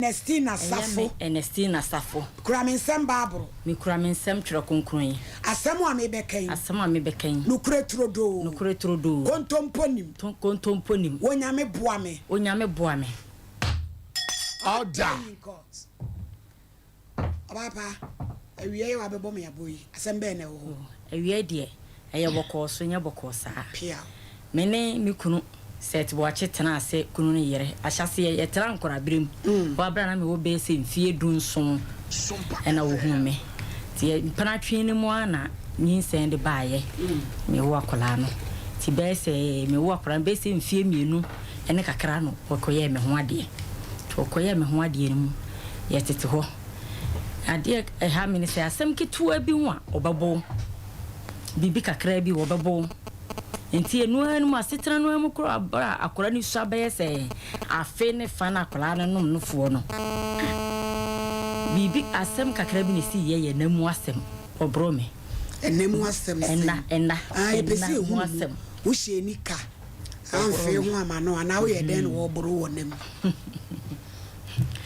Ernestina Ɛyɛ me Safo. Ernestina Safo. Kura me nsam Baaboro. Mekura me nsam Twerɛ Kronkron yi. Asɛm a merebɛka yi. Asɛm a mebɛka yi. Nokorɛ turodoo. Nokorɛ turodoo. Kontompo nnim. Kontompo nnim. Onyame boa me. Onyame boa me. Order. In court. Ɔbaa pa, awia yi a wabɛbɔ me aboɔ yi, asɛm bɛn na ɛwɔ hɔ? Awia yi deɛ, ɛyɛ bɔkɔɔ so nyɛ bɔkɔɔ saa. Peaw. Me ne me kunu Seth Boakye tenaa ase kunu ne yere. Ahyɛaseɛ, yɛtraa nkwadaa-berɛ mu. Hɔ berɛ a na mewɔ bɛyɛ sɛ mfeɛ dunson na wɔhuu me. Nti yɛ mpenatwe no mu ara na nyinsɛn de baeɛ. Mewoo akwadaa no. Nti bɛyɛ sɛ mewoo akwadaa no bɛyɛ sɛ mfeɛ mmienu ne kakra no wɔkɔyɛɛ me ho adeɛ. Nti wɔkɔyɛɛ me ho adeɛ no mu, yɛtete hɔ. Adeɛ a ɛha me ne sɛ asɛm ketewa bi ho a wɔbɛbɔ wo. Biribi kakra bi wɔbɛbɔ wo. Nti ɛno ara no mu asetena no ara mu koraa berɛ a akwadaa no sua bɛyɛ sɛ afe ne fa na akwadaa no nom nofoɔ no, ah, biribi asɛm kakra bi na ɛsii yɛ yɛ nna mu asɛm, wɔboroo me. Ɛnna mu asɛm sɛn? Ɛnna, ɛnna, Ah, yɛpɛ sɛ ɛnna yɛhu mu no mu. asɛm. Wohyɛɛ nika amfee Wɔboroo me. ho ama no anaa woyɛ dɛn na wɔboro wɔ nna mu?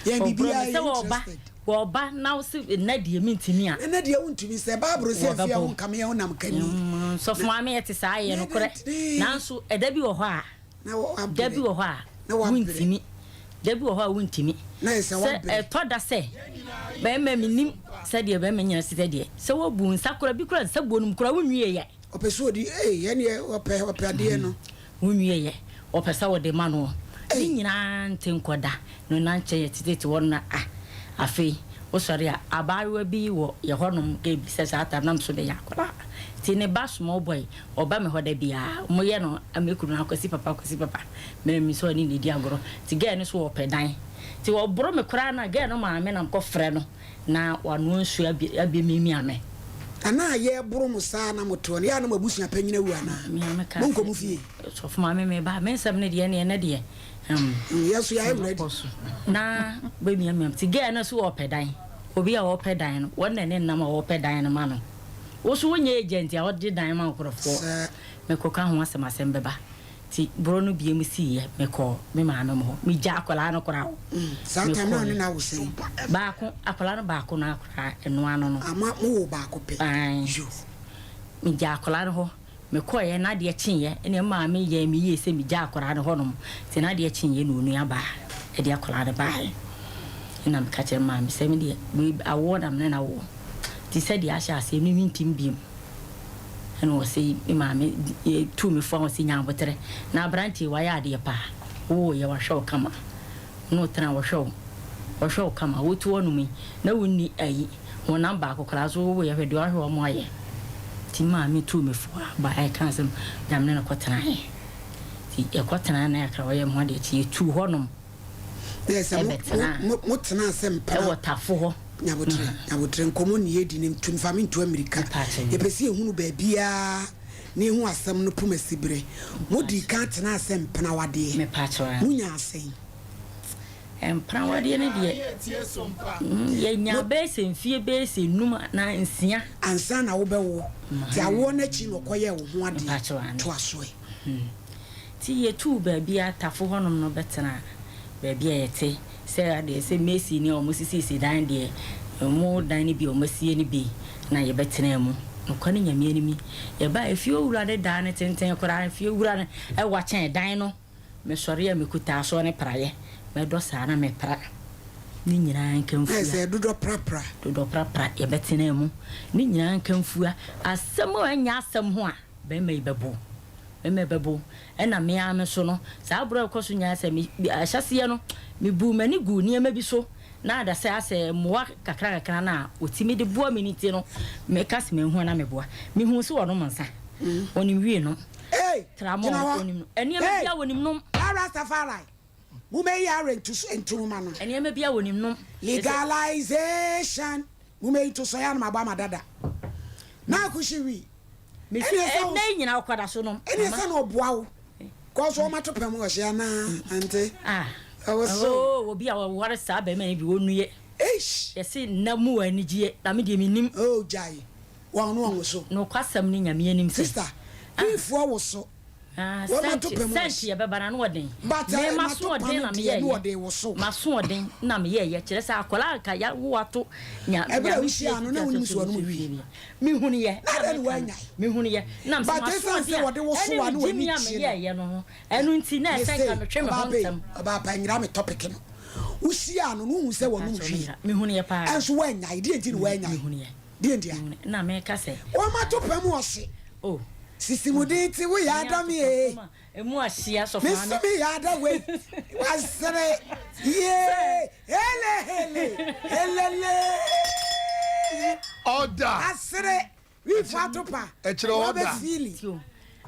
Yɛn Wɔboroo me biribiara sɛ yɛ wɔba, interested. wɔba na wo se nna deɛ mentumi a. Ɛnna deɛ wontumi sɛ Bible sɛ afie a Wɔbɛbɔ. wonka me yɛ wonam kani. Sɔfo maame ɛte saa ɛyɛ Na nokorɛ dɛn nanso ɛda bi wɔ hɔ a na da bi wabrɛ wɔ hɔ a na wabrɛ wontumi da bi wɔ hɔ a wontumi na yɛ sɛ sɛ wabrɛ. ɛtɔ da sɛ bɛrima menim sɛdeɛ bɛrima nyina si sɛ deɛ sɛ woabu nsa kora bi kora nsa buo no mu kora wonwie yɛ. Ɔpɛ sɛ ɔdi ei ɛneɛ ɔpɛ ɔpɛ adeɛ no. Wonwie yɛ ɔpɛ sɛ wode ma noɔ. Ne Ei. nyinaa nte nkɔ da no na nkyɛ yɛ tetete hɔ no na ah afei wosɔre a abaayewa bi wɔ yɛ hɔ nom gɛ bi sɛ saa tam na me nso meyɛ akwadaa nti ne ba small boy ɔba me hɔ da biara ɔmo yɛ no me kunu no akwasi papa akwasi papa me me sɛ ɔne ne di agorɔ nti gɛɛ no so ɔpɛ dan nti ɔboro me koraa na gɛɛ no maame na mekɔ frɛ no na wanoa nsuo abɛ abɛmiamia me. Ana yɛboro mo saa na motoɔ no, yɛ a na mo abusua panyin awu anaa? Me a meka Monkɔ sɛ mo fie. Sɔfo maame meba, me nsɛm no deɛ ɛneɛ ɛnɛ deɛ hmm. Yɛ nso yɛayɛ ready. Kɔ so na bɛmiamia me. Nti girl no so ɔɔpɛ dan, obi a ɔɔpɛ dan no, wɔn na ne nam a ɔɔpɛ dan no ma no. Wo so wonyɛ agent a ɔde dan ma nkorɔfoɔ. Sɛ. Mekɔka ho asɛm asɛm bɛba. Nti borɔ no bie mu siiɛ, mekɔɔ me maame mo hɔ. Megyaa akwadaa no koraa hɔ. Saa time no a ɔne no awo sɛn? Baako, akwadaa no baako no ara koraa, ɛno ano no. Ama mo woo baako pɛ? Ae. Yo. Megyaa akwadaa no hɔ. Mekɔeɛ na adeɛ kyeeɛ, ɛnna me maame yɛɛ me yie sɛ megyaa akwadaa no hɔnom. Nti na adeɛ kyeeɛ na onua baa de akwadaa no baeɛ. Ɛnna meka kyerɛɛ me maame sɛ me deɛ, wei awoɔ na me ne no awoɔ. Nti sɛdeɛ ahyɛ aseɛ no, mentim bio. Ɛna ɔse me maame tuu me fo a ɔse nya aboterɛ na aberanteɛ yi wayɛ adeɛ paa wowoeɛ wahwɛ wo kama na ɔtena wɔhwɛ wo wɔhwɛ wo kama wote hɔ nom yi na wonni ayi honam baako koraa so wowoeɛ hwɛ deɛ wahwɛ wɔn ayɛ nti me maame tuu me fo a baeɛ kaa sɛ na me ne no kɔtenaeɛ nti yɛkɔtenaeɛ na yɛakra wɔyɛ me ho adeɛ nti yɛtuu hɔ nom Na yɛ sɛ mo ɛbɛtenaa mo mo tenaa sɛ mpena. ɛwɔ tafo hɔ. Nyabotrɛ nyabotrɛ nkɔmɔ ni yɛdi no ntu nfa me ntu amirika. Mpakyɛ. Yɛpɛ sɛ yɛhunu baabiara na yɛhu asɛm no poma siberɛ. Mo dii kan tenaa sɛ mpena wadeɛ. Mepakyɛ. Mo nyaa sɛn? Mpena wadeɛ no deɛ yɛnyaa bɛyɛ sɛ mfie bɛyɛ sɛ num anaa nsia. Ansa na wobɛwo. Nti awoɔ no akyi na ɔkɔyɛɛ wo ho adeɛ. Mpakyɛ aane. Toa so ɛ. Nti yɛtuu baabi a Tafo hɔnom no bɛtenaa baabi a yɛte sɛ adeɛ sɛ Macy ne wɔn sisisii dan deɛ wɔn dan no bi a wɔn asie no bi na yɛbɛtenaa mu. Nokware ne Nyame anim yi, yɛbaa efie owura no dan no tenten koraa, efie wura no ɛwa kyɛn dan no. Mesɔre a mekuta asoɔ ne praeɛ, mɛdɔ saa na mepra ne nyinaa Na nkamfua. ɛsɛ dodɔ prapra. Dodɔ prapra yɛbɛtenaa mu, ne nyinaa nkamfua. Asɛm a ɛnyɛ asɛm ho a. Bɛrima yi bɛbo, bɛrima yi bɛbo. Ɛna me ara me nso no, saa berɛ a ɛkɔ so nyinaa sɛ me, ahyɛseɛ no, mebuu m'ani guu nneɛma bi so, na ada sɛ asɛ mmoa kakra kakra no a wɔtumi de boa me no nti no, meka sɛ manhu a na meboa. Mehuu sɛ wɔnom nsa, wɔnim wii nom, Hey! tramɔɔ Gyina hɔ! wɔnim nom, nneɛma Hey! biara wɔnim nom. Ya Rastafari, momɛyi Are nto ma no. Nneɛma biara wɔnim nom. Legalization, momɛyi nto so, ɛyɛ a na mabɔ ama dada. Na akuhye wi. Mesi Ɛne ɛsɛ wo. ɛnɛ yi nyinaa ɔkɔda so nom. Ɛne ɛsɛ na ɔboa wo. Kɔɔ so ɔma to pɛm ɔhyɛ anaa ante. Ah. Ɛwɔ so. Oh, obi a ɔware saa bɛrima yi bi ɔnue. Eish. Yɛse nna mu wɔ anigyeɛ na me deɛ mennim. Oh gyae. Wɔn no wɔn so. Nokwasɛm ne Nyame anim sɛ. Sister, Queenfoɔ wo so. Ah, Wɔma to sɛnti pɛ mu sɛnti ɔhye. yɛbɛba no ano ɔden. But Me eh, maso mato pa ɔden no na deɛ ne meyɛɛyɛ. ɔde woso. Maso ɔden na meyɛɛyɛ. Kyerɛ sɛ akwadaa anka yɛawo ato nya Ɛberɛ a nyame wohyiaa fie no na fiti wonim aseɛ sɛ ɔnom sɛ wii. fie bia. Mehunuyɛ Na na adɛn na meka no. woanyae? Mehunuyɛ na mesɛ But maso ɛsiane ɔden sɛ a wɔde wo so ɛne a me na gyimi w'ani a gye no. meyɛɛyɛ no ho. Ɛno nti na ɛsɛ Mese nka metwe me ho ɔbaa bɛyi, ntɛm. ɔbaa pa nyera me topic no. Wohyiaa no no wohu sɛ wɔnom Mpakyɛw wii. meyera. Mehunuyɛ paa. Ɛnso woanyae. Deɛ nti na woanyae? Mehunuyɛ. Deɛ nti a? Mehunuyɛ. Na meka sɛ. Wɔma to pɛ mu ɔhye. Oh. Sisimuden ti woyɛ Ɛnyɛ ada me ato ee. pɛ mu a emu ahye asɔfo Me maame. so meyɛ ada wei. Wasere yee. Hele hele helele. Order. Asere wifo atopa. Ɛkyerɛ order. Wabɛ feeli. Tio,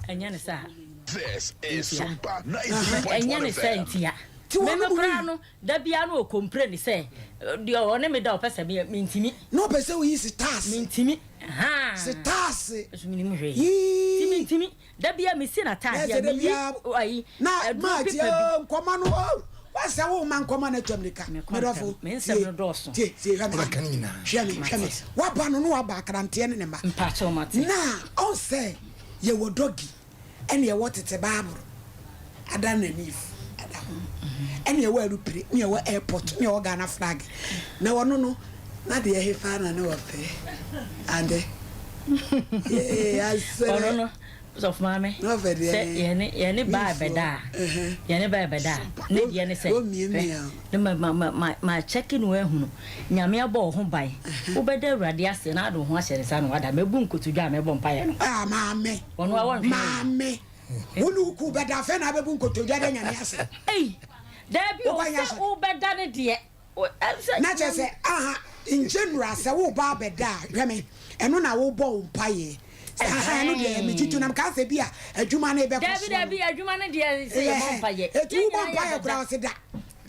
ɛnyɛ ne saa. This is Ntia. Sumpa Ɛnyɛ 93.1 ne sɛ FM. ntia. Ti wɔn Meme mu koraa wi. no, da biara no ɔkompre ne sɛ, deɛ ɔne me da ɔpɛ sɛ meyɛ, mentimi. Na ɔpɛ sɛ oyi sitaase. Mentimi. Ahaa. Sitaase. Nso menim hwee. Yii. Ti mentimi. Da biara mesi n'ataadeɛ Ɛsɛ a, da meyi biara ayi, na aduro maa pipa tie bi. nkɔma no oh wasɛ wo ma nkɔma no atwa mirika. Mekɔ Medɔfo ntɛm. Me nsɛm tie no dɔɔso. tie tie hwɛ me Wobɛka ne nyinaa. hwɛ me hwɛ me Mate. waba no no waba akranteɛ ne ne ma. Mpakyɛw mate. Na ɔn sɛ yɛwɔ dɔgi ɛne yɛwɔ tete baaboro ada n'anif ada ho ɛne yɛwɔ aeroplane ne yɛwɔ airport ne yɛwɔ Ghana flag na wɔno no na deɛ hefa na ne wɔpɛ ade yee asere Ɔno no, sɔfo maame, Na ɔfɛ deɛ sɛ yɛne yɛne baa bɛda a, yɛne baa bɛda a, ne deɛ ne sɛ, Wɔmmiamia. hwɛ, ne ma ma ma ma ma kyɛke no ahunu, Nyame abɔ wo ho ban, wobɛda Awurade ase na ade wo ho ahyɛ ne nsa na wada, mɛbu nkotodwe a mɛbɔ mpaeɛ no. Ah, maame. Ɔno a wɔnhwɛ. Maame. Wo ne wo ku bɛda afei na abɛbu nkotodwe de Nyame ase. Ei, daabi o, Wokɔ nyɛ sɛ asɔre. wobɛda ne deɛ. Na kyerɛ sɛ aha in general sɛ woba abɛda a hwɛ me ɛno na wobɔ wo mpaeɛ sɛ aha ɛno deɛ megye to nam kaa sɛ bi a adwuma no ɛbɛkɔ Daabi soɔ daabi no adwuma no deɛ sɛ yɛbɔ mpaeɛ. ɛti Yɛn wobɔ nyinaa mpaeɛ yɛbɛda. koraa ɔse da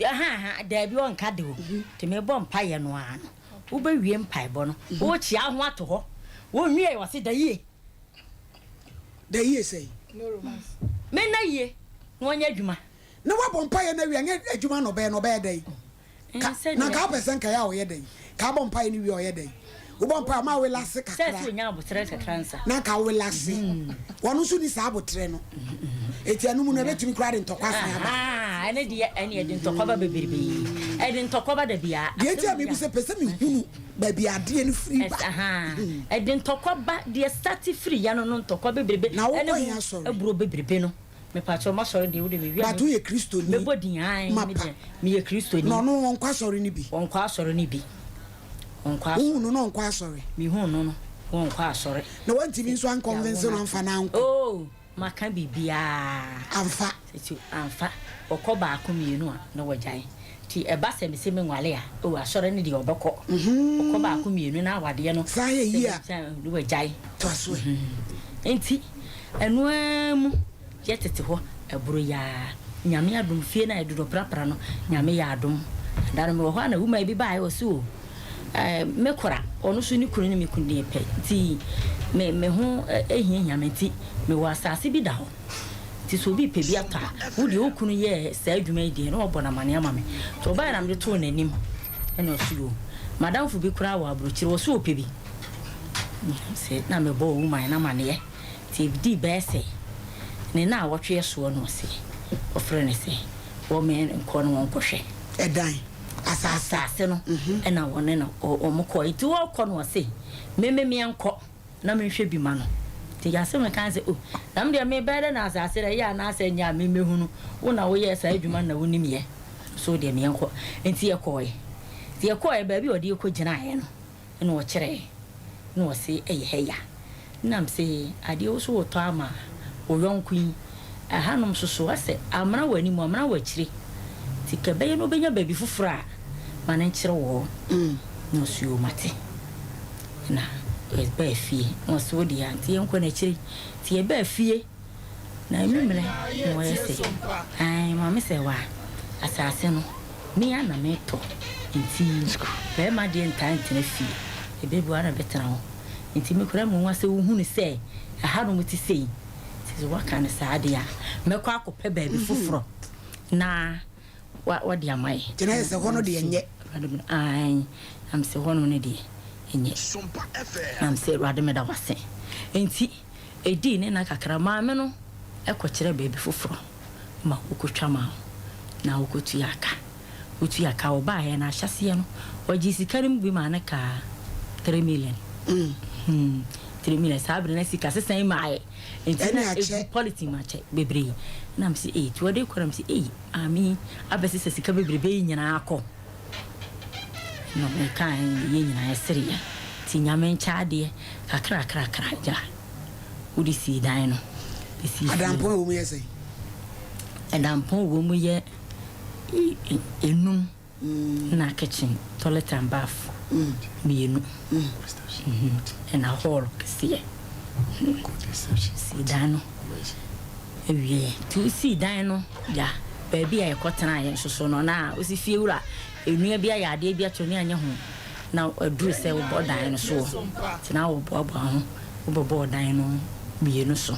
Ha ha daabi ɔnka de o. Nti mebɔ mpaeɛ no ara no wobɛwie mpaebɔ no wokyia ho ato hɔ wɔnwie ɔse da yie. Da yie sɛn? Menna yie na ɔnyɛ adwuma. Na wabɔ mpaeɛ no awie ɛnyɛ adwuma na ɔbɛyɛ na ɔbɛyɛ dɛn? Ka na nka wopɛ sɛ nka yɛ a ɔyɛ dɛn? Ka abɔ mpaeɛ no wie a ɔyɛ dɛn? Wobɔ mpaeɛ ɔma welase kakra. Sɛ sɛ onya abotrɛ kakra nsa. Na nka welase. Wɔn nso ni saa abotrɛ no. Eti ɛno mu no ɛbɛtumi koraa de ntɔkwa asan aba. Ɛne deɛ ɛne ɛde ntɔkwa ba bebrebe. Ɛde ntɔkwa ba da biara. Deɛ nti a mebu sɛ pɛ sɛ mehunu baabi adeɛ no firi ba. Ɛde ntɔkwa ba deɛ start firi ya no no ntɔkwa bebrebe. Na wokɔ yɛn asɔre. Aburo bebrebe no. Mepakyɛw m'asɔre deɛ wode mewia But woyɛ Kristoni. Mebɔ din ae Mapa. me deɛ meyɛ Kristoni. Na ɔno ɔnkɔ asɔre no bi. Ɔnkɔ asɔre no bi. Ɔnkɔ asɔre. Wohu no na ɔnkɔ asɔre. Mehu no no ɔnkɔ asɔre. Na wantumi nso ankɔnvinse no amfa no ankɔ. Oh maka biribiara. Amfa. Nti amfa. Ɔkɔ baako mmienu a na wagyae. Nti ɛba sɛ mese menwale a oh asɔre no deɛ ɔbɛkɔ. Ɔkɔ baako mmienu na awadeɛ no. Saa yɛ yie a. Na wagyae. Toa so ɛ. Nti ɛno ara mu yɛtete hɔ ɛboro yi ara. Nyame adom fie no a yɛdodɔ prapra no Nyame yɛ adom. Da no mewɔ hɔ a na woman bi baeɛ ɔse o eh, me kora ɔno nso ne kunu ne me kunu deɛ pɛ nti me me ho hiahia me nti mewɔ asase bi da hɔ nti sɛ obi pɛ bi atɔ a wo deɛ wo kunu yɛɛ saa adwuma yi deɛ na wabɔ no amaneɛ ama me nti ɔbaeɛ na mede too n'anim ɛna ɔse o madamfo bi koraa wɔ aburokyire ɔse ɔpɛ bi sɛ na mebɔɔ woman no amaneɛ nti ɛdii bɛyɛ sɛ ne naawɔtwe soɔ na ɔse ɔfrɛ no sɛ wɔmmɛn nkɔ no wɔnkɔhwɛ. Ɛdan, asase. Asase no ɛna wɔne no wɔn kɔɔ nti wɔkɔ no ɔse meme meɛnkɔ na menhwɛ bi ma no nti asɛm meka sɛ o na me deɛ mebɛyɛ dɛ na asase no ɛyɛ anaasɛ nyɛ a memɛhunu wo na woyɛɛ saa adwuma no na wonim yɛ so deɛ meɛnkɔ nti yɛkɔɔɛ nti yɛkɔɔɛ baabi a ɔde yɛkɔ gyinaeɛ no ɛna ɔkyerɛɛ na ɔse ɛyɛ ha ya nam sɛ adeɛ wo so wotɔ ama wo yɔnko yi ɛhanom nso so asɛ amena wɔ anim amena wɔ akyire nti ka ɛbɛyɛ na wobɛnya baabi foforɔ a ma no nkyerɛ wɔ hɔ na ɔse o mate na yɛbaa fie na ɔse wo deɛ a nti yɛnkɔ n'akyire nti yɛbaa fie na anwummerɛ na wɔyɛ sɛ ae maame sɛ wa asase no me a na metɔ nti bɛrima deɛ ntaa ntena fie ɛbɛbu a na bɛtena hɔ nti me koraa mu nwa sɛ wohunu sɛ ɛhanom te sei nti sɛ woaka no saa deɛ a mɛkɔ akɔpɛ baabi foforɔ na wɔde ama yɛ. Nti na yɛ sɛ hɔ no deɛ nyɛ. Ae na mesɛ hɔ no no deɛ ɛnyɛ. Na mesɛ Awurade meda wase. Nti ɛdii ne nna kakra maame no. kɔkyerɛ baabi foforɔ ma wɔkɔtwa maa wo na wokɔtua ka. Wotua ka, wɔbaeɛ no ahyɛaseɛ no, wɔgyee sika no mu bi maa no kaa 3 million. Hmm, 3 million. Saa berɛ na sika sesa yi maaeɛ. Nti na ɛgu polythene mu akyɛ bebree. Na mese ei, nti wɔde kɔ na mese ei, maame yi abɛsesa sika bebrebe yi nyinaa kɔ. Na mekae yɛn nyinaa yɛsereeɛ. Nti Nyame nkyɛ adeɛ kakrakrakra gya wode sii dan no. Bɛsii fie. Adampɔn a ɛwɔ mu yɛ sɛn? Adampɔn a ɛwɔ mu yɛ enum na kitchen, toilet and bath mmienu ɛna hall kɛseɛ. Sii dan no wieɛ. Nti wosii dan no gya baabi a yɛkɔtenaeɛ nso so no na wosi fie wura Onua bi ayɛ adeɛ bi akyerɛ onua anyɛ ho na aduru sɛ wobɔ dan no soɔ nti na woboaboa ho wobɛbɔ dan no mmienu so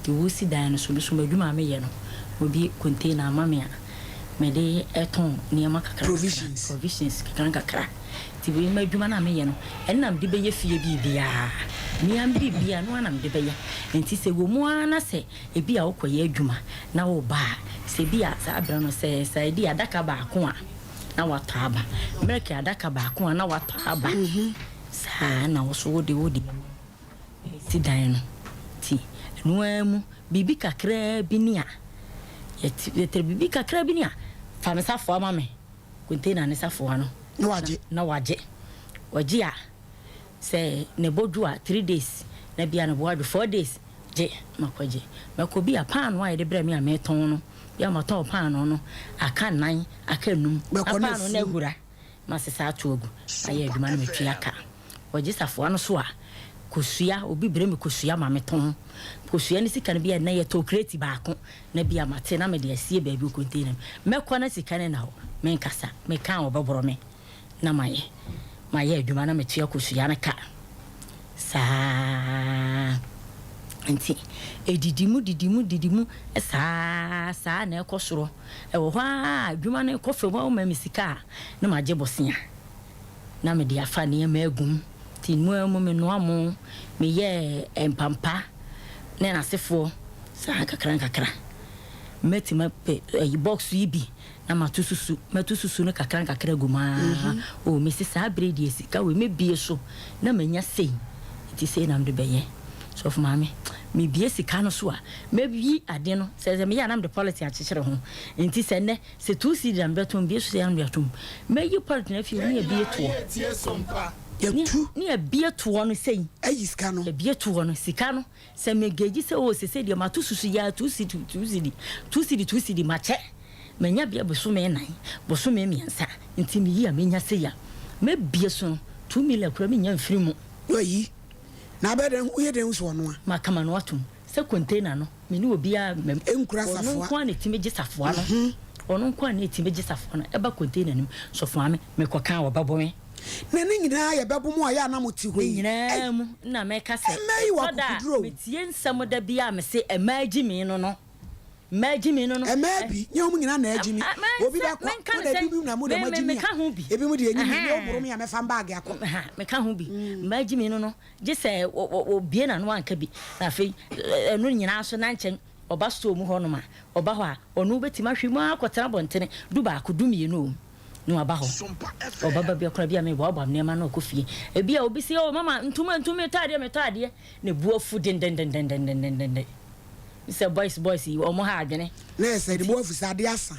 nti wosi dan no so me so m'adwuma a meyɛ no obi container ama me a mede tɔn nneɛma kakra provisions provisions kakra nkakra nti wei m'adwuma no a meyɛ no ɛno na mede bɛyɛ fie biribiara mea biribiara no ara na mede bɛyɛ nti sɛ wɔ mu ara na sɛ Ebia wokɔyɛ adwuma na woreba a, sɛ ebia saa berɛ no sɛ sardine adaka baako a na woatɔ aba, milk adaka baako a na woatɔ aba. Saa na wo nso wode wo deɛ no resi dan no. Nti ɛno ara mu biribi kakraa bi ni a, yɛte yɛtɛ biribi kakraa bi ni a, fa me safoa ma me, container ne safoa no. Na wagye. Na wagye. Ɔgye a, sɛ ne bo dwo a, three days, na bia ne bo adwo four days. Gye, makɔgye. Mɛkɔ bi a paanoo a yɛde brɛɛ me a meretɔn no, bi a matɔn paanoo no aka nnan, aka nnum, na Mɛkɔ na paanoo no afu. ahura, masesa ato agu, mayɛ adwuma no matua ka. Wɔgye safoa no so a, kosua, obi brɛ me kosua ma metɔn. Kosua no sika no bi a nnɛ yɛtɔɔ kreti baako, na bi a mate na mede asie baabi wɔ container mu. Mɛkɔ na sika no nna hɔ, menkasa, meka a wɔbɛboro me. na mayɛ. Mayɛ adwuma na metua kosua no ka saa nti ɛdidi mu didi mu didi mu saa saa na ɛkɔ soro. Ɛwɔ hɔ ara adwuma no kɔ fam a woma me sika a na magye bosea na mede afa nneɛma agu mu. Nti mu ara mu menoa mo, meyɛ mpampa ne n'asefoɔ saa nkakra nkakra. Mɛtumi apɛ ayi box yi bi na mato susu, mɛto susu no kakra nkakra agu mu ara. Oh, mese saa bere yi deɛ sika wei mɛbie so na manya sei, nti sei na mede bɛyɛ. Sɔfo maame, mebie sika no so a, mɛyi ade no, sɛ sɛ meyɛ a na mede polythene akyekyere ho, nti sɛ nnɛ, sɛ two cedi na mebɛtɔn, mebie so sei na mede ato mu. Mɛyi polythene afi hɔ ne abie toɔ. Yɛtu. Ne abie toɔ no sei. Ayi sika no. Abie toɔ no, sika no. Sɛ me gauge sɛ oh sesei deɛ mato susu yi ara two cedi two cedi two cedi two cedi makyɛ manya bia bosome nan bosome mmiɛnsa nti meyi a menya sei a mɛbie so no 2 million koraa mennya mfiri mu. Wayi na abɛyɛ dɛn woyɛ dɛn hu sɛ ɔnoa. Maka m'ano atom sɛ container no me ne obiara mmam Ɛnkura ɔno safoa. nko ara na ɛtumi gye safoa no ɔno nko ara na ɛtumi gye safoa no ɛba container no mu sɔfo maame mekɔka a ɔbɛbo me. Na ne nyinaa yɛ bɛbo mo a yɛ a na mote hɔ Ne yi. nyinaa Ei! mu na meka sɛ, Mmaa yi wɔ ɛtɔ da a akokoduro o. metie nsɛm da bi a mese mmaa gyimi no no, mmaa gyimi no no. Mmaa bi, nyɛ wɔn nyinaa na agyimi. Obi Sɛ bɛkɔ, menka mo no na sɛ, ebi mu na mo deɛ me, me, moagyimi meka a, ho bi. ebi mu deɛ ɛnyɛ mi, me Ɛhɛn. woboro me a mɛfa baage akɔ. Ɛhɛn, meka ho bi. Mmaa gyimi no no, gye sɛ wɔ, wɔ, wɔbue n'ano anka bi. Na afei, ɛno nyinaa nso na nkyɛn ɔba store mu hɔnom a, ɔba hɔ a, ɔno wobɛtumi ahwɛ mu ara akɔtena abɔntene dubaako, dumienu o. na waba hɔ. Ɔbɛba bi koraa bi a meboaboa me nneɛma ano rekɔ fie. Ebi a obi se, oh mama, ntoma ntum, metɔ adeɛ, metɔ adeɛ. Ne bo afu dendendendendendenden. Sɛ boys boys yi, wɔn ha adwene. Na yɛ sɛ ne bo afu sɛ adeɛ asa.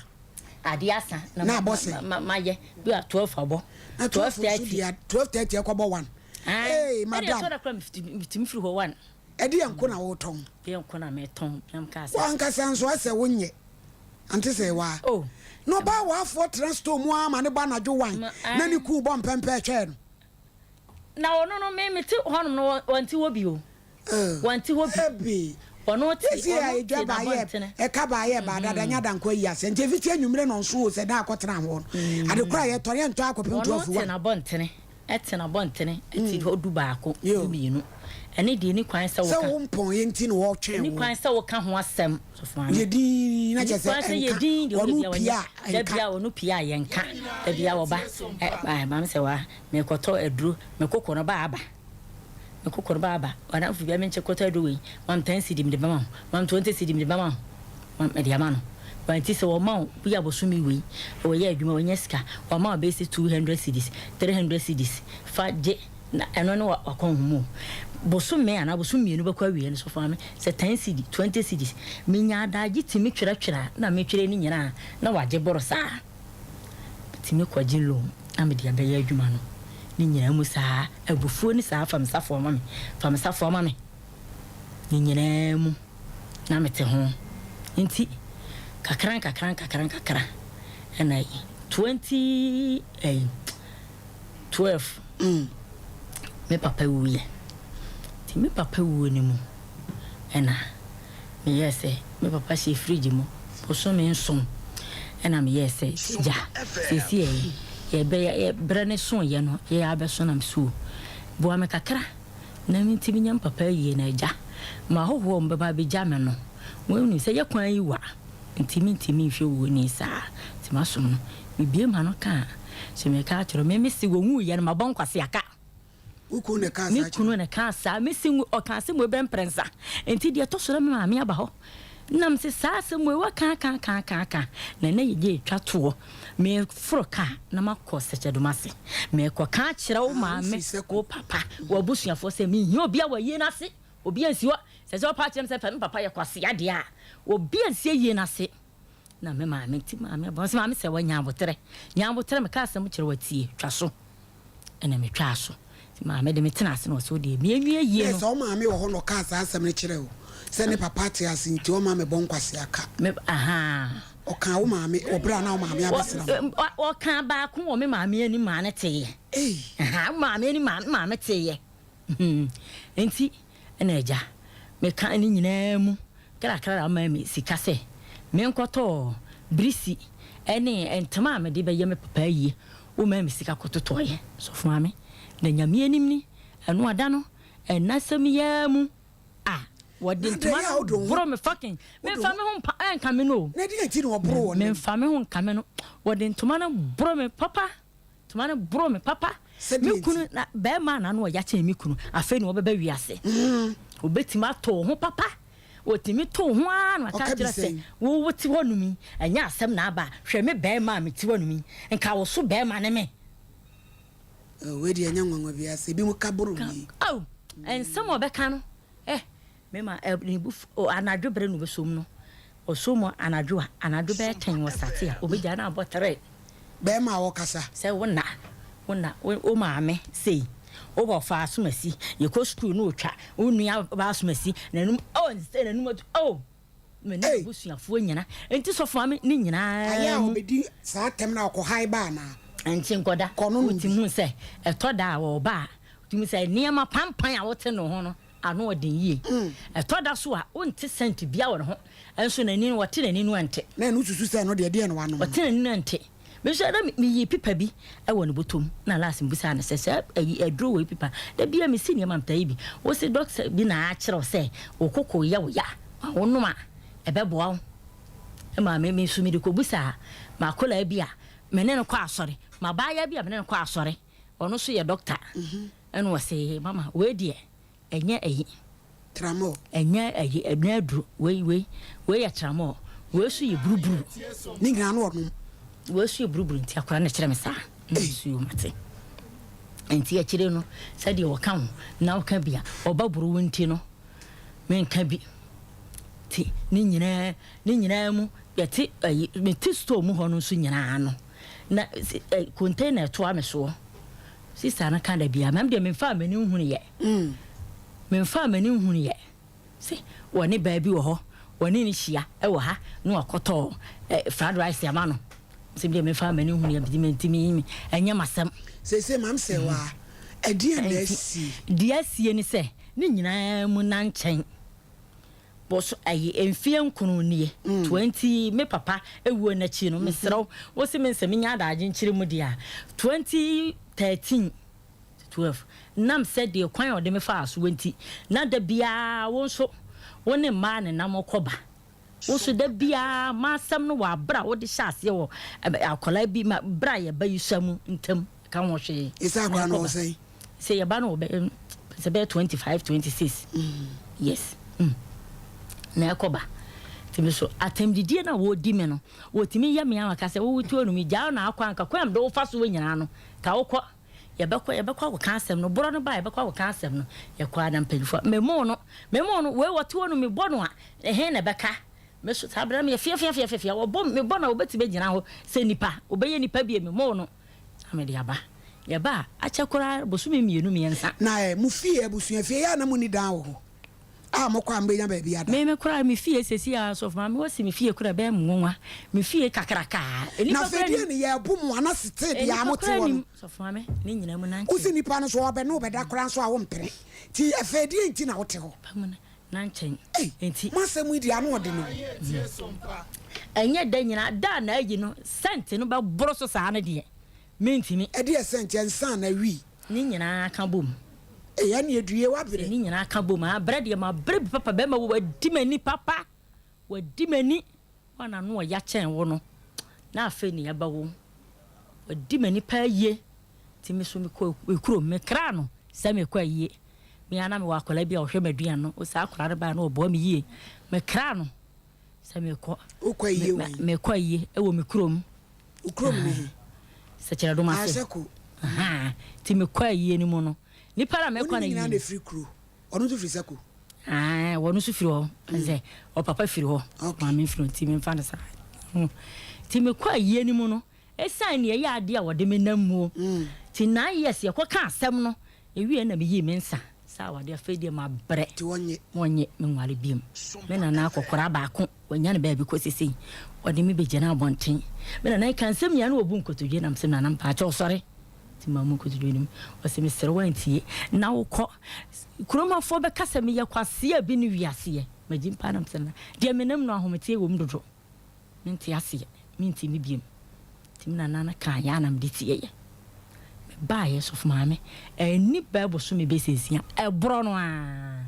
Adeɛ asa na Na abɔ sɛn? ma mayɛ. Bi a 12 abɔ. Na 12 nso 12:30. deɛ, 12:30 ɛkɔbɔ 1. Ae, Hey, ɛdeɛ madam. ɛtɔ da koraa metumi firi hɔ 1. Ɛdeɛ nko na wotɔn? Deɛ nko na metɔn. Nyam kaa sɛ. W'ankasa nso asɛ wonyɛ. Ante sɛ waa. Oh. Na ɔbaa waafoɔ tena store mu ara ma ne bɔ anadwo wan na ne kuu bɔ mpɛmpɛ twɛɛ no. Na ɔno no me mete hɔnom no wɔnte hɔ bi o. Wɔnte hɔ bi. Ebi. Ɔno te Esi a ɔno edwa te ba yɛ n'abɔntene. ɛka ba yɛ ba dada nya da nkɔ ayi ase nti efiti anwummere na ɔnso o sɛ dan akɔtena hɔ no ade koro a yɛtɔ no yɛntɔ akɔpem Ɔno 12 te 1. n'abɔntene. Tena abɔntene te hɔ dubaako, Yo. dumienu. Ɛne deɛ ɛni kwan sɛ Sɛ woka. wo mpɔn yɛ nti na wɔretwɛn Ɛni wo. kwan sɛ woka ho asɛm, sɔfo maame. Yɛ dinn na Ɛni kyerɛ sɛ kwan sɛ yɛ ɛnka. dinn deɛ Ɔno woyɛ biara pie wɔnyɛ. a Da ɛnka. biara ɔno pie a yɛnka. Da biara wɔba. Ɛ, maame sɛ wa, merekɔtɔ aduro, me koko no ba aba. Me kokor ba aba, w'adamfo bia me nkyɛ kɔtɔ aduro wei, ma me 10 cedi mede bɛma wo, ma me 20 cedi mede bɛma wo, ma mede ama no. Ba nti sɛ wɔma wo bi a bosome wei, wɔyɛ adwuma wɔnya sika, wɔama wo bɛyɛ sɛ 200 cedis, 300 cedis, fa gye na ɛno ne w'akɔnhoma o. Bosome anaa bosome mmienu bɛkɔ awieɛ no so fa ma me sɛ 10 cedi, 20 cedis. Menya adagye tumi twerɛtwerɛ a na metwerɛ ne nyinaa na wagye boro saa. Metumi kɔgye loan na mede abɛyɛ adwuma no ne nyinaa mu saa abufuo ne saa fa me safoa ma me fa me safoa ma me ne nyinaa mu na mete ho nti kakra nkakra nkakra nkakra ɛna 20 ɛyi 12 me papa wuiɛ nti me papa wuo no mu ɛna meyɛɛ sɛ me papa hyɛ fridge mu bosome nson ɛna meyɛɛ sɛ gya seesei ɛyi yɛbɛyɛ berɛ ne so yɛ no yɛ abɛso nam suo boa me kakra na mentimi nyɛ me papa yie na agya ma ahɔhoɔ mbɛba abɛgya me no wɔnim sɛ yɛ kwan yi wa nti mentimi nhwɛ wuo ni saa nti masom no mebie ma no ka a sɛ meka akyerɛ me mese wɔwuiɛ no mabɔ nkwaseaka. Wo kunu na ɛkaa saa Me kyerɛ kunu wo? na ɛkaa saa. Mese ngu, ɔkaa asɛm wei bɛyɛ mprɛnsa. Nti deɛ ɛtɔ so na me maame aba hɔ. Na mese saa asɛm wei waka aka aka aka aka. Na ɛnɛ yɛgye ɛtwa toɔ. Meforo kaa na makɔ Sɛkyɛdomase. Mekɔka akyerɛ wo Ah, maame, wofiri Sɛko. wo papa, w'abusuafoɔ sɛ menhia obiara wɔ ayie no ase. Obiara nsi hɔ. Sɛ sɛ ɔpa akyerɛ me sɛ me papa yɛ kwasea deɛ a, obiara nsi ayie no ase. Na me maame nti maame abɔ sɛ maame sɛ wanya aboterɛ nya aboterɛ meka asɛm kyerɛ watie twa so ɛna metwaa so nti maame de me tena ase na ɔsɛ wodeɛ mienwie yie Nɛ no. sɛ wo maame wɔ hɔ na ɔkaa saa asɛm no kyerɛɛ wo sɛ ne papa te ase nti ɔmma mebɔ nkwasea ka. Me ahaa. Ɔkaa wo maame wɔ berɛ a na wo maame abɛsra mo. Ɔkaa baako wɔ me maame anim maa no teeɛ. Ei. Ahaa wo maame anim maa me maame teeɛ. Nti Ɛna agya, meka ne nyinaa mu krakra maa me sika sɛ menkɔtɔ birisi ne ntoma a mede bɛyɛ me papa ayie. Womaa me sika kɔtotɔeɛ. Sɔfo Maame, na Nyame anim ni, ɛno ada no, ɛna asɛm yi ara mu a wɔde Na ntoma dɛn a no wode wo ho boro me fucking, wode memfa wo me ho mpa ɛnka me no o. Na deɛn nti na wɔboro wo nnam? Memfa me ho nka me no. Wɔde ntoma no boro me papa. Toma no boro me papa. Sɛdeɛ Me nti. kunu na bɛrima a n'ano ɔya kyɛn me kunu afei na ɔbɛba wiase. Obetumi ato wo ho papa. Otumi to wo ho ara na waka Ɔka bi akyerɛ sɛ sɛn? wo wote hɔnom yi, ɛnyɛ asɛm na aba a, hwɛ me bɛrima a mete hɔnom yi, nka wo so bɛrima ne me. Oh, wei deɛ ɛnyɛ nwanwa biara sɛ ebinom ka boro Ka, wie. oh, nsɛm a ɔbɛka no, eh, me ma eh, ne bo fu, oh, anadwo bere na obesom no. Ɔsɔ mu anadwo a, anadwo bɛyɛ tɛn wɔ sate a, obegyae na abɔ tere. Bɛɛma a ɔkasa. Sɛ wo na, wo na, wo, wo maame sei, wo wɔfa asomasi, yɛkɔ sukuu na otwa, wo nua baa asomasi, n'anum, oh, nsɛ n'anum atu, oh, me ne Ei! m'abusuafoɔ nyina, nti sɔfo maame ne Ayɛ nyinaa a mu. ɔbɛdi saa atɛm no a ɔkɔ hae ba anaa? Nti nkɔda, Kɔ no nom wotumi bi. hu sɛ ɛtɔ da a ɔɔba a, wotumi hu sɛ nneɛma pampan a wote ne ho no, Ano ɔden yie. Ɛtɔ da so a, wonte sɛnt biara wɔ ne ho, nso n'ani no, wɔte n'ani no ɛnte. Na ɛno wosusu sɛ ɛno deɛ, deɛn na wanom no? Ɔte n'ani no ɛnte. Me nso na meyii pipa bi wɔ ne bɔtɔ mu, na last mebisaa no sɛ, saa ayi aduro wei pipa, da biara mesi nneɛma metaa yi bi, wose dɔkta bi na akyerɛ wo sɛ wo koko yɛ wo ya ma wonom a ɛbɛboa wo? Ɛmaa me me nso mede kɔbisaa m'akwadaa bi a me ne no kɔ asɔre, m'abaayewa bi a me ne no kɔ asɔre, ɔno nso yɛ dɔkta. Ɛna ɔse mama wei deɛ ɛnyɛ ayi. Tramol. Ɛnyɛ ayi ɛnyɛ aduro wei wei wei yɛ tramol wei nso yɛ buruburu. Ne nyinaa no ɔnom. Wei nso yɛ buruburu nti akwadaa no kyerɛ me saa na nso yɛ mate. Nti akyire no sɛdeɛ ɔka ho na ɔka bi a ɔba buru wo nti no menka bi ti ne nyinaa ne nyinaa mu yɛte ayi mete store mu hɔ no nso nyinaa no na container ɛtoa me soɔ. Sister no ka da biara, mɛm deɛ memfaa m'ani nhunuiɛ. Memfaa m'ani nhunuiɛ sɛ wɔne baa bi wɔ hɔ, wɔne no hyia wɔ ha na wakɔtɔ eh, fried rice ama no. Sɛ deɛ memfaa m'ani nhunuiɛ, nti mentumi, ɛnyɛ m'asɛm. Seesei mam sɛ wa, ɛdeɛn na asie? Deɛ asie ne sɛ, ne nyinaa mu na nkyɛn. Bɔso ayi mfeɛ nkron nie, 20 me papa wuo no akyi no, mesrɛ wo, wo se me nsɛ menya adagye nkyerɛ mu deɛ a, 2013, 12, nam sɛ deɛ kwan a ɔde me faa soɔ nti, na da biara wo nso wo ne mmaa nenam kɔ ba, wo nso da biara m'asɛm no wɔ aberɛ a wode hyɛ aseɛ wɔ akwadaa bi ma berɛ a yɛba yi sua mu ntam ka ho hwee. Ɛsɛ akwadaa no ɔwɔ sɛn? Sɛ yɛba no wɔ bɛ. Sɛ bɛyɛ 25, 26 years na ɛkɔ ba. Nti me so atɛmdidie no a wɔdi me no, wɔtumi yɛ me ama ka sɛ wowo tuo no megyaa wo na akɔ anka kwan a mede wo fa soɔ nyinaa no ka wokɔ. Yɛbɛkɔ yɛbɛkɔ akɔka asɛm no, borɔ no ba a yɛbɛkɔ akɔka asɛm no. Yɛkɔ a na mpanyinfoɔ memoo no, memoo no, wei wɔte hɔ no mebɔ no a ɛhe na ɛbɛka? Me so saa berɛ no meyɛ feafeafeafea, wɔbɔ mebɔ no a wɔbɛtumi agyina hɔ sɛ nipa, wɔbɛyɛ nipa bio memoo no na mede aba. Yɛba a akyɛ koraa bosome mmienu mmiɛnsa. Na ɛ, mo fie, abusua fie, yɛ a na monni dan wɔ hɔ a mokɔ a mobɛnya baabi ada? Me, me koraa me fie seesei ara, Sɔfo Maame, wɔasi me fie koraa ɛbɛyɛ me nwonwa. Me fie kakrakaa, Na nnipa afei koraa deɛ nnim. ne yɛrebo mo ana setee deɛ a Nnipa mote koraa hɔ no? nnim, Sɔfo Maame, ne nyinaa mu na Wo se nkyɛn. nnipa no so wɔbɛne wo bɛda koraa nso a wompene, nti afei deɛn nti na wote hɔ? Pa mu na nkyɛn Ei, nti. mo asɛm yi deɛ ano ɔden o. Ɛnyɛ da nyinaa, da a na ayi no, sɛnte no bɛboro so saa no deɛ, mentumi. Ɛdeɛ sɛnte, nsa anaa wii? Ne nyinaa ka bom. Ei, ɛneɛ due, woabrɛ. Sɛ ne nyinaa ka bom a, brɛ deɛ mabrɛ bi papa, bɛrima wei wadi m'ani papa, wadi m'ani, wo a n'ano ɔya kyɛn wo no, na afei ne yɛbɛwo wo, wadi m'ani paa yie, nti me nso mekɔ me kurom, mekraa no sɛ mekɔ ayie, me ara na mewɔ akwadaa bi a ɔhwɛ m'aduane no, saa akwadaa no baeɛ no ɔboa me yie, mekraa no sɛ mekɔ, Wokɔ ayie wɔ he? mekɔ ayie wɔ me kurom. Wo kurom ne he? Sɛkyerɛdom ase. Ah, Sɛko. Ahaa, nti mekɔ ayie no mu no, nipa na mekɔ Wo ne no ne nyinaa ayie na no. ɛfiri kuro? Ɔno nso firi Sɛko? Ae, wɔno nso firi hɔ. Sɛ ɔpapa firi hɔ, Okay. maame firi hɔ, nti memfa no saa. Nti mekɔ ayie no mu no, ɛsiane nea ɛyɛ adeɛ a wɔde me nam muo, nti 9 years yɛkɔka asɛm no, ɛwie na meyii me nsa sɛ awadeɛ afei deɛ mabrɛ. Nti wɔnyɛ? Wɔnyɛ, menware biom. Me nana akɔkora baako, wanya no baabi kɔ sesei, ɔde me bɛgyina abɔnten. Me nana ka nsɛm nyinaa na ɔbu nkotodwe na mesɛ nana mpaakyɛw sɔre. Nti maa mu nkotodwe no mu. Ɔse mesrɛ wo antie na wokɔ. Kurom hafoɔ bɛka sɛ meyɛ kwasea bi ne wiaseɛ. Magye mpa na mesɛ nana deɛ menam no ahometeɛ wɔ mu dodo. Mente aseɛ, mentimi biom. Nti me nana no kaa yɛ a na mede tieeɛ. Mebaeɛ sɔfo maame, ɛnni bɛɛ bosome bɛsɛ nsia, ɛborɔ no ara,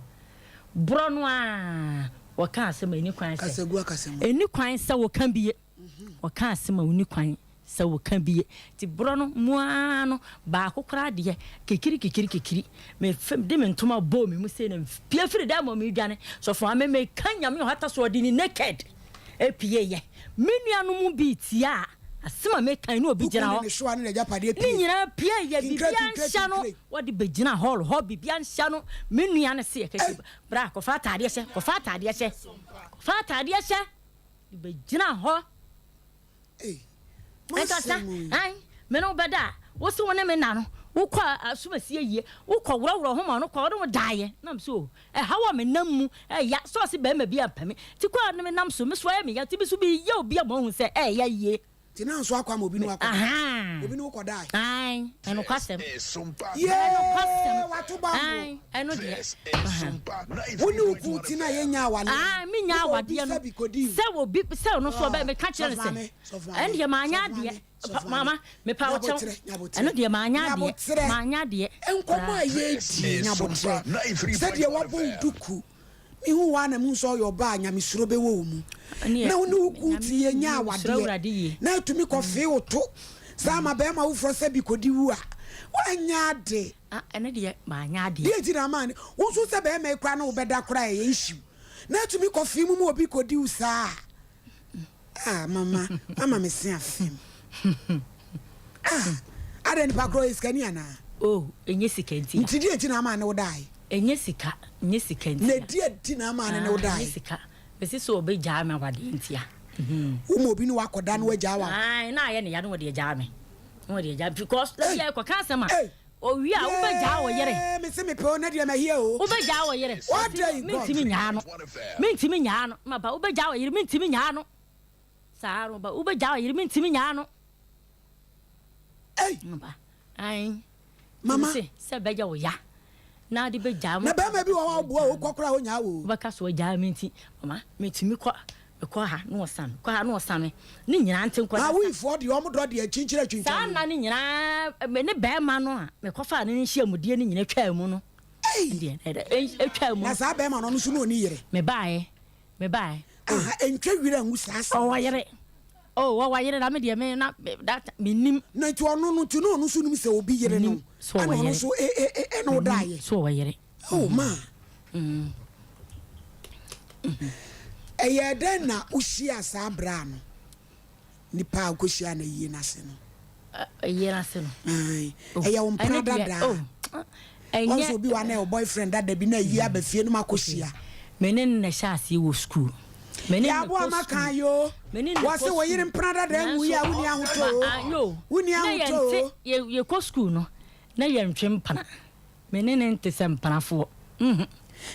borɔ no ara, wɔka asɛm a ɛnni kwan sɛ, Kasagu akasa mu. ɛnni kwan sɛ wɔka bie. Wɔka asɛm a onni kwan sɛ wɔka bi. Nti borɔ no mu ara no, baako koraa deɛ, kikiri kikiri kikiri. Me de me ntoma bɔɔ me mu sei na mepue firi dan mu a meredwane. Sɔfo Maame, meka Nyame ɔhata so ɔde ne naked pieeɛ. Me nuanom mu bi tie a, asɛm a meka yi na obi Wo gyina kunu hɔ. de ne soa ne n'agyapadeɛ Ne pue. nyinaa pieeɛ, Kinkire biribiara kinkire nhyɛ no. kinkire. Wɔde bɛgyina hall hɔ, biribiara nhyɛ no. Me nua no se, Ei! Bra, kɔfa ataadeɛ hyɛ, kɔfa ataadeɛ hyɛ, kɔfa ataadeɛ hyɛ. Bɛgyina hɔ. Ɛnkasa, ae, me ne wo bɛda a, wo se wo ne me nna no, wokɔ a asomasie yie, wokɔ worɔworɔ ho ma ɔno kɔ, ɔne wo daeɛ. Na me so o, ɛhaw a menam mu ɛya, sɛ ɔse barima bi ampɛ me, nti kɔ a ne menam so, me so ayɛ me ya, nti me so meyɛ obi a mahu sɛ ɛya yie. Nti na nso akɔ ama obi ne wo akɔda? Obi ne wo kɔdae? Ae, ɛnokwasɛm. Yee, Ɛnokwasɛm. wato bambo. Ae, ɛno deɛ. Wo ne wo kunu ti na yɛnnya awadeɛ no. Ae, mennya Woma obi awadeɛ no. sɛ bi kɔdi wo. Sɛ obi, sɛ ɔno nso ɔbɛ, meka kyerɛ no sɛ, Sɔfo maame, sɔfo maame, ɛno deɛ manyɛ sɔfo adeɛ. maame, sɔfo maame. Mama, mepa wo kyɛw. Nyabotrɛ, nyabotrɛ. Ɛno deɛ manyɛ adeɛ. Nyabotrɛ. Manyɛ adeɛ. Nkɔmmɔ a yɛredi, nyabotrɛ. Sɛdeɛ woabɔ wo duku. Mehu wo a na mehu sɛ ɔyɛ ɔbaa a nyamesuro bɛwɔ wo mu. Na wo ne wo kunu te yɛ nya awadeɛ na atumi kɔ fee wo to saa ma bɛrima woforɔ sɛ bi kɔdi wu a woanyɛ ade. Ɛno deɛ manyɛ adeɛ. Deɛ nti na ama ne wo nso sɛ bɛrima yi koraa ne wo bɛda koraa ɛyɛ issue na atumi kɔ fee mu ma obi kɔdi wo saa a. Ah mama mama me se afem. Ah adɛn nipa korɔ ɔyɛ sikani anaa. Oh ɛnyɛ sika nti a. Nti deɛ nti na ama ne wo dae. Ɛnyɛ sika nyɛ sika nti a. Na deɛ nti na ama ne ne wo dae. Ɛnyɛ sika mese sɛ ɔbɛ gyaa me awadeɛ nti a. Wo ma obi ne wo akɔda na wagyaa wo. Ae na ayɛ ne ya na ɔde agyaa me na ɔde agyaa me because da biara yɛkɔka asɛm a. Owie a, wobɛgyaa wo yere. Yee, mese mepɛ o, na deɛ mahia o. Wobɛgyaa wo yere. What day God. Mentumi nyaa no. Mentumi nyaa no. Maba, wobɛgyaa wo yere. Mentumi nyaa no. Saa ara, wobɛgyaa wo yere. Mentumi nyaa no. Ei. Maba, ae. Mama. Mese, sɛ ɛbɛyɛ wo ya. Na ade bɛgyaa mo. Na bɛrima bi wɔ hɔ a ɔboa o, wokɔ koraa a ɔnyaa wo o. Wobɛka sɛ ɔgyaa me nti, mama, metumi kɔ. Mekɔ ha na ɔsa me, kɔ ha na ɔsa me, ne nyinaa nte nkɔ. Awoifoɔ deɛ wɔn dɔ deɛ kyinkyini atwintwan. Saa nna no nyinaa, me ne barima no a mekɔfaa no no nhyiamudie no nyinaa twaa mu no. Ei! Deɛ ɛtwaa mu. Na saa barima no, ɔno nso na ɔnni yere? Mebaeɛ, mebaeɛ. Aha, ɛntwa wira ngu saa asɛm no so. Ɔwɔ yere. Oh, wɔ wayere na me deɛ me na that mennim. Na nti ɔno no nti na ɔno nso nim sɛ obi yere no Mennim sɛ ɛna ɔwɔ ɔno yere. nso e e e ɛna Mennim ɔdaeɛ. sɛ ɔwɔ yere. Oh ma. Ɛyɛɛ dɛn na wohyiaa saa bra no? Nipa a wokɔhyiaa no ayie no ase no. Ayie no ase no. Ae. Ɛyɛ wo mpena dada. Wɔn sɛ obi wɔ na ɛwɔ boyfriend dada bi na ayie aba fie no ma akɔhyia. Me ne no na ɛhyɛ aseɛ wɔ sukuu. Me ne no kɔ sukuu. kan yoo. Me ne no kɔ Wɔse wo yere mpena dada nwu yi a wonni ahotɔ oo. Wonni ahotɔ oo. Yɛkɔ sukuu no na yɛntwe mpena. Me ne no nte sɛ mpenafoɔ.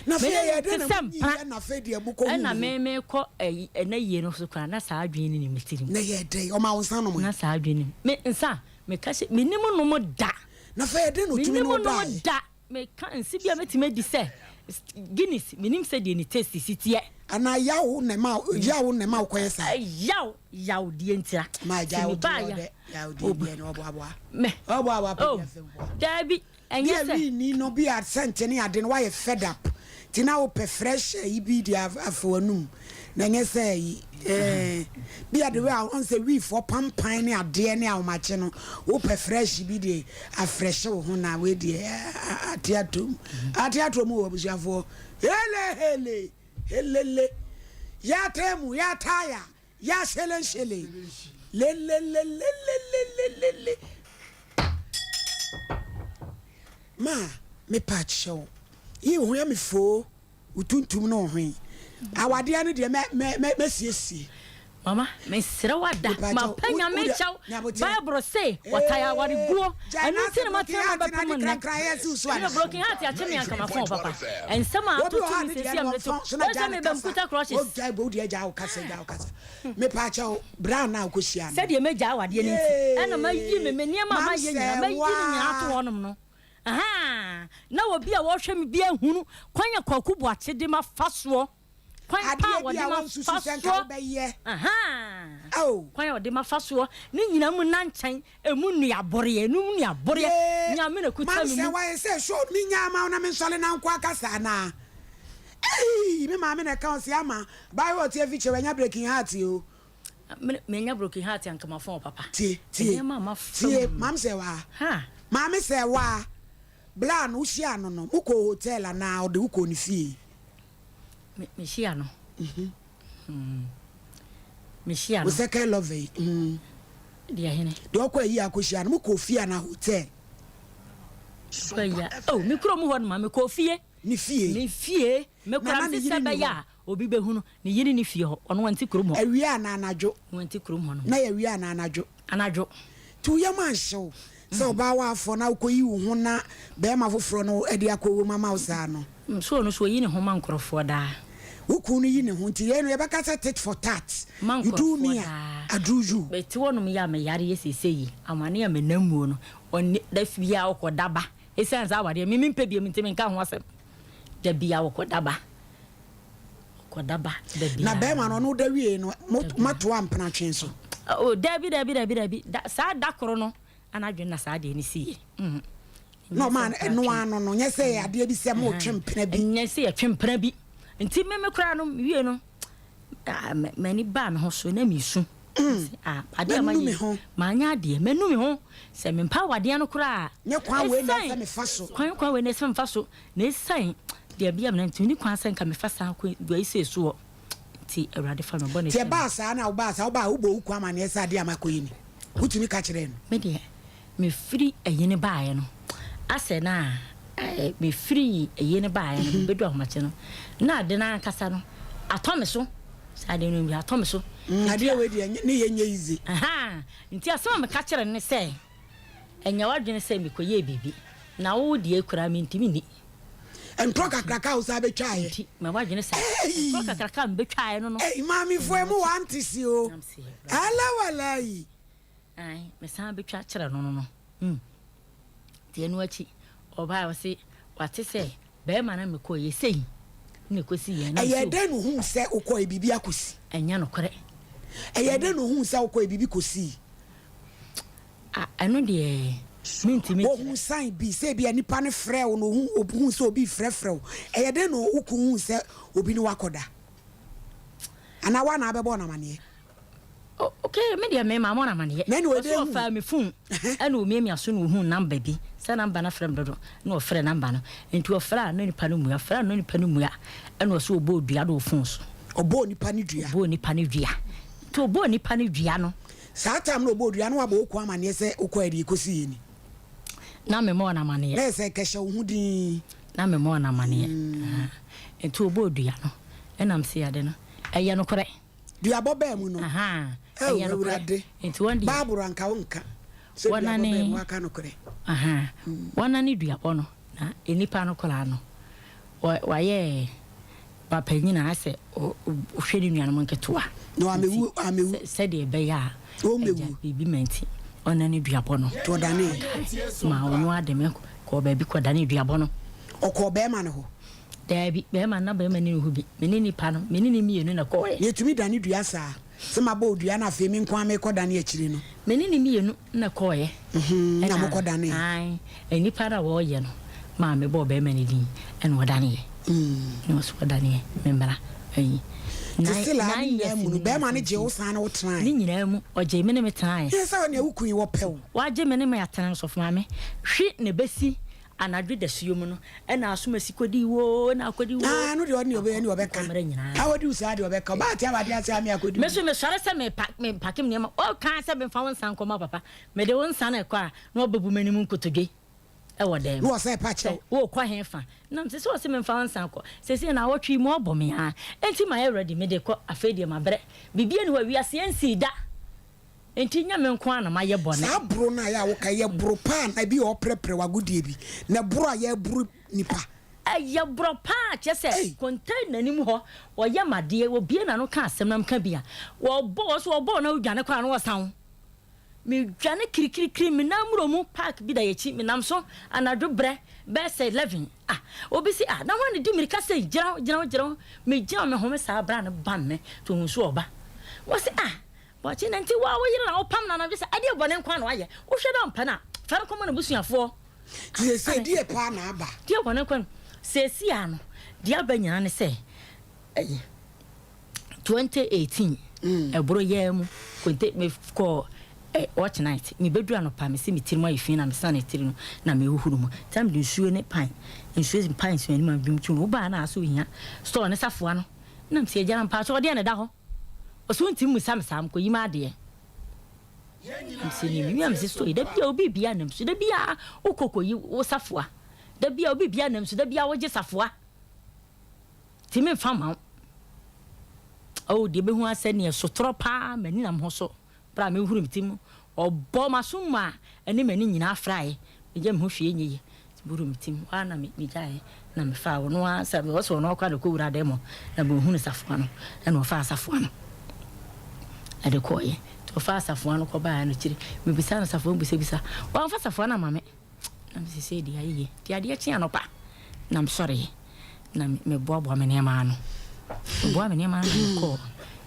Na Me afei ne ɛyɛɛ no dɛn nte na sɛ munyiiɛ mpena. na afei deɛ mokɔhuu Ɛna no? me mekɔ ayi ɛna yie no so koraa na saa adwene no ni me tirim. Na ɛyɛɛ dɛn? Ɔmaa wo nsa nomee? Na saa adwene no me nsa meka hyɛ menim nom da. Na afei ɛyɛɛ dɛn na ɔtumi Menim ne wo nom daeɛ? da. Meka nse bi a mɛtumi adi sɛ Guinness menim sɛdeɛ ne taste si teɛ. Anaa yaw na ɛma yaw na ɛma wokɔyɛ saa? Yaw yaw deɛ ntira. Ma Nti gyae wo tiri mebaeɛ ɔdɛ yaw deɛ oh deɛ na ɔboaboa me ɔboaboa pɛ oh bi afei boa. daabi. Bi Ɛnyɛ a sɛ. wii ni no bi a scent ne ade no wayɛ fed up nti na wopɛ fresh ayi bi de afa w'anum na ɛnyɛ sɛ ayi eh, bi a the way a ɔn sɛ wii foɔ pampan ne adeɛ ne ahomakye no wopɛ fresh bi de afreshe wo ho na wei deɛ ate atom ate atom wɔ abusuafoɔ hele hele helele yɛatɛ mu yɛataya Ya shele shele lelelelelelelelele Ma me pa kyɛw yi wo ho yɛ me foo wo tuntum ne wo ho yi awadeɛ no deɛ mɛ mɛ mɛ mɛsiesie. Mama mesrɛ wo ada Mepa kyɛw mapɛ wo nyame wo deɛ kyɛw nyaboteɛ bible se wɔtae ee awareguo gyae ɛno na nti asɛ na broken matena heart na mabɛpem ade nnɛ krakra yɛ si wo so ɛna anaa. broken heart akye me anka mafɔn papa ɛnsɛm a Obi wɔ atoto hɔ a me ne deɛ sɛsi a no mede to wɔmfɔn so na wɔn gyaa sɛ ne meba kasa mkuta crutches wogyae bɔ wo deɛ gyaa wo kasa gyaa wo kasa Mepaakyɛw, bere a na wukohyia no. Sɛdeɛ mɛgyae awadeɛ no nti, ɛna mayi me me nneɛma a Yee! mayɛ nyinaa, mayi ne nyinaa ato Mamsɛwa! hɔnom no. Ahaa! Na obi a ɔrehwɛ me biara nhunu kwan a Kwaku Boakye de mafa soɔ, kwan pa a Adeɛ bi wɔde a mafa wonsusu sɛ nka soɔ. wobɛyɛ. Ahaa! Ao! Kwan a wɔde mafa soɔ, ne nyinaa mu nankyɛn, ɛmu nnuaboreɛ, ɛno mu nnuaboreɛ, Yee! Nyame na ɛkuta me mu. Mamsɛwa, ɛsɛ so menya ama wo na mensɔre na nko akasa anaa? Eii! Me maame na ɛka ɔse ama, baayewa ɔte afikyire wanya breaking heart o. Me menya broken heart anka mafɔn wo papa. Tie tie Nneɛma a mafa tie mu no. maame sɛwaa Ha. maame sɛwaa bla no wohyia no no mo kɔɔ hotel anaa ɔde wo kɔɔ ne fie. Me me hyia no. Hmm. Me hyia Wo no. second lover yi. Hmm. Deɛ hene. Deɛ ɔkɔ ayi akɔhyia no mo kɔɔ fie anaa hotel. Kɔ ayi a oh me kurom hɔ no ma me kɔɔ fie. Ne fie. Ne fie. Me Na kura na ne me sɛ yere nni bɛyɛ hɔ. a obi bɛhu no. Ne yere nni fie hɔ. Ɔno ɔnte kurom hɔ. Awia anaa anadwo? Ɔno ɔnte kurom hɔ nom. Na ɛyɛ awia anaa anadwo? Anadwo. Nti wo yam anhye wo sɛ ɔbaa woafɔ na wokɔyi wo ho na barima foforɔ no de akɔwom ama wo saa no? So ɔno nso ɔyi ne ho ma nkorɔfoɔ daa? Wo kunu no yi ne ho nti yei no yɛbɛka sɛ tit for tat. Ma You do nkorɔfoɔ me a, daa. I do you. Mete hɔnom yi a meyare yɛ seesei yi, amane a menam muo no, ɔnni, da biara ɔkɔda ba. Esiane saa awadeɛ me mempɛ biom nti menka ho asɛm. Da biara ɔkɔda ba. Ɔkɔda ba da Na biara. bɛrima no ɔne wo da wiei no mo Da biara. moatoa mpenatwe so? Oh, dabi dabi dabi dabi. Da, saa da koro no anadwo na saa adeɛ no siiɛ. Mm. Na Ɛnyɛ sɛ ɔmaa no ɛno mpratwe. ano no nyɛ sɛ ɛyɛ adeɛ bi sɛ motwe mpena bi. Ɛnyɛ sɛ yɛtwe mpena bi. Nti me me koraa no mewie no ah, m'ani baa me ho so na mesu. Mm. Ah, adeɛ a Manu mayɛ me yi, ho. manyɛ adeɛ, manu me ho. Sɛ mempa awadeɛ no koraa a, Nyɛ kwan wei na ɛsɛ ɛsiane mefa so. kwan kwan wei na ɛsɛ mefa so, na ɛsiane deɛ bia mena nti, menni kwan sɛ nka mefa saa kwan wei sei soɔ. Nti Awurade fa me bɔne Nti kyɛ me. ɛbaa saa na wobaa saa wobaa wobɔ wo kunu amaneɛ sɛ adeɛ a makɔyɛ ni? Wotumi ka kyerɛɛ no? Me deɛ, mefiri ayi no baeɛ no, asɛ na mefiri ayi no baeɛ no, mebɛdu ahomakye no, na ade no ankasa no atɔ me so. Saa adeɛ no atɔ me so. Mm, adeɛ wei deɛ ne yɛ nyɛ easy. Ahaa, nti asɛm a meka kyerɛ no ne sɛ, ɛnyɛ w'adwene sɛ mekɔyɛɛ biribi, na wo deɛ koraa mentumi nni. Ntorɔ kakraka a wosan bɛtwaeɛ. Nti ma w'adwene sɛ ntorɔ kakraka a mebɛtwaeɛ no no. Ei, maamefoɔ emu wɔ antese o. Ala walayi. Ae, mesan bɛtwa kyerɛ no no no. Mm. Nti ɛno akyi, ɔbaa ɔse wate sɛ bɛrima no mekɔɔ yɛ sei na ɛkɔsi yɛn. Ɛyɛ dɛn na ohuu sɛ wokɔɔ yɛ biribi akɔsi? Ɛnyɛ nokorɛ. Ɛyɛ dɛn na ohuu sɛ wokɔɔ yɛ biribi kɔsii? Ah, ɛno deɛ mentumi nkyerɛ. Ohuu sign bi sɛ ebia nipa no frɛɛ wo na ohuu ohuu sɛ obi refrɛfrɛ wo. Ɛyɛ dɛn na wo kunu huu sɛ obi ne wo akɔda? Anaa woa na abɛbɔɔ no amaneɛ? Ok, me deɛ me maa mo no amaneɛ. Na ɛne Ɔse ɔde hu. ɔfaa me phone ɛna ɔmiamia so na ɔhuu number bi, sɛ number no afrɛ me dodo, na ɔfrɛ number no. Nti ɔfrɛ a na nipa no mmua, ɔfrɛ a na nipa no mmua, ɛna ɔse ɔbɔɔ dua no wɔ phone so. Ɔbɔɔ nipa no dua. Ɔbɔɔ nipa no dua. Nti ɔbɔɔ nipa no dua no. Saa time no ɔbɔɔ dua no wabɔ wo kunu amaneɛ sɛ wokɔɛ deɛ ɛkɔsiiɛ ni? Na me mmɔɔ no amaneɛ. Na ɛsɛ kɛhyɛ wo ho dinn. Na me mmɔɔ no amaneɛ. Nti ɔbɔɔ dua no, ɛna mese ade no ɛyɛ nokorɛ. Duabɔ baa mu no, Ahaa, oh ɛyɛ nokorɛ. Awurade, Nti wɔn deɛ. Bible anka wo nka sɛ duabɔ Wɔnane, baa mu, waka nokorɛ. ahaa, wɔnane duabɔ no, na nnipa no koraa no, wɔ, wɔayɛ ba panyin a asɛ ɔ, ɔhwɛ ne nuanom nketewa. Na Nti, wamewu, wamewu. sɛ, sɛdeɛ ɛbɛyɛ a, agya, Ɔmmɛwu. biribi ma nti, ɔnane duabɔ no. Nti ɔdanee. Ɔkae maa ɔno ara de me kɔɔ baabi kɔdanee duabɔ no. Ɔkɔɔ bɛrima no hɔ. Daabi, bɛrima no, na bɛrima nni ne ho bi. Me ne nipa no, me ne no mmienu na ɛkɔeɛ. Na ɛtumi dane dua saa? Sɛ mabɔ odua na afei me nko ara merekɔdane akyire no? Me ne no mmienu na ɛkɔeɛ. Na Ɛna, mokɔdaneeɛ? ae, nnipa no a wɔreyɛ no maa mebɔɔ bɛrima no din, ɛna ɔdaneeɛ. Ɛna ɔse ɔdaneeɛ, me mmara, ayi. Te Nine, se laa ne nine nyinaa years mu no, ni bɛrima no gyee wo mfimfini. san ne wo tenaeɛ? Ne nyinaa mu, ɔgyee me ne me tenaeɛ. Yɛ sɛ ɔnea wo kun yi wɔpɛ wo. Wagye me ne me atena no, sɔfo maame, hwe na ɛbɛsi Anadwo dasuo mu no, ɛna asomasi kɔdii woo, ɛna akɔdi woo. Ah, ɛno deɛ ɔne ɔbɛyɛ ne ɔbɛka. Nkɔmmerɛ nyinaa. Awɔdi wo saa deɛ ɔbɛka. Ɔbaa te awadeɛ ase ame akɔdi Me nso mesɔre sɛ mepa mepake me nneɛma. Ɔka sɛ memfa wo nsa nkɔma papa. Mede wo nsa no rekɔ a, na ɔbɛbu m'anim nkotodwe wɔ dan mu. Na ɔsɛ pa kyɛw. Sɛ worekɔ he fa? Na mese sɛ ɔse memfa wo nsa nkɔ. Seesei naawɔtwe yi mu ɔbɔ me aa. Enti mayɛ ready mede kɔ. Afei deɛ mabrɛ. Biribiara nni hɔ a wiase ɛnsii da. Enti nyɛ me nko ara na mayɛ bɔne. Saa boro no a ɛyɛ a woka yi, yɛ boro paa anaa ebi a ɔreprɛprɛ w'agodie bi, na boro a yɛreboro nipa. Ɛyɛ borɔ paa, kyerɛ sɛ Ei! container no mu hɔ, wɔyɛ me adeɛ, wɔbue n'ano ka asɛm na meka bi a, wɔbɔ, wɔ so wɔbɔ wo na wodwane koraa na wɔsan wo. Medwane kirikirikiri, me nan mmuro mu, park bi da yɛn akyi, menam so anadwo berɛ bɛyɛ sɛ 11, ah, obi se ah, na hwan na ɛdi mmirika sei, gyina hɔ, gyina hɔ, gyina hɔ, megyina hɔ mehome saa berɛ a no bam me, nti ohuu sɛ ɔba. Wɔse ah, Boakye na nti wo a wo yere na wopam no anadwo sɛ ɛdeɛ bɔne nko ara na wayɛ, wohwɛ dɛ ɔmpɛ no a, fa no kɔma n'abusuafoɔ. Nti seesei deɛ paa na aba? Deɛ bɔne nko ara, seesei ara no, deɛ aba nyinaa ne sɛ, ɛyi, 2018, ɛboro yaa mu, konte, me kɔɔ eh, watch night, me bɛduru anɔpa, me se me tiri mu ayɛ fi na me sane tiri no na me huhuru mu, nti na mede nsuo ne pan, nsuo pan nsuo anim a mede mu tu no, wobaa na asɛ ohia store ne safoa no, na mese agya na mpakyɛw ɔdeɛ na ɛda hɔ. Ɔse wontimi mmusa me saa mekɔyi m'adeɛ Mese ne mewia mese so da bia obi bia nam so da bia wokɔ kɔyi wo safoa da bia obi bia nam so da bia wogye safoa nti memfa ma wo Oh deɛ bɛhu asɛ neɛ sotorɔ paa m'ani nam ho so Berɛ a mehuru me ti mu, ɔbɔɔ m'aso mu a ɛne m'ani nyinaa fraeɛ. Megya me ho hwee nyɛ yie. Nti mehuru me ti mu, hɔ ara na megyaeɛ na mefaa ɔno ara sɛ ɔsɛ ɔno ara koraa na ɔkɔwuraa dan mu hɔ na mehunuu safoa no ɛna ɔfaa safoa no ɛde kɔeɛ. Nti ɔfaa safoa no kɔbaeɛ no akyire mebisaa no safoa no bisabisa, wamfa safoa no amma me. Na me sesei deɛ ayɛ yie. Nti adeɛ kyee anɔpa na mesɔreeɛ na meboaboa me nneɛma ano. Meboa me nneɛma ano na mekɔɔ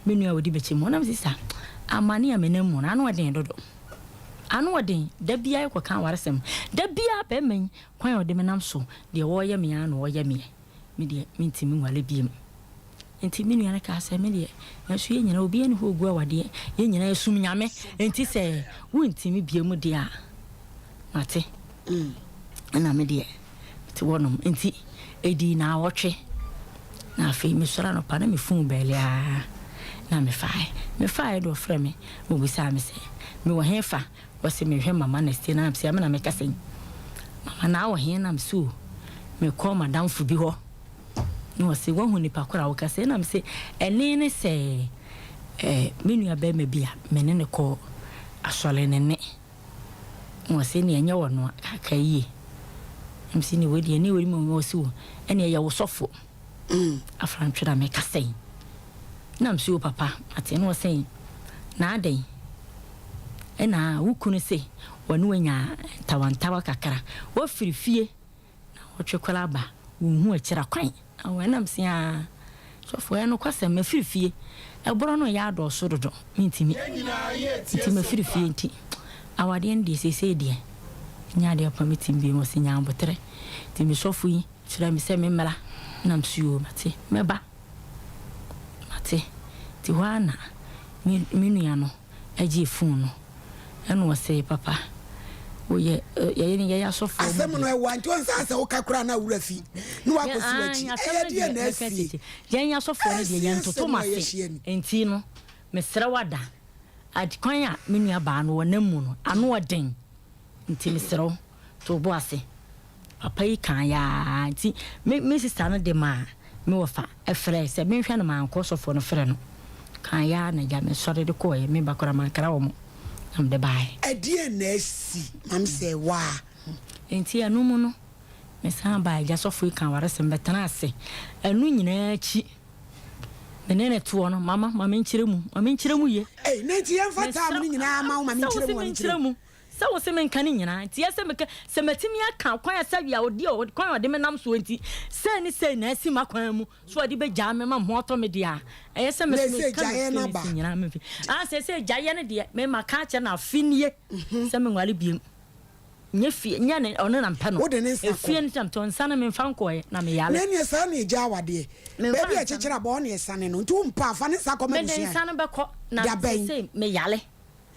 me nua a ɔdi m'akyi mu hɔ. Na me sista, amane a menam mu no, ano ɔden dodo. Ano ɔden. Da biara yɛkɔka awaresɛm. Da biara barima yi, kwan a ɔde me nam so, deɛ ɔreyɛ me ara na ɔreyɛ meɛ. Me deɛ, mentumi nware bio. Enti me nua no kaa sɛ, Me deɛ, nanso yɛn nyinaa, obiara nni hɔ a ɔgu awadeɛ. Yɛn nyinaa yɛsom Nyame. Enti sɛ wontumi bio mu deɛ a, mate. Ɛna me deɛ, mete hɔnom. Enti ɛdii naawɔtwe, na afei mesɔre anɔpa na me fon bɛɛle ara na mefaeɛ. Mefaeɛ de ɔfrɛ me na ɔbisaa me sɛ, mewɔ hefa? Ɔse mehwɛ mama na sie na mese ame na mekasa yi mama na awɔ he na mese o mekɔ madamfo bi hɔ na ɔse wahu nipa koro a wokasa yi na mese ɛne ne sɛ eh, me nua bɛrima bi a me ne ne kɔ asɔre ne ne na ɔse ne ɛnyɛ wɔ no a kaka yie na mese ne wei deɛ ne wei mu ɔse o ɛne ɛyɛ wo sɔfo afrantwe na mekasa yi na mese o papa mate na ɔse na adɛn Ɛna wo kunu se ɔne wo anya ntawantawa kakra, wafiri fie na ɔtwe koraa ba, wonhu akyira kwan. Ao ɛna mese aa sɔfo ɛyɛ nokwasɛm mafiri fie, ɛborɔ no reyɛ adɔɔso dodo mentimi nti mafiri fie nti awadeɛ no deɛ seesei deɛ ɛnyɛ adeɛ pa metim bio. Ɔse nya aboterɛ nti me sɔfo yi frɛ me sɛ memmra na mese yoo mate mɛba mate. Nti hɔ ara na me nua no. Gyee phone no ɛna ɔsee papa woyɛ yɛyɛ ne yɛyɛ asɔfoɔ mu Asɛm no deɛ. ɛwa nti ɔnsa sɛ woka koraa na awura fi na wakɔsi w'akyi Asɛm ɛyɛ no deɛ deɛ na mɛka asie tete yɛn asɔfoɔ no deɛ asie yɛntoto asɛm mo a ase yɛahyia ni. nti no mesrɛ wo ada ad kwan a me nua baa no ɔnam mu no ano ɔden nti mesrɛ wo to wo bo ase. Papa yi kaeɛ ara nti me me sista no de maa me wɔfa frɛɛ sɛ menhwɛ no mankɔ sɔfoɔ no frɛ no kaeɛ ara na agya mesɔre de kɔeɛ me ba koraa mankra wɔn na mede baeɛ. Ɛdeɛn na asi mam sɛ waa. Nti ɛno mu no mesan baeɛ agya sɔfoɔ yi kaa awaresɛm bɛtenaa ase ɛno nyinaa akyi me ne no toɔ no mama ma menkyerɛ mu ma menkyerɛ mu yie. Ei na nti yɛmfa time Mesrɛ no nyinaa ma wo ma sɛ wo menkyerɛ se mu ma menkyerɛ menkyerɛ mu. mu. Sɛ wose menka ne nyinaa nti, ɛsɛ meka, sɛ matumi aka kwan a sɛdeɛ ɔde a kwan a ɔde me nam soɔ nti, sei ne sei na asi m'akwan mu, so ɔde bɛgyaa me ma me ho atɔ me deɛ a, ɛyɛ sɛ me Na nso ɛsɛ meka gyaeɛ no m'experience aba. nyinaa memfi. Ah, seesei gyaeɛ no deɛ, me maka akyerɛ no afe nie sɛ menware biom. Nyɛ fie, nyɛ ne, ɔno na mpɛ no. Wode ne nsa kɔ. Efie no sɛ metɔ nsa no memfa nkɔɛ, na meyare. Na ɛneɛ saa na ɛgya awadeɛ. Memfa Baabi a nsa no. ɛkyekyere abɔ hɔ na ɛsane no, nti wompɛ a, fa ne nsa kɔma Mede abusua. nsa no bɛkɔ, na Da bɛn? seesei meyare.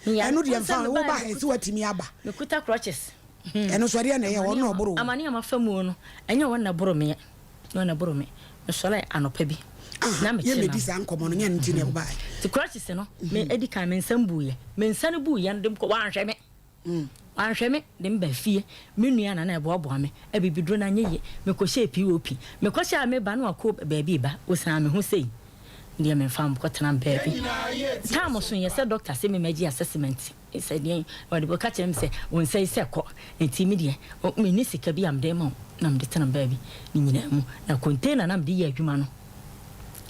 Meyare. Ɛno deɛ Wohu mfa sɛ ho, mebaeɛ woba ha ɛsɛ woatumi aba. Mekuta crutches. Ɛno nso ɛdeɛn na ɛyɛ hɔ? Ɔno na ɔboro wo. Amane a mafa muo no, ɛnyɛ wɔn na ɛboro meɛ. Ɛnyɛ wɔn na ɛboro me. Mesɔrɛɛ anɔpa bi, Aha, na mekye yɛmmɛdi nam. saa nkɔmmɔ no, nyɛ ɛno nti na wobaeɛ. Nti crutches no, me adi kan me nsa mbuiɛ. Me nsa no buiɛ no, de mekɔ, wɔanhwɛ me. Wanhwɛ me de me ba fie. Me nua na na ɛboaboa me. Abibiduro no anyɛ yie. Mekɔhyɛɛ POP. Mekɔhyɛɛ a meba na wakɔ baabi reba. Ɔsiane me ho sei. Me deɛ memfa mekɔtena baabi. Time soeɛ sɛ doctor se me mmɛgye assessment sɛ deɛn. Ɔde ɔka kyerɛɛ me sɛ wo nsa yi sɛ kɔ. Nti me deɛ menni sika bi a mede rema wo na mede tena baabi ne nyinaa mu. Na container na mede yɛ adwuma no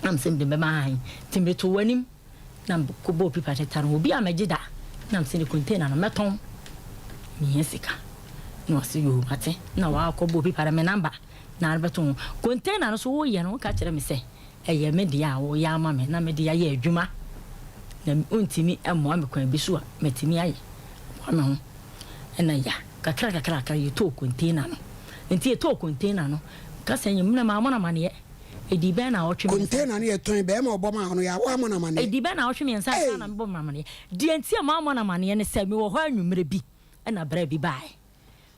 na mese mede bɛma hann. Nti mede too w'anim. Na mekɔ bɔɔ pipa de tare ho. Obi a mɛgye da na mese ne container no mɛtɔn mehia sika na ɔse yoo mate na wakɔ bɔɔ pipa de me number na ade bɛto ho. Container no so woyɛ no woka kyerɛ me sɛ ɛyɛ me deɛ a woyɛ ama me na mede ayɛ adwuma na wontumi mmoa me kwan bi so a matumi ayɛ aboa me ho ɛna ya kakra kakra kakra yɛtɔɔ container no nti yɛtɔɔ container no kasa nyɛ mu na mammɔ no amaneɛ. Ɛdii bɛn naawɔtwe mmiɛnsa. Container no yɛ tɔn bɛɛma ɔbɔ maa no yɛ a woammɔ no amaneɛ. Ɛdii bɛn naawɔtwe mmiɛnsa ansa na mebɔ no amaneɛ. Deɛ nti a mammɔ no amaneɛ ne sɛ mewɔ hɔ anwummerɛ bi ɛna bra bi baeɛ.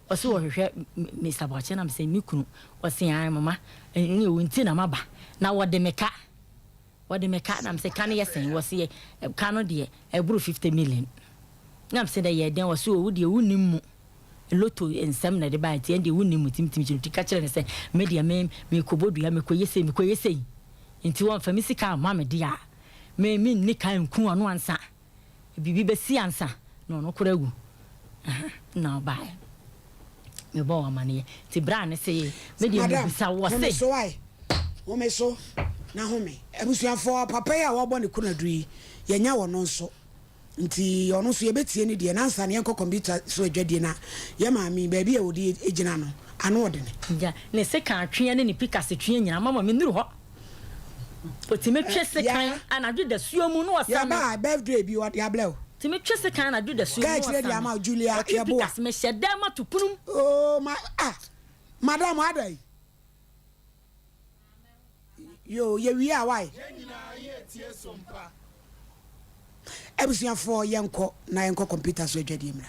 Ɔse ɔhwehwɛ Mister Boakye na mese me kunu. Ɔse ae mama ɛneɛ wo nti na maba na wɔde me ka. Wɔde me ka na mese ka no yɛ sɛn? Ɔse ka no deɛ ɛboro 50 million. Na mese na ɛyɛ dɛn? Ɔse o wo deɛ wonnim mu. Lotto nsɛm na ɛde bae nti ɛndeɛ wonnim mu nti metumi kyerɛ nti ka kyerɛ no sɛ me deɛ me mekɔbɔ dua mekɔyɛ sei mekɔyɛ sei nti wɔmfa me sika mma me deɛ a me menni kan nku ɔno ansa biribi bɛsi ansa na ɔno koraa awu aha na ɔbaeɛ mebɔɔ wɔ amaneɛ nti berɛ a ne se me deɛ Madam, mebisa wɔ home se so ae, home so na home. Abusuafoɔ, papa yi a wɔabɔ ne kunaduru yi, yɛanya wɔ no nso. Nti ɔno nso yɛbɛtie ne deɛ na ansa no yɛnkɔ kɔmputa so adwadie na yɛ maame yi baabi a ɔde gyina no ano ɔdene. Gya ne sekan tweɛ ne ne pikase tweɛ nyinaa mama me nnuru hɔ. Ɔtumi twe sekan anadwo dasuo mu na ɔsa me. Yɛba birthday bi ɔde ablɛ o. Tumi twe sekan anadwo dasuo mu na Kaa kyerɛ de ɔsa ama me. wo Julia Ɔtwe Yeboah. pikase mehyɛ dan mu ato pono mu. Oh ma ah madam ada yi. Yoo yɛwie a wai. Abusuafoɔ yɛnkɔ na yɛnkɔ computer so adwadie mmra.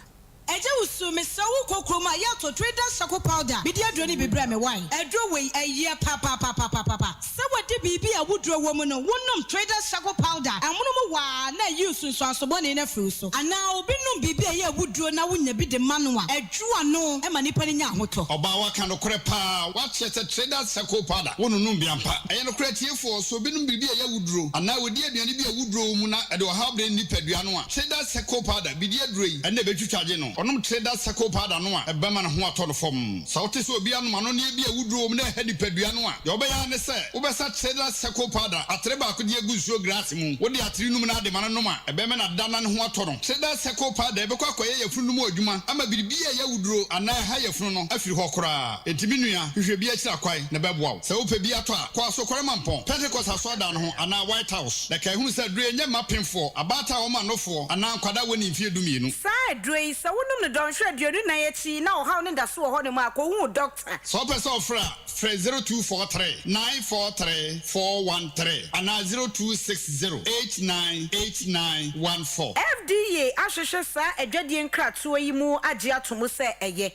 Agya Wusu, mesrɛ wo kɔ kurom a yɛ tɔ Trader Charcoal Powder bi de aduro no bi brɛ me wai. Aduro wei ɛyɛ papapapapapa. Sɛ wadi biribi a awuduro wɔ mu no, wo nom Trader Charcoal Powder amono mu waa na ayi nsunsuanso bɔne no afiri wo so. Anaa obi nom biribi a ɛyɛ awuduro na wo nya bi de ma no a, adwo ano ma nipa no nya ahotɔ. Ɔbaa waka nokorɛ paa wakyerɛ sɛ traders circle powder wo nonom bi ampa ɛyɛ nokorɛ atiefoɔ sɛ obi nom biribi a ɛyɛ awuduro anaa ɔdi aduane bi a awuduro wɔ mu na ɛde ɔhaw brɛ ne nipadua no a traders circle powder bidi aduro yi ɛna ɛbɛtwitwa agye no ɔnom traders circle powder no a ɛbɛma ne ho atɔ no fɔmm sɛ wote sɛ obi anom anonneɛ bi a awuduro wɔ mu na ɛha nipadua no a deɛ wobɛyɛ ara ne sɛ wobɛsa traders circle powder atere baako de agu nsuo glass mu wode atere num na ade ma no nom a ɛbɛma no ada na ne ho atɔ no traders circle powder ɛbɛkɔ akɔyɛ yafunu no mu adwuma ama biribi a ɛyɛ awuduro anaa ɛha yafunu no afiri hɔ koraa. Enti me nua, hwehwɛ bi akyiri akwan, na ɛbɛboa wo. Sɛ wopɛ bi atɔ a, kɔ Asokore Mampɔn, Pentekoste Asɔredan no ho anaa White House, na kae hunu sɛ aduro yi nyɛ mma apemfoɔ, abaatan a wɔma nofoɔ, anaa nkwadaa a wɔnnii mfeɛ dumienu. Saa aduro yi, sɛ wonom. Wonom no dɔnhwere 24 akyi na ɔhaw no da so wɔ hɔnom a, kɔhu wo dɔkta. Sɛ wopɛ sɛ ɔfrɛ a, frɛ 0243 943 413 anaa 0260 8989 14. FDA ahwehwɛ saa adwadie nkratoɔ yi mu agye ato mu sɛ ɛyɛ.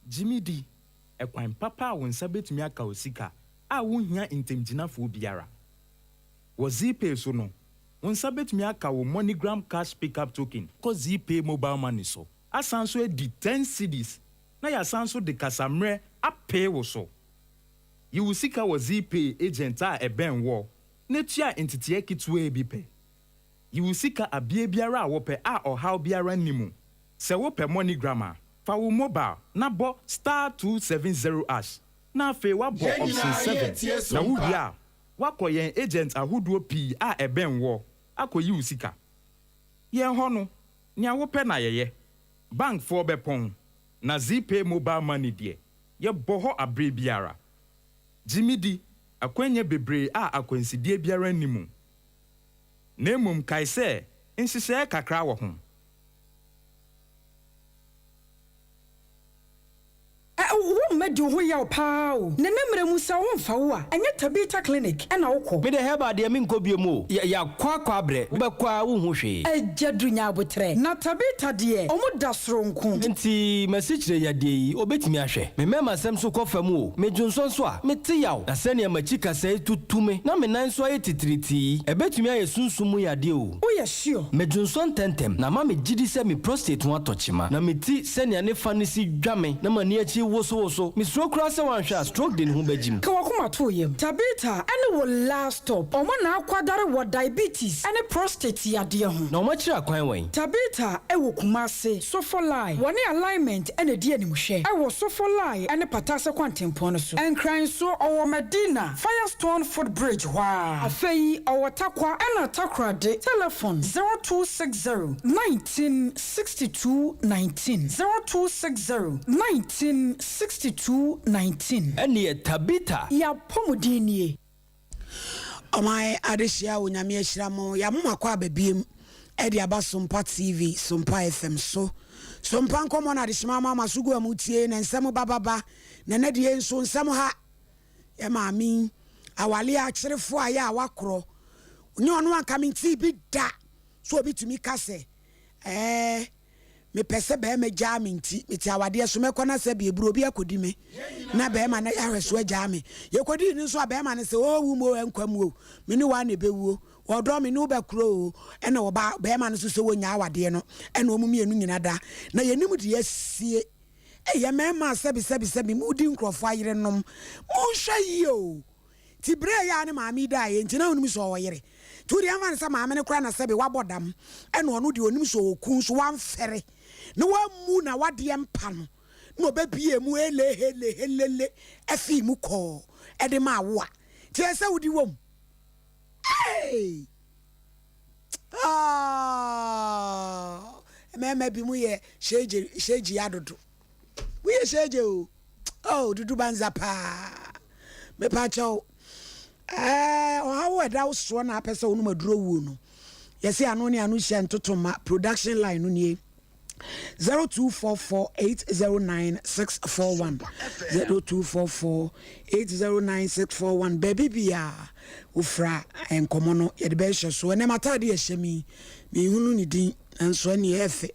Gye me di, ɛkwan papa a wo nsa betumi aka wo sika a wunhia ntamgyinafoɔ biara. Wɔ Zeepay so no, wo nsa betumi aka wo MoneyGram Cash Pickup Token kɔ Zeepay Mobile Money so, asan nso adi ten cedis na yɛasan nso de kasammerɛ apee wo so. Yi wo sika wɔ Zeepay agent a ɛbɛn woɔ na tua nteteɛ ketewaa bi pɛ. Yi wo sika abea biara a wopɛ a ɔhaw biara nni mu. Sɛ wopɛ MoneyGram a, fa wo mobile na bɔ star 270 ash na afei woabɔ Yɛn option nyinaa 7 yɛretie na Sompa. wowie a woakɔ yɛn agent ahodoɔ pii a ɛbɛn woɔ akɔyi wo sika. Yɛn hɔ no, nea wopɛ na yɛyɛ. Bankfoɔ bɛpɔn, na Zeepay Mobile Money deɛ, yɛbɔ hɔ aberɛ biara. Gye me di, akwannya bebree a akwansideɛ biara nni mu. Na mmom kae sɛ nhyehyɛɛ kakra wɔ ho. Ɛ wo mma di wo ho yaw paa o. Na ne mmerɛ mu sɛ wo mfa wo a, ɛnyɛ Tabitha clinic na wo kɔ. Me deɛ herbal deɛ menkɔ biom o, yɛ yakɔ akɔ abrɛ, wobɛkɔ a wonhu hwee. Agya Duru nya aboterɛ. Na Tabitha deɛ ɔmo da soronko. Nti m'asikyire yadeɛ yi obetumi ahwɛ? Me mmarima sɛm nso kɔ fam o, me dwonsɔ nso a, mete yaw, na sɛnea m'akyi kasɛe tutu me na me nan nso ayɛ titiritii yi, ɛbɛtumi ayɛ sunsum mu yadeɛ o. Woyɛ sure? Me dwonsɔ ntɛmntɛm, na ama me gyidi sɛ me prostate ho atɔ kyema, na me ti sɛnea ne fa no si dwa me na m'ani akyi wosowoso. Mesuro koraa sɛ wanhwɛ a stroke de ne ho bɛgyim. Ka w'akoma to wo yam. Tabitha ne wo last stop. Wɔn na akwadare wɔ diabetes ne prostate yadeɛ ho. Na wɔn akyiri akwan wɛn? Tabitha wɔ Kumasi, Sofolai. Wɔne Alignment na ɛdi animhwɛ wɔ Sofolai ne Patase kwantempɔn no so. Nkran nso, ɔwɔ Madina, Firestone foot bridge hɔ ara. Afei ɔwɔ Tarkwa ɛna Takoradi. Telefon, 0260 19 62 19, 0260 19 62 19. Ɛnneɛ Tabitha. Y'apɔmuden nie. Ɔman adehyia Onyame ahyira mo. Yɛama mo akɔ aba biem de aba Sompa TV, Sompa FM so. Sompa nkɔmmɔ na adehyema ama mo aso gu a motie na nsɛm bababa. Na ɛnɛ deɛ nso nsɛm ha. Yɛ maame yi, awale akyerefo a yɛ a wakorɔ. Nyɛ ɔno anka mentee bi da. So obi tumi ka sɛ, ɛɛ mepɛ sɛ bɛrima gyaa me nti mete awadeɛ so mɛkɔ na sɛ bieburo obi akɔdi me na bɛrima no ahwɛ so agyaa me. Yɛkɔdii no nso a bɛrima no sɛ ɔwu mu o ɛnkwa mu o me ne waa na ɛbɛwuo ɔdɔ me ne wo bɛkorɔ o ɛna ɔba bɛrima no nso sɛ wɔnyaa awadeɛ no ɛna wɔn mmienu nyina da na yɛnim deɛ asie. Ɛyɛ mmarima a sɛbi sɛbi sɛbi modi nkurɔfoɔ ayerenom monhwɛ yie o. Nti berɛ a ɛyɛ a ne maame yi daeɛ nti na wonim sɛ ɔwɔ yere. Nti wodeɛ ɛmfa no sɛ maame no koraa na sɛbe wabɔ dam ɛna ɔno deɛ ɔnim sɛ ɔwɔ kun nso wamfɛre na wammu n'awadeɛ mpa no na ɔbɛbie mu hele hele helele afii mu kɔɔ ɛde maa wo a nti ɛsɛ sɛ wodi wom. Hey! Ah! Mmarima bi mu yɛ hyegye hyegye adodo. Woyɛ hyegye o. Oh, dudu banza paa. Mepa kyɛw. Eh, ɔhaw a ɛda wo soɔ na apɛ sɛ wonom aduro wuo no. Yɛse ano ne ano hyia ntoto ma production line no nie. 0244809641 0244809641 baabi bia wofra nkɔmmɔ no yɛde bɛhyɛ so. Ɛnɛ m'ataade ɛhyɛ mi mehunu ne din nanso ɛne ɛfɛ.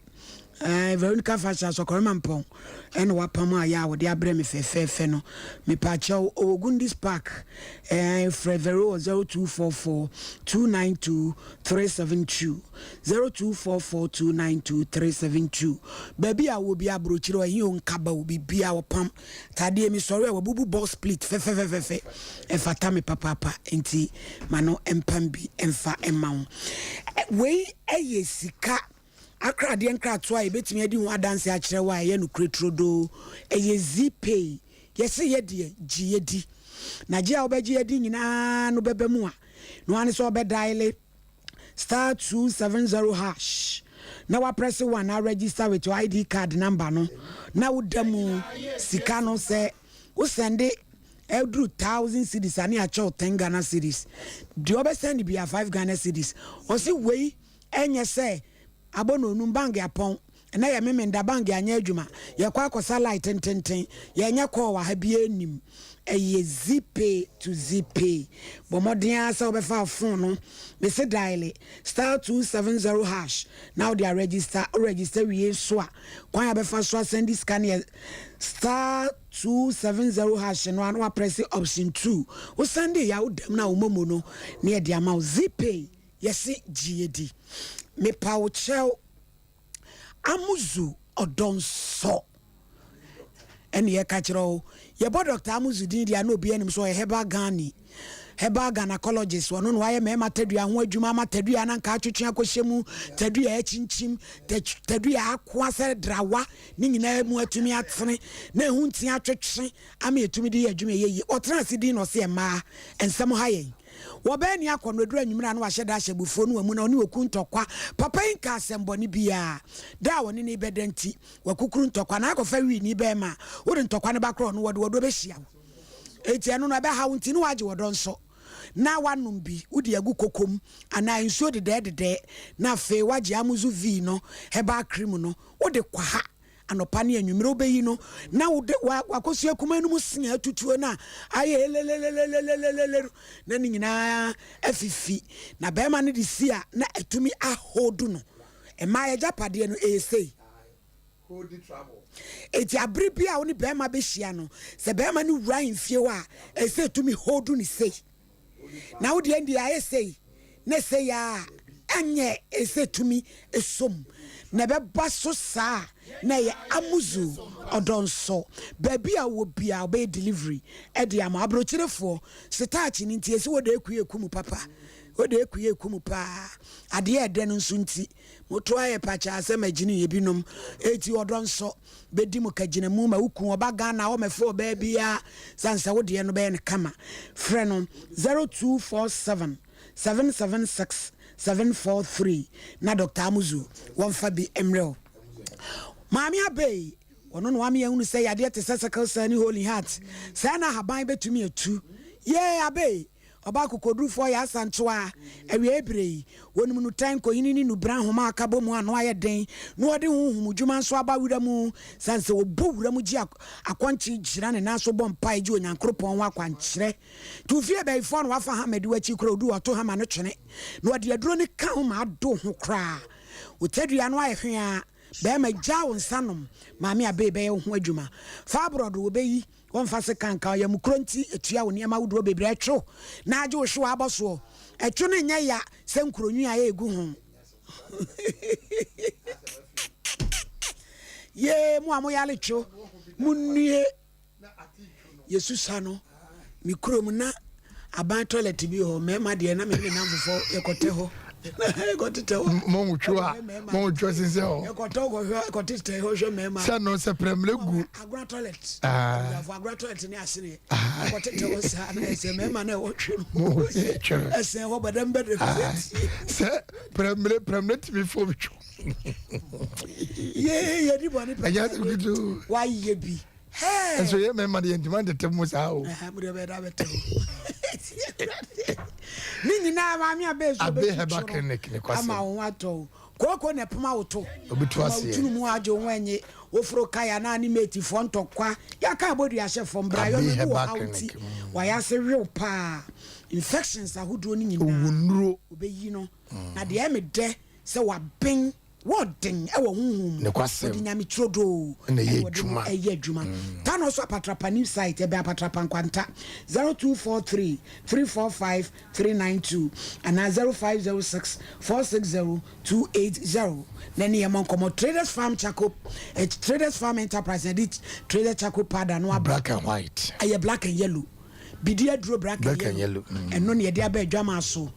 Ɛɛ Veronica Fashion Asɔkɔrɔma Mpɔn ɛna wapam a yɛ a wɔde abrɛ me fɛfɛɛfɛ no. Mepakyɛw ɔwɔ Gundis Park. Ɛɛ frɛ Vero wɔ 0244 292 372 0244 292 372. Baabi a wɔ bi aburokyire ɔhe o nkaba o biribi a wɔpam tadeɛ mi sɔre a wabubu box split fɛfɛfɛfɛfɛ ɛfata me papaapa nti ma no mpam bi mfa mma wo. Wei ɛyɛ sika Akradeɛ nkratoɔ a yɛbɛtumi adi ho adanseɛ akyerɛ wo a ɛyɛ nokorɛ turodoo. Ɛyɛ Zeepay. Yɛse yɛ deɛ, gye yɛ di. Na gye a wobɛgye adi nyinaa no bɛba mu a, no ara ne sɛ wobɛdaele *270 hash na woaprɛse 1 na aregister with your ID card number no na woda mu sika no sɛ wo sɛnde ɛduru thousand cedis a ne akyɛ wo 10 Ghana cedis. Deɛ ɔbɛsɛnde biara 5 Ghana cedis. Ɔse wei Ɛnyɛ sɛ Abɔ no onum, bank apɔn. Ɛnɛ yɛ Memenda, bank anyɛ adwuma. Yɛkɔ akɔsa line tententen. Yɛnyɛ call wɔ ha, biara nnim. Ɛyɛ Zeepay to Zeepay. Bɔ mmɔden ara sɛ wobɛfa wo phone no, mese diale *270 hash na wode aregister. Wo register wie nso a, kwan a wobɛfa so asɛnde sika no yɛ *270 hash no ara na woaprɛse option 2. Wo sɛnde yɛ a, woda mu na wo momo no na yɛde ama wo. Zeepay. Yɛse gye di. Mepa wo kyɛw Amuzu ɔdɔ nsɔ ɛne yɛka kyerɛ wo. Yɛbɔ Doctor Amuzu din deɛ a na obiara nim sɛ ɔyɛ herbal Ghani, herbal gynecologist. Ɔno na wayɛ mmarima tadua ho adwuma ama tadua a na anka atwetwe akɔhyɛ mu, tadua a akyinkyim, tadua a akoa sɛ drawa, ne nyinaa mu atumi atene na ɛho ntia atwetwe ama yɛtumi de yɛ adwuma ɛyɛ yie. Ɔtena ase din na ɔse mmaa nsɛm ha yɛn. Wɔbɛn ne akɔnnɔ, ɛduru anwummerɛ a na wahyɛ da ahyɛ abufuo no amu na ɔne ɔku ntɔkwa. Papa yi nkaa asɛmbɔne biara. Da a ɔne no rebɛda nti, wakukuru ntɔkwa. Na akɔfa wii barima a, wode ntɔkwa no ba korɔ no, wɔde ɔdɔ bɛhyia wo. Enti ɛno no ɛbɛha wo nti na woagye ɔdɔ nso na woanom bi, wode agu koko mu anaa nsuo dedɛɛdedɛɛ na afei woagye Amuzu V no, herbal cream no, wode kwaha. Anɔpa ne anwummere wobɛyi no na wode w'akosua kumaa no mu sea atutuo no a ayɛ elelelelelelele no na ne nyinaa afifi. Na barima no de si a na atumi ahodu no. Mmaa agyapadeɛ no ɛyɛ sei. Enti abere bi a wo ne barima bɛhyia no, sɛ barima no wura ahemfie hɔ a, ɛsɛ sɛ ɛtumi hodu no sei. Na wo deɛ deɛ ayɛ sei ne sei a ɛnyɛ ɛsɛ tumi som na ɛbɛba so saa na ɛyɛ amuzu ɔdɔ nso baabi a wɔ bia ɔbɛyɛ delivery ɛde ama aburokyerefoɔ setaakye no nti ɛsi wɔ de ekuye eku mu papa wɔ de ekuye eku mu paa adeɛ ɛdɛ no nso nti moto ayɛ pakyaa sɛ magyini ebinom eti ɔdɔ nso bɛdi mo kagyinamu ma wo kun ɔba Ghana a ɔmmɛfa ɔbaa biara sane sɛ wo deɛ no bɛyɛ no kama. Frɛ no 0247 776 743 na Doctor Amuzu wɔmfa bi mmerɛ wo. Maame Abey, ɔno na wama yɛahunu sɛ yadeɛ te sɛ sickle cell ne hole in heart, saa na ahaban bɛtumi atu. Yee Abey! Ɔbaa kokodurufoɔ yɛ asantewa a awiei berɛ yi, wɔnim nnutan, nkohini ne nnubena nhoma a aka bɔ mu a ano ayɛ den, na ɔde honhom dwuma nso aba wira mu. Sane sɛ ɔbɔ wura mu gye akɔnkye gyina ne nan so bɔ mpaeɛ gye Onyankoropɔn ho akwankyerɛ. Nti wo fie bayifoɔ na wafa hama di w'akyi koraa, ɔdu hɔ ɔto hama no twene na ɔde aduro no ka ho ma ado ho koraa. Wo tadua no ayɛ hweaa. Barima, gyaa wo nsa nom. Maame Abey bɛyɛ wo ho adwuma. Fa aborɔdo, wɔbɛyi. Wɔmfa sekan nka ɔyam kuro nti ɛtua wo nneɛma ahodoɔ bebree ɛtwo na agye wo hwewa abɔ soɔ. Ɛtwo no nyɛ ya sɛ nkuronwi a ɛregu ho. Yee mo a moyare two monnue. Yɛsusa no me kurom na aban toilet bi hɔ mmarima deɛ na me ne me namfofoɔ yɛkɔtɛ hɔ. Yɛkɔtetɛ hɔ. Monwotwo a monwotwo sensɛ hɔ. Yɛkɔtɔ kɔhwɛ kɔtetɛ hɔ hwɛ mmarima. Sɛ no sɛ prɛmire gu. Agora toilet. Abusuafo agora toilet ne aseneɛ. Yɛkɔtetɛ hɔ saa na ɛsɛ mmarima na ɛwɔ twe no. Ɛsɛn hɔ bɛdɛm bɛdɛm. Sɛ prɛmire prɛmire tumi fom two. Yee yɛdi bɔne pɛ. Ɛnyɛ asɛm ketewa. Wayɛ bi. Hey! Nso yɛ mmarima de yɛntumi antete mu saa o. Mo deɛ bɛyɛ da bɛte o. Ne nyinaa maame abɛ so Abe Herbal Clinic ne kwasɛm. Ama wo ho atɔ o. Kooko na ɛpoma wo to. Obi to aseɛ. Ama wo tunu mu agye wo ho ɛnye. Woforo kae anaa ne mate foɔ ntɔkwa. Yɛaka abɔdua ahyɛ fam. Bra yɔ no ebi wɔ haw nti. Wayɛ ase wew paa. Infections ahodoɔ no nyinaa. Owunuro. Obeyi no. Na deɛ ɛyɛ me dɛ sɛ waben. Wɔ den wɔ honhom mu. Nokwasɛm. Wɔde Nyame turodoo Na ɛyɛ ɛna wɔde no adwuma. ɛyɛ adwuma. Tano so Apatrapa new site ɛbɛn Apatrapa Nkwanta 0243 345 392 anaa 0506 460 280 na ɛne yɛn mmɔ nkɔmmɔ. Traders Farm Charcoal eh, Traders Farm Enterprise na ɛde Traders Charcoal Powder no aba. Black and white. Ɛyɛ black and yellow. Bidi aduro black, Black and and yellow. yellow, mm. Ɛno na yɛde aba adwamaa so.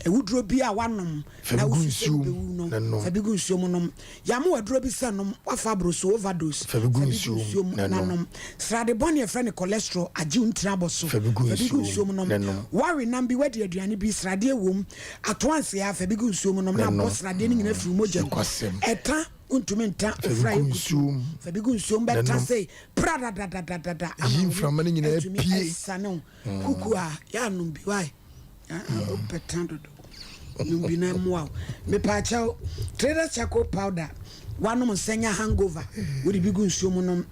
Awuduro bi a woanom Fa na bi gu wosu sɛ nsuo mu wobɛwu na no, nom. fa bi gu nsuo mu nom. Yɛama wo aduro bi sɛ nom, woafa aboro so, overdose, Fa bi gu fa bi gu nsuo nsuo mu mu na na nom. nom. Srade bɔne a yɛfrɛ no cholesterol agye wo ntini abɔ so, Fa bi gu fa bi gu nsuo nsuo mu mu nom. na nom. Woawe nam bi, woadi aduane bi, sradeɛ wom, ato anseaa, fa bi gu nsuo mu nom Na na abɔ nom. sradeɛ no nyinaa afiri wo mogya mu. Nokwasɛm. Ɛta, wontumi nta, Fa bi ofura gu yɛ kutu, nsuo mu fa bi gu nsuo mu na bɛta nom. sei, pradadadadada ama Yi w'ani mframa no nyinaa atumi apue. asiane wo. Kuku a, yɛanom bi, why? Wopɛ ta dodo. Nom bi na ɛmmoa wo. Mepaakyɛw, Traders Charcoal Powder, woanom nsa nya hangover, wode bi gu nsuo mu nom.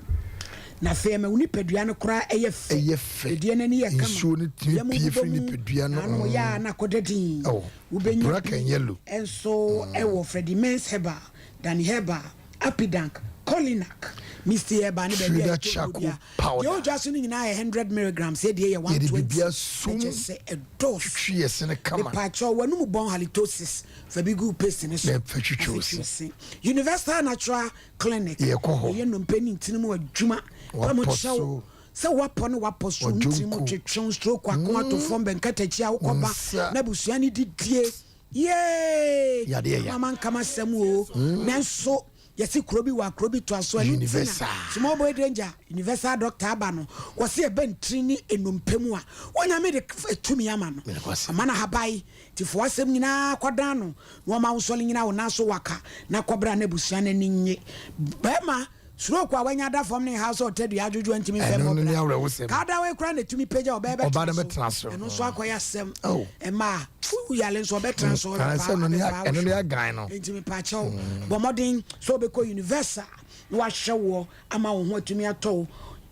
Na afei ɛma wo nipadua no koraa ɛyɛ fɛ. Ɛyɛ fɛ. Wedeɛ no ani yɛ kama. Nsuo no tumi Yam pue bobɔ firi mu, nipadua no. na ano yɛ a na akɔda dinn. Oh, Wobɛnya black bi and yellow. nso wɔ Freddie Mains Herbal, Danny Herbal, Apidank, Kolinak, Misty Herbal ne baabi a Trader yɛtɔ nnuro Charcoal biara. Powder. Deɛ ɔdwa so no nyinaa yɛ 100 milligrams, yɛ deɛ yɛ Yɛde 120. biribi asum. Na kyerɛ sɛ ɛdɔɔso. Twitwi yɛ sene kama. Mepaakyɛw, w'anum bɔn halitosis, fa bi gu paste no so. Na fa twitwi wo Na fa se. twitwi wo se. Universal Natural Clinic. Yɛkɔ hɔ. Yɛyɛ nnompe ne ntini mu adwuma. Wapɔ Wɔkyerɛ wo so. sɛ wapɔ ne wapɔ so, ntini mu Ɔdwonku. twetwew, stroke, ako ato fam, bɛnkatakyi a wokɔba Nsa. na abusua no didie. Yee! Yadeɛ ya. Mama nkama sɛm o. Nanso yɛsi kuro bi wɔ akuro bi to aso ɛno nti na Universal. Small boy danger universal doctor aba no wɔsi ɛbɛ ntiri ne nnompe mu a wɔnyame de tumi ama no. Mene Ama no haban ti fo asɛm nyinaa kɔdan no na wɔma wo sɔle nyinaa wo nan so waka na kɔbra na abusua no ani nye. Bɛrima stroke a wanya da fam ne ha sɛ ɔtɛ dua adwodwo ntumi mfɛ Ɛno no ne mmɔbra. awerɛhosɛm. Kada wei koraa na ɛtumi pagya ɔbɛɛ Ɔbaa no bɛtena bɛtena so. so. Ɛno nso akɔyɛ asɛm. Oh. Ɛma woyale nso ɔbɛtena so. Ah, sɛ ɛno ne ɛno ne agan no. Nti mepaakyɛw, bɔ mmɔden sɛ wobɛkɔ Universal na wahwɛ woɔ ama wo ho atumi atɔ wo.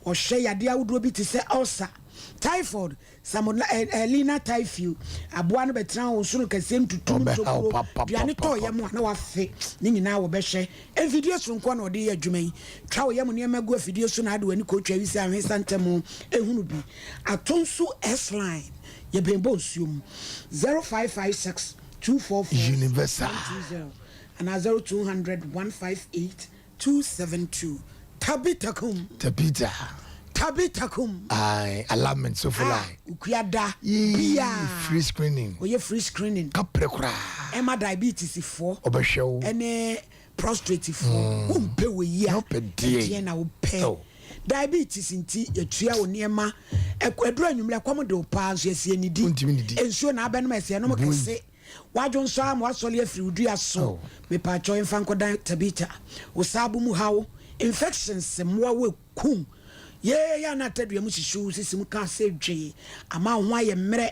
Ɔhwɛ yadeɛ ahodoɔ bi te sɛ ulcer, typhoid, salmonella typhi, aboa no bɛtena wo nsono kɛseɛ ntutu Ɔbɛha wo ntokuro, pa, pa, duane pa, tɔɔ pa, yam a na wafe ne nyinaa wɔbɛhwɛ. Mfidie soronko na ɔde yɛ adwuma yi. Twa wo yam nneɛma gu afidie so na ade w'ani kɔtwa wi sɛ ahwesa ntɛm ehunu bi. Ato nso S-line yɛbɛn bɔ nsuo mu 0556 244 Universal. 120 anaa 0200 158 272. Tabitakum. Tabita. Tabitakum. Aye, alignment so for Ah, line. Ukuada Yee, bia. free screening. Ɔyɛ free screening. Kaprɛ koraa. Ɛma diabetes foɔ. Ɔbɛhwɛ wo. Ɛne prostate foɔ. Wompɛ wɔ yi a. Na wopɛ deɛ? Ɛdeɛn na wopɛ? Oh. Diabetes nti yɛtua wo nneɛma. Ɛduru anwummerɛ kɔm de wo paa nso yɛsi anidi. Wontumi nnidi. Nsuo na abɛnom ɛsɛ ɛnom Bui. kɛse. Wadwo nso ama wasɔre afiri wo dua so. Oh. Mepaakyɛw mfa nkɔdan Tabita. Wo saabo mu haw, infections mmoa wo ekum. Yee yɛ ana atadua mu hyehye wo sisi mu ka sɛ dwee ama wo ho ayɛ mmerɛ.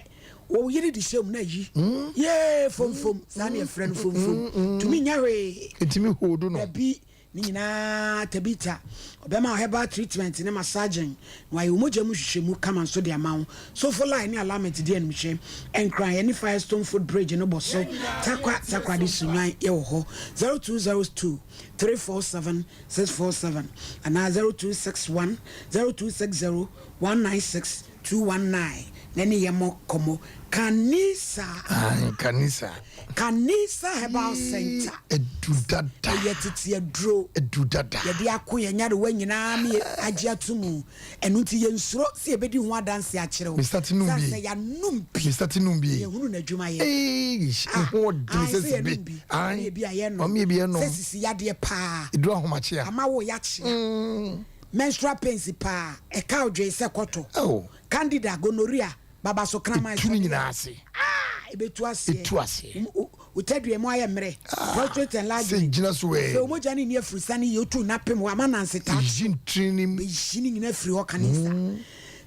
Wo yere de hyɛ mu na yi. Yee fomfom saa ne yɛfrɛ no fomfom. Tumi nya hwee. Ɛtumi hold no. Dabi ne nyinaa Tabita ɔbɛma wo herbal treatment ne massaging na wayɛ wo mogya mu hwehwɛmu kama nso de ama wo. Sofo line ne alignment di animhwɛ. Nkran yɛne Firestone Foot Bridge no bɔ so. Takwa Takoradi Sunyani yɛwɔ hɔ 0202 347 647 anaa 0261 0260 196 219 na ne yɛ mɔ kɔmmɔ. Kanisa. Aye, Kanisa. Kanisa Herbal Center. Edu dada. Ɛyɛ tete aduro. Edu dada. Yɛde ako yɛn nyarewa nyinaa ne agye ato mu. Ɛno nti yɛnsuro sɛ yɛbɛdi ho adanse akyerɛ wo. Mr. Tinum bi. Sɛ yɛanom bi. Mr. Tinum bi. Yɛhunu n'adwuma yɛ. Eish, Ah, ho ɔden ae, sɛ sɛ sibe. yɛnom bi. Ae. Ɔmo yɛ bi a yɛnom. Ɔmo yɛ bi yɛnom. Sɛ sisi yadeɛ paa. Eduru ahomakye a. Ama wo yɛakyea. Menstrual pains paa. Ɛka odwe sɛ kɔtɔ. Oh. Candida, gonorrhea, babaso kraman. Etu ne nyinaa ase. Ah, ebetu aseɛ. Etu aseɛ. Wo tadua mu ayɛ mmerɛ. Prostate enlargement. Sɛ gyina so ɛ. Afei wo mogya ne nni afurusane yie, otu napem wɔ ama nanse taa. Eyi ntiri nim. Bɛyi ne nyinaa firi hɔ Kanisa.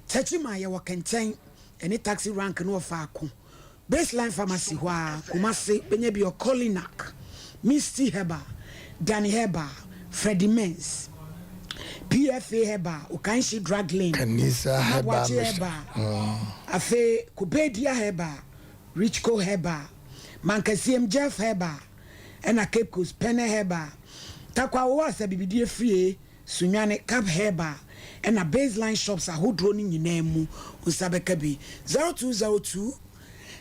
Tachima yɛwɔ Kɛntɛn ɛne taxi rank no wɔ faako. Baseline Pharmacy hɔ a Kumase bɛnya bi wɔ Colinac, Misty Herbal, Danny Herbal, Freddie Mens, PFA Herbal, Okanshi Drug Lane, Kanisa Herbal Mabuache Mixture. Herbal, afei Kobedia Herbal, Richco Herbal, Mankasiem Jeff Herbal, ɛna Cape Coast Pene Herbal, Takwa wɔ asa bibidie frie, Sunyani Cap Herbal, ɛna Baseline shops ahodoɔ no nyinaa mu nsa bɛka bi 0202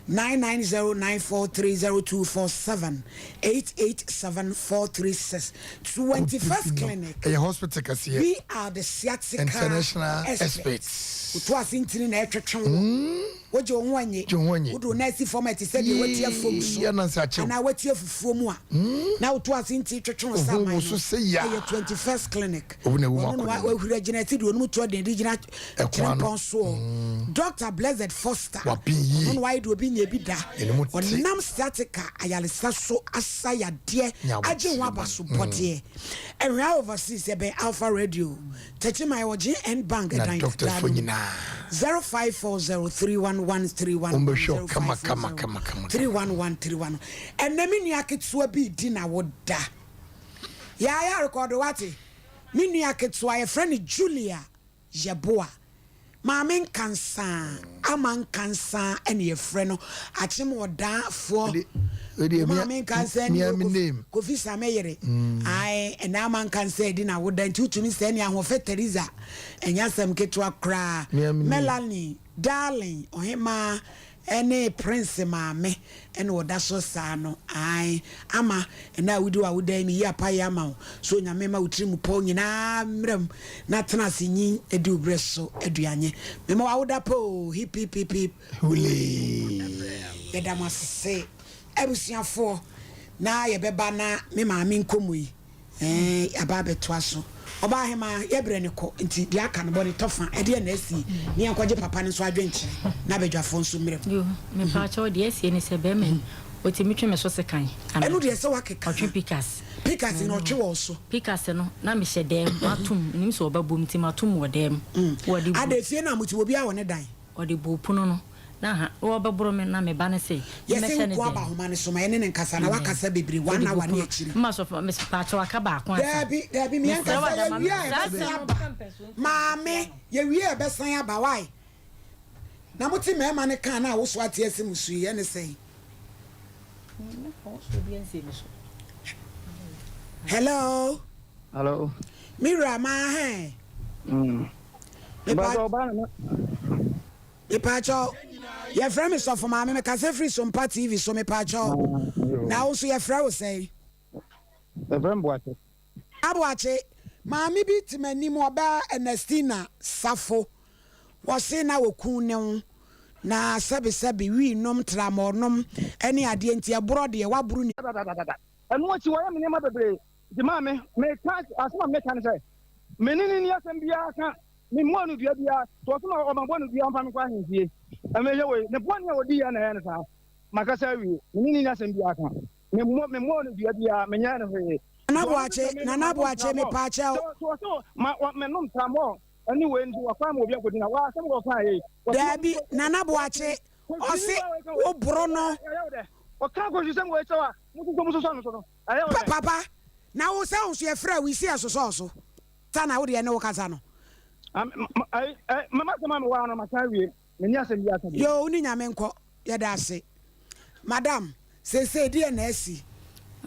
990943 0247 887 436. 21st Clinic. Ɛyɛ hospital kɛseɛ. We are the sciatica International experts. experts. Wotu ase ntini na ɛtwetwe wo. Wogye wo ho anye. Gye wo ho anye. Wode wo nan asi fam a ɛte sɛ deɛ wati afam so. Yee, ananse akyɛw. Anaa wati afufuo mu a. Na wotu ase ntini twetwe wo Wo ho saman wo no. so sɛ yaa. Ɛyɛ 21st Clinic. Obi na ewu mu Ɔno na akɔda. wahuri agyina ti deɛ onum to ɔden de gyina Ɛko ano. kyerɛmpɔn soɔ. Dr. Blessed Foster. Waben yie. Ɔno na wayɛ deɛ obi nya bi da. Ɛne mu te. Ɔnam sciatica ayaresa so asa yadeɛ Nya agye ho abotire aba so bɔdeɛ. Ɛhwɛ overseas ɛbɛn Alpha Radio. Tachima ɛwɔ GN Bank Na ɛdan doctors fitaa fo no mu. nyinaa. 0540311311 Wɔbɛhwɛ wo kama kama kama kama. 0540311311 Ɛnnɛ me nua ketewa bi redi n'awoda. Yɛayɛ rekɔdo wate. Me nua ketewa yɛfrɛ no Julia Yeboah. Maame Nkansaa, Ama Nkansaa ɛna yɛfrɛ no. Akyem Ɔdaa foɔ. Maame Nkansaa ni o, Kofi Same yere. Ae, ɛnɛ Ama Nkansaa adi n'awoda nti wotumi sɛ ɛne Ahoɔfɛ Theresa. Ɛnyɛ asɛm ketewa koraa. Melanie, Darling, Ɔhemaa, Ɛne Prince maame ɛna ɔda so saa no ae ama ɛnɛ a wodi w'awoda yi meyi apaeɛ ama wo sɛ Onyame mma wo tiri mu pɔw nyinaa mmra mu na tena ase nyin di wo berɛ so aduanye mema w'awoda pa oo hip hip hip hip hulee yɛda mo ase abusuafoɔ na yɛbɛba na me maame nkɔmmɔ yi Ɛɛ, yɛaba abɛtoa so. Ɔbaahemaa, yɛbrɛ no kɔ, nti deɛ aka no, bɔ ne tɔfa. Ɛdeɛn na asie? Ne yɛnkɔgye papa no nso adwenkyerɛ, na abadwafoɔ nso mmrɛ mu. Yoo, mepaakyɛw, deɛ asie ne sɛ, bɛrima yi, ɔtumi twe me so sekan. Ɛno deɛ sɛ woakeka. Ɔtwe pikas. Pikas no, ɔtwe wɔ wo so? Pikas no, na mehyɛ dɛm, matom, menim sɛ ɔbɛbom nti matom wɔ dɛm. Wɔde bu. Ada, fie no a mote, obiara wɔ ne dan? Ɔde buu pono no. Na ha, na wɔbɛboro me, na me ba no se, Yɛse Memmɛhyɛ ne nkoa den. ba ahoma no so ma yɛne no nkasa na wakasa bebree one Ɔde hour buu ne pono. akyire. Mma sɔfo, mese, Paakyɛw aka baako ansa. Daabi, daabi, me Mesrɛ wo ankasa ada ma yɛwie me. a Saa yɛbɛsan asɛm no aba. mpɛ mpɛsoɔ nti na Maame, metia no. yɛwie a yɛbɛsan aba, why? Na mote mmarima no kaa no a woso ate asi mo so yi, ɛne sɛn? Mɛfa wo so obiara nsie me so. Hello? Hello? Me wura, maa hɛn? Mm. Mepa. Mpatsɔ ɔbaa na ma. Mepaakyɛw, yɛfrɛ me Sɔfo Maame, mekasa firi Sompa TV so, mepaakyɛw, na wo nso yɛfrɛ wo sɛn? Yɛfrɛ me Boakye. Aboakye, maame bi te m'anim, ɔbaa Ernestina Safo, wɔse na wɔku ne wo, na sɛbesɛbe wii nom, tramɔɔ nom, ne adeɛ nti ɛborɔ deɛ waboro ne. Dadadadada. Ɛno akyi wɔayɛ me nneɛma bebree. Nti maame, meka asɛm a meka ne sɛ, me ne no nni asɛm biara ka. Memmɔɔ no dua biara. Sɛ ɔse ma ɔmabɔ no dua ɔmfa me nkɔ ahemfie. Mehwɛ wei, ne bɔne a ɔdiiɛ na ɛyɛ no saa. Makasa awie. Me ne no nni asɛm biara ka. Memmɔ, memmɔɔ no dua biara, menyɛɛ no hwee. Nana Sɛ ɔno nso Boakye, sɛ me, Nana manom Boakye, tramɔɔ. mepaakyɛw. Sɛ, sɛ ɔse ma, wa, menom tramɔɔ ɛne wei nti wakwan ma obi akɔdi na wa, asɛm a ɔkaa yei. Ɔse ɔno Daabi, nso, Nana Boakye, ɔse wo boro no. Ɛyɛ wo dɛ. Ɔka akɔhwisɛm wei kyerɛ wo a, mo nso mososɔ no so no, ɛyɛ wo dɛ. Papa, na wo sɛ wo nso yɛfrɛ wo yi se yɛsosɔɔ so. Sa na wo deɛ ne wo kasa no. Mama sɛm a mewɔ ha no maka awie menni asɛm bi aka bio. Yoo wo ne Nyame nkɔ yɛda ase. Madam seesei deɛ na asi?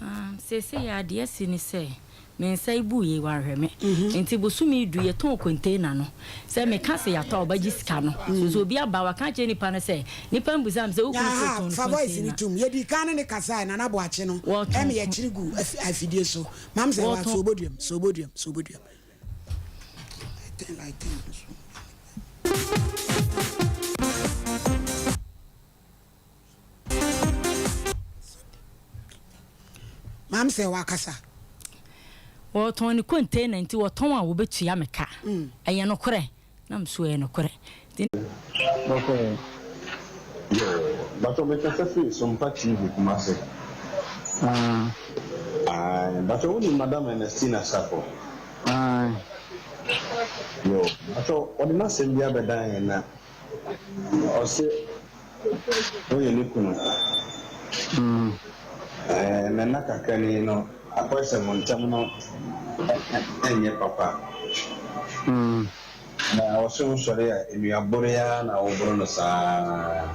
Ah seesei a deɛ asi ne sɛ me nsa yi buu yei wanhwɛ me nti bosome du yɛtɔn container no sɛ meka sɛ yɛatɔ a ɔbɛgye sika no so sɛ obi aba waka akyerɛ nipa no sɛ nipa no bisa me sɛ wo kunu sɛ Aha ɔtɔn fa voice no container tom yɛdii kan ne ne kasae Nana Boakye no wɔtɔn ɛme yɛkyere gu afidie so. Mam sɛ wa Wɔtɔn. so oboduam so oboduam so oboduam. Lighten lighten so. Mam sɛ wa kasa. Wɔtɔn ne container nti wɔtɔn a wɔbɛtua me ka. Ɛyɛ nokorɛ? Na me so ɛyɛ nokorɛ. Nti. Bɔkɔɔ. Yoo, mpakyɛw me kasa firi Sompa TV Kumasi. Ah. Ae, mpakyɛw wo nim Madam Ernestina Sarfo? Ae. Yoo, mpakyɛw ɔde n'asɛm bi abɛdan yɛn na ɔse woyɛ ne kunu. Ɛɛ, na nna kakra ni no, akɔyɛ sɛ mo ntam no nyɛ papa. Na ɔse wosɔre a, nnuabore ara na woboro no saa.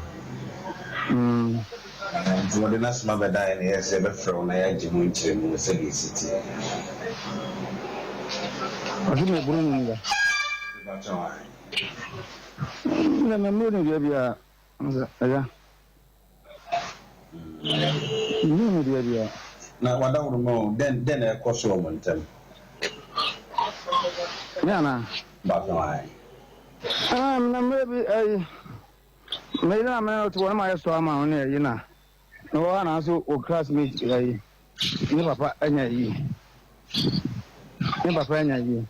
Nti wɔde n'asɛm abɛdan yɛn na yɛyɛ sɛ yɛbɛfrɛ wo na yɛagye mu nkyerɛmu sɛdeɛ ɛsi teɛ. Ɔse meboro no nnua. Mepakyɛw ae. Ndɛ memmoro no dua biara. Ɔse ɛya. Menni no dua biara. Na w'adaworoma o, dɛn dɛn na ɛkɔ so wɔ mo ntam? Me anaa? Mepakyɛw ae. Ɛɛ, na mmerɛ bi ɛyi, me yere na me ne no te hɔ na mayɛ sɔ ama no ne ɛyi na mewɔ hɔ a nanso wɔ classmate ɛyi. Ne papa anya yie. Ne papa anya yie.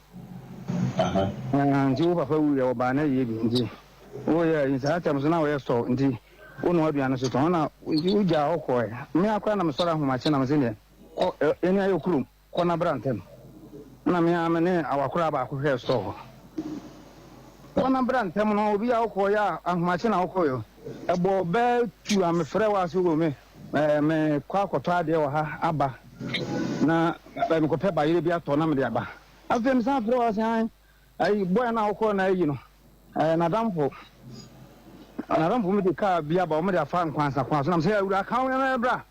Nti wo papa wuiɛ wɔbaa no ayie bi nti woyɛ yi saa tɛm so na wɔyɛ sɔw nti wo noa aduane so tɔn na nti wogyaa hɔ kɔɛ. Me akora na mesɔre ahomakye na mese deɛ kɔ yɛne ayɛ kurom kɔ na bra ntɛm. Na me ara me ne awakora baako hwɛɛ sɔɔ hɔ. Kɔ na bra ntɛm no, obi a wokɔeɛ a ahomakye na wokɔeɛ. Ɛbɔɔ bɛɛ tu a mefrɛɛ wo a sɛ o me mekɔ akɔtɔ adeɛ wɔ ha aba na mekɔpɛ bayerɛ bi atɔ na mede aba. Afei mesan frɛɛ wo a sɛ ae ayi bɔɛ no a wokɔɔ no ayi no n'adamfo n'adamfo mede kaa bi aba wɔde afa nkwansa kwan so na mesɛ awura ka wo na bra.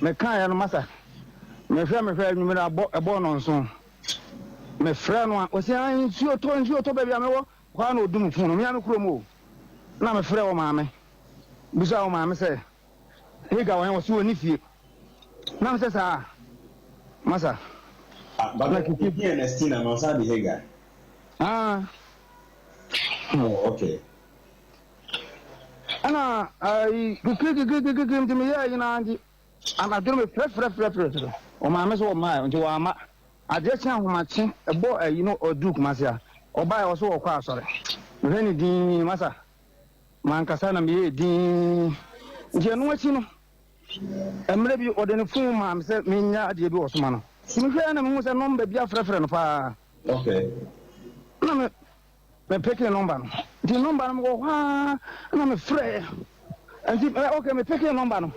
Mekaeɛ no masa mehwɛ mehwɛ anwummerɛ abɔ ɛbɔɔ nɔnson. Mefrɛɛ no a, ɔse ae nsuo tɔ, nsuo tɔ baabi a mewɔ. Hɔ ara na ɔdum fon no, me ara me kurom o. Na mefrɛɛ wɔ maame, bisaa wɔ maame sɛ, Hagar wɔ he? Ɔse ɔnni fie. Na mesɛ saa? Masa. Ah, but Na kiki. Kiki Ernestina na ɔsan de Hagar? Ah. Oh, okay. Ɛna ayi, kiki kiki kiki nti meyɛɛ nyinaa nti. Anadwo no mefrɛfrɛfrɛfrɛ ɔmaame sɛ ɔmmaeɛ nti wamma. Adeɛ kye ahomakye ɛbɔ ayi no ɔduru Kumasi a ɔbaeɛ ɔse ɔkɔ asɔre. Mehwɛ no dinn masa mankasa na meyɛɛ dinn nti ɛno akyi no mmerɛ bi ɔde ne phone maa me sɛ menya adeɛ bi wɔ so ma no. Nti mehwɛɛ na mehu sɛ nɔmba bi afrɛfrɛ no paa. Okay. Na me Me pekee nɔmba no nti nɔmba no mewɔ hɔ ara na me frɛɛ nti ɛ ok me pekee nɔmba no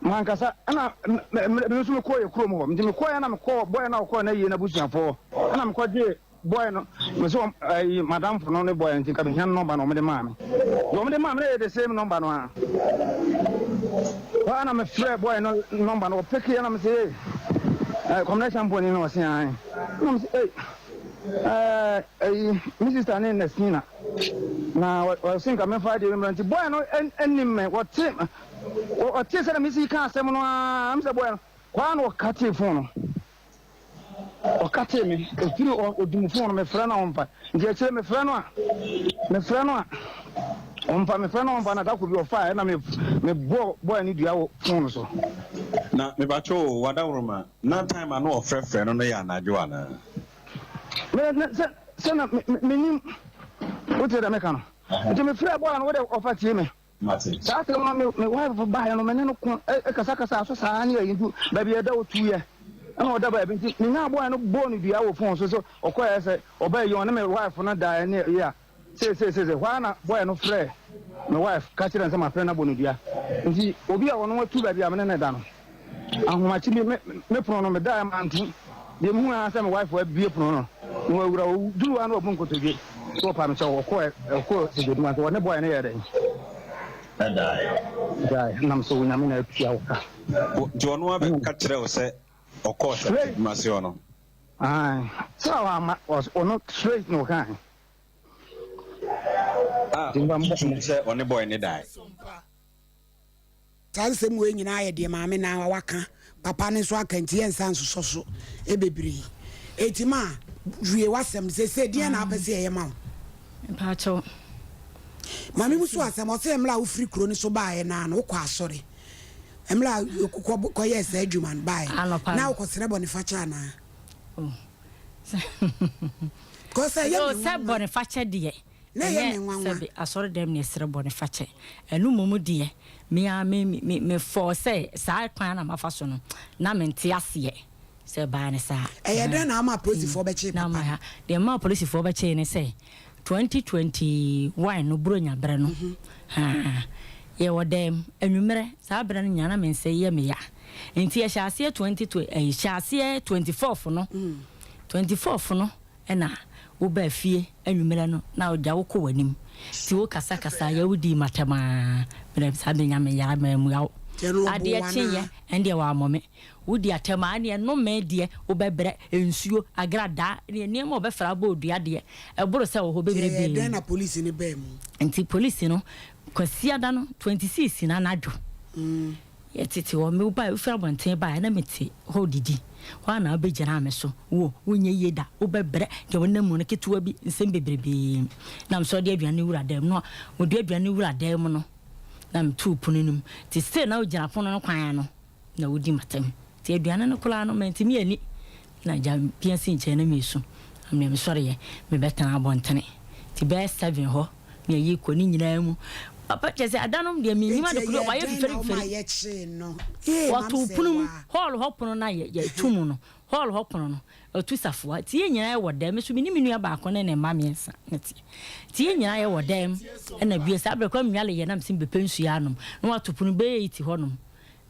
mankasa ɛna me me nso mekɔɔ yɛ kurom hɔ nti mekɔɛ na mekɔɔ bɔɛ na ɔkɔɔ na yie n'abusuafoɔ ɛna mekɔgyee bɔɛ no me sɛ ɛyi madamfo no ne bɔɛ nti nka mehia no nɔmba no wɔde maa me deɛ wɔde maa me no yɛ the same nɔmba no a hɔ a na mefrɛ bɔɛ no nɔmba no ɔpekee na me sɛ ee kɔmnɛ shampoo ni na ɔse ae na me sɛ ee Ɛɛ ɛyi me sista ne Nasina na ɔse nka memfa adeɛ bi mmra nti boy no nnim me wɔte ɔte sɛ na mesi ka asɛm no ara m sɛ boy no kwaa na ɔkatee phone no ɔkatee me ɛfiri ɔdum phone no mefrɛ no a ɔmfa nti akyire mefrɛ no a mefrɛ no a ɔmfa mefrɛ no a ɔmfa na dako bi ɔfa ɛna mebɔ boy no dua wɔ phone no so. Na mepakyɛ o wadaworoma Na time a na wɔfrɛfrɛ no no yɛ anadwo anaa? Me na sɛ sɛ na me me nim wote dɛ meka no nti me frɛ bɔɔla no wode ɔfa tie me Mate. saa asɛm no me me wife baeɛ no me ne no ko kasakasa so saa ne ayi nti baabi ɛda ɔtuiɛ ɛna ɔda baabi nti menyaa bɔɔla no bɔɔ no dua wɔ phone so sɛ ɔkɔɛ sɛ ɔbaa yi ɔne me wife no daeɛ ne yi a Seesei seesei, hɔ ara na boy no frɛɛ me wife ka kyerɛɛ no sɛ mafrɛ no abɔ no dua. Nti obi a ɔno atu baabi a me ne no da no, ahomakye bi me me pono no medaeɛ manto. Deɛ mehui ara sɛ me wife abue pono no na wawura. Ɔduruu hɔ ara na wabu nkotodwe sɛ ɔpa me kyɛw. Ɔkɔɛ ɔkɔɔ sɛgyadum ase. Ɔne boy no yɛɛ dɛn? Ɛdaeɛ. Daeɛ. Nam sɛ Onyame na atua wo ka. Nti ɔno ara bɛka kyerɛɛ wo sɛ ɔkɔɔ sɛgyadum ase hɔ no? Ae. Sɛ wamma, ɔno straight na ɔkae. A ɔgye tom sɛ ɔne boy no dae. Saa nsɛm wei nyinaa yɛ deɛ maame naa waka, papa no nso aka nti yɛnsan nsosɔ so bebree. Enti ma wie w'asɛm no seesei deɛn na wopɛ sɛ yɛyɛ ma wo? Mpakyɛw. Maame mu so asɛm, ɔsɛ mmerɛ a wofiri kuro no so baeɛ naa no wokɔ asɔre, mmerɛ a kɔyɛɛ saa adwuma no baeɛ na wokɔsrɛ bɔnefakyɛ anaa? Oh. Because ɛyɛ Though me sɛ nwanwa. bɔnefakyɛ deɛ, Na ɛyɛ ɛnyɛ me nwanwa. sɛbe asɔredɛm na yɛsrɛ bɔnefakyɛ. Ɛno mmom deɛ, me ara me me me fɔɔ sɛ saa kwan na mafa so no, na mente aseɛ sɛ ɛbaa no saa. Ɛyɛ dɛn na ama Nti apolisifoɔ bɛkyee na papa ama no? ha. Deɛ ɛmaa apolisifoɔ bɛkyee ne sɛ, 2021 no Buronya berɛ no, haa, yɛwɔ dɛm, anwummerɛ, saa berɛ no nyinaa na me nsa yi yɛ me ya. Nti yɛhyɛ aseɛ 20 ɛyi, hyɛ aseɛ 24th no, 24th no na wo baa fie anwummerɛ no na ogya wo kɔ w'anim nti wo kasa kasa yɛ wo dii m'atɛm aa mmerɛ saa bɛ nya me yara mammua wo adeɛ kye yɛ ɛndeɛ w'amɔ me wo di atɛm aa ɛneɛ nomee deɛ wo bɛ brɛ nsuo agradaa ɛneɛ nneɛma ɔbɛ fra abɔ odua deɛ ɛboro sɛ wɔ hɔ Ɛyɛɛ bebrebee dɛn na polisi no baa mu? Nti polisi no Kwasiada no 26 no anadwo Yɛtete hɔ, me bae, wofiri abɔnten baeɛ na mete hɔ redidi. Hɔ ara na wobɛgyinaa me so. Wo, wonyɛ yie da, wobɛbrɛ, deɛ wonam mu no ketewa bi, nsɛm bebrebee. Na mesɔre de aduane no wura dan mu. Na wɔde aduane no wura dan mu no, na metoo pono no mu. Nti still na wogyina pono no kwan ano na wodi m'atam. Nti aduane no koraa no, mantumi anni. Na agya pia si nkyɛn na meresu. Na me deɛ mesɔreeɛ, mebɛtenaa abɔntene. Nti bɛyɛ seven hɔ na yɛyi kɔ ne nyinaa mu. Papa kyerɛ sɛ ada no deɛ mennim Enti ade koro ɛyɛɛ wayɛ dɛn na fifiri woma fifiri. yɛkyee no? Ee, Wɔtoo Mam pono mu, Sewaa. hall hɔ pono no a yɛto mu no. Hall hɔ pono no, ɔtu safoa. Nti yɛn nyinaa yɛwɔ dɛm. Me nso me ne me nua baako ne ne mma mmiɛnsa na ɛteɛ. Nti yɛn nyinaa yɛwɔ dɛm. Ɛna bue saa berɛ koraa menwale yɛ na mese mebɛpɛ nsuo anom. Na wato pono bɛyɛ 8 hɔnom.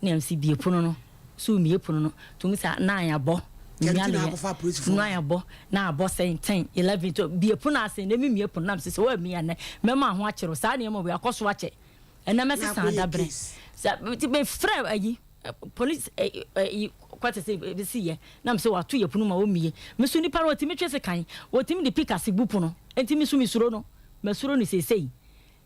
Na mese bue pono no. So mmue pono no. Nti wohu sɛ nine abɔ. Menwale yɛ. Nine abɔ. Na abɔ sɛn 10, 11, 12. Bue pono ase. Na memmue pono. Na mese sɛ woammue a nnɛ mɛma ho akyere wo. Saa nneɛma wei akɔ so akyɛ. Ɛnnɛ mɛsesa adaberɛ. Sɛ nti mefrɛ ayi. Police yi kwate sɛ ebesi yɛ na mesɛ wato yɛ pono ma wɔmmie me so nipa no ɔtumi twe sekan ɔtumi de pikase bu pono nti me so mesuro no masuro no seesei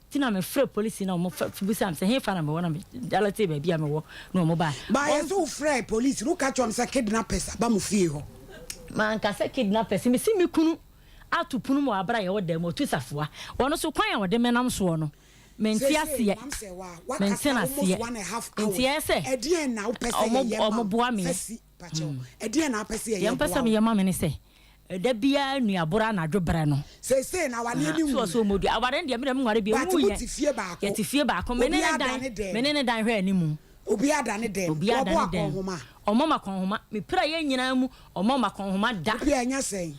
nti na mefrɛ polisi na wɔn bisa me sɛ hefa na mewɔ na medalate baabi a mewɔ na wɔn baa. Baayɛ sɛ wofrɛ polisi no woka kyerɛ wɔn sɛ kidnappers aba mo fie hɔ. Manka sɛ kidnappers mese me kunu ato pono mu wɔ abere a yɛwɔ dan mu ɔtu safoa ɔno so kwan a ɔde menam soɔ no Mente aseɛ. Mente no aseɛ. Nti ɛyɛ sɛ ɔmo boa me. Deɛ mpɛ sɛ meyɛ ma me ne sɛ, da biara nnuaboro anadwo berɛ no. So ɔsɛ ɔmɔ dua. Aware no deɛ me deɛ menware bio. Ɛnwu yɛ. Yɛte fie baako. Me ne ne dan, me ne ne dan hwɛ animu. Obiara da ne dɛm. Obiara da ne dɛm. Ɔmɔ ma kɔnhoma. Me pira yɛ nyinaa mu, ɔmɔ ma kɔnhoma da. Obiara nya sɛn?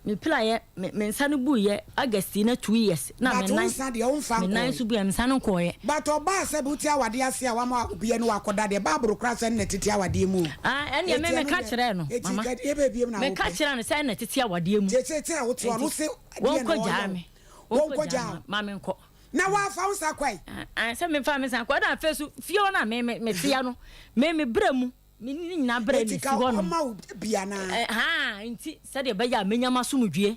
Me piraeɛ, me me nsa no buiɛ August yi na 2 years na But me wo nan nsa deɛ wo nfa me nan nkɔɔɛ. nso buiɛ me nsa no nkɔɔɛ. But ɔbaa sɛ wote awadeɛ ase a wama obi ne wo akɔda deɛ bible koraa sɛ ɛno na ɛtete awadeɛ mu o. Ah ɛnneɛ Eti me ɛno meka deɛ kyerɛɛ no eti mama ka deɛ bɛɛ biom na meka wopɛ. kyerɛɛ no sɛ ɛna ɛtete awadeɛ mu Nti seesei a wote hɔ no nti wose deɛ na wɔnkɔ ɔyɛ gyaa wo me wɔnkɔ wɔnkɔ gyaa gyaa me wo. ma menkɔ. Na woafa wo nsa kɔe. Ah ah sɛ memfa me nsa nkɔ ɛna afei so fie hɔ no a me me meteɛ no me me brɛ mu Me ne ne nyinaa brɛ na Enti esi ka hɔnom. ɔmma wo bi anaa? Haa, enti sɛdeɛ ɛbɛyɛ a mɛnya m'asomdwoeɛ,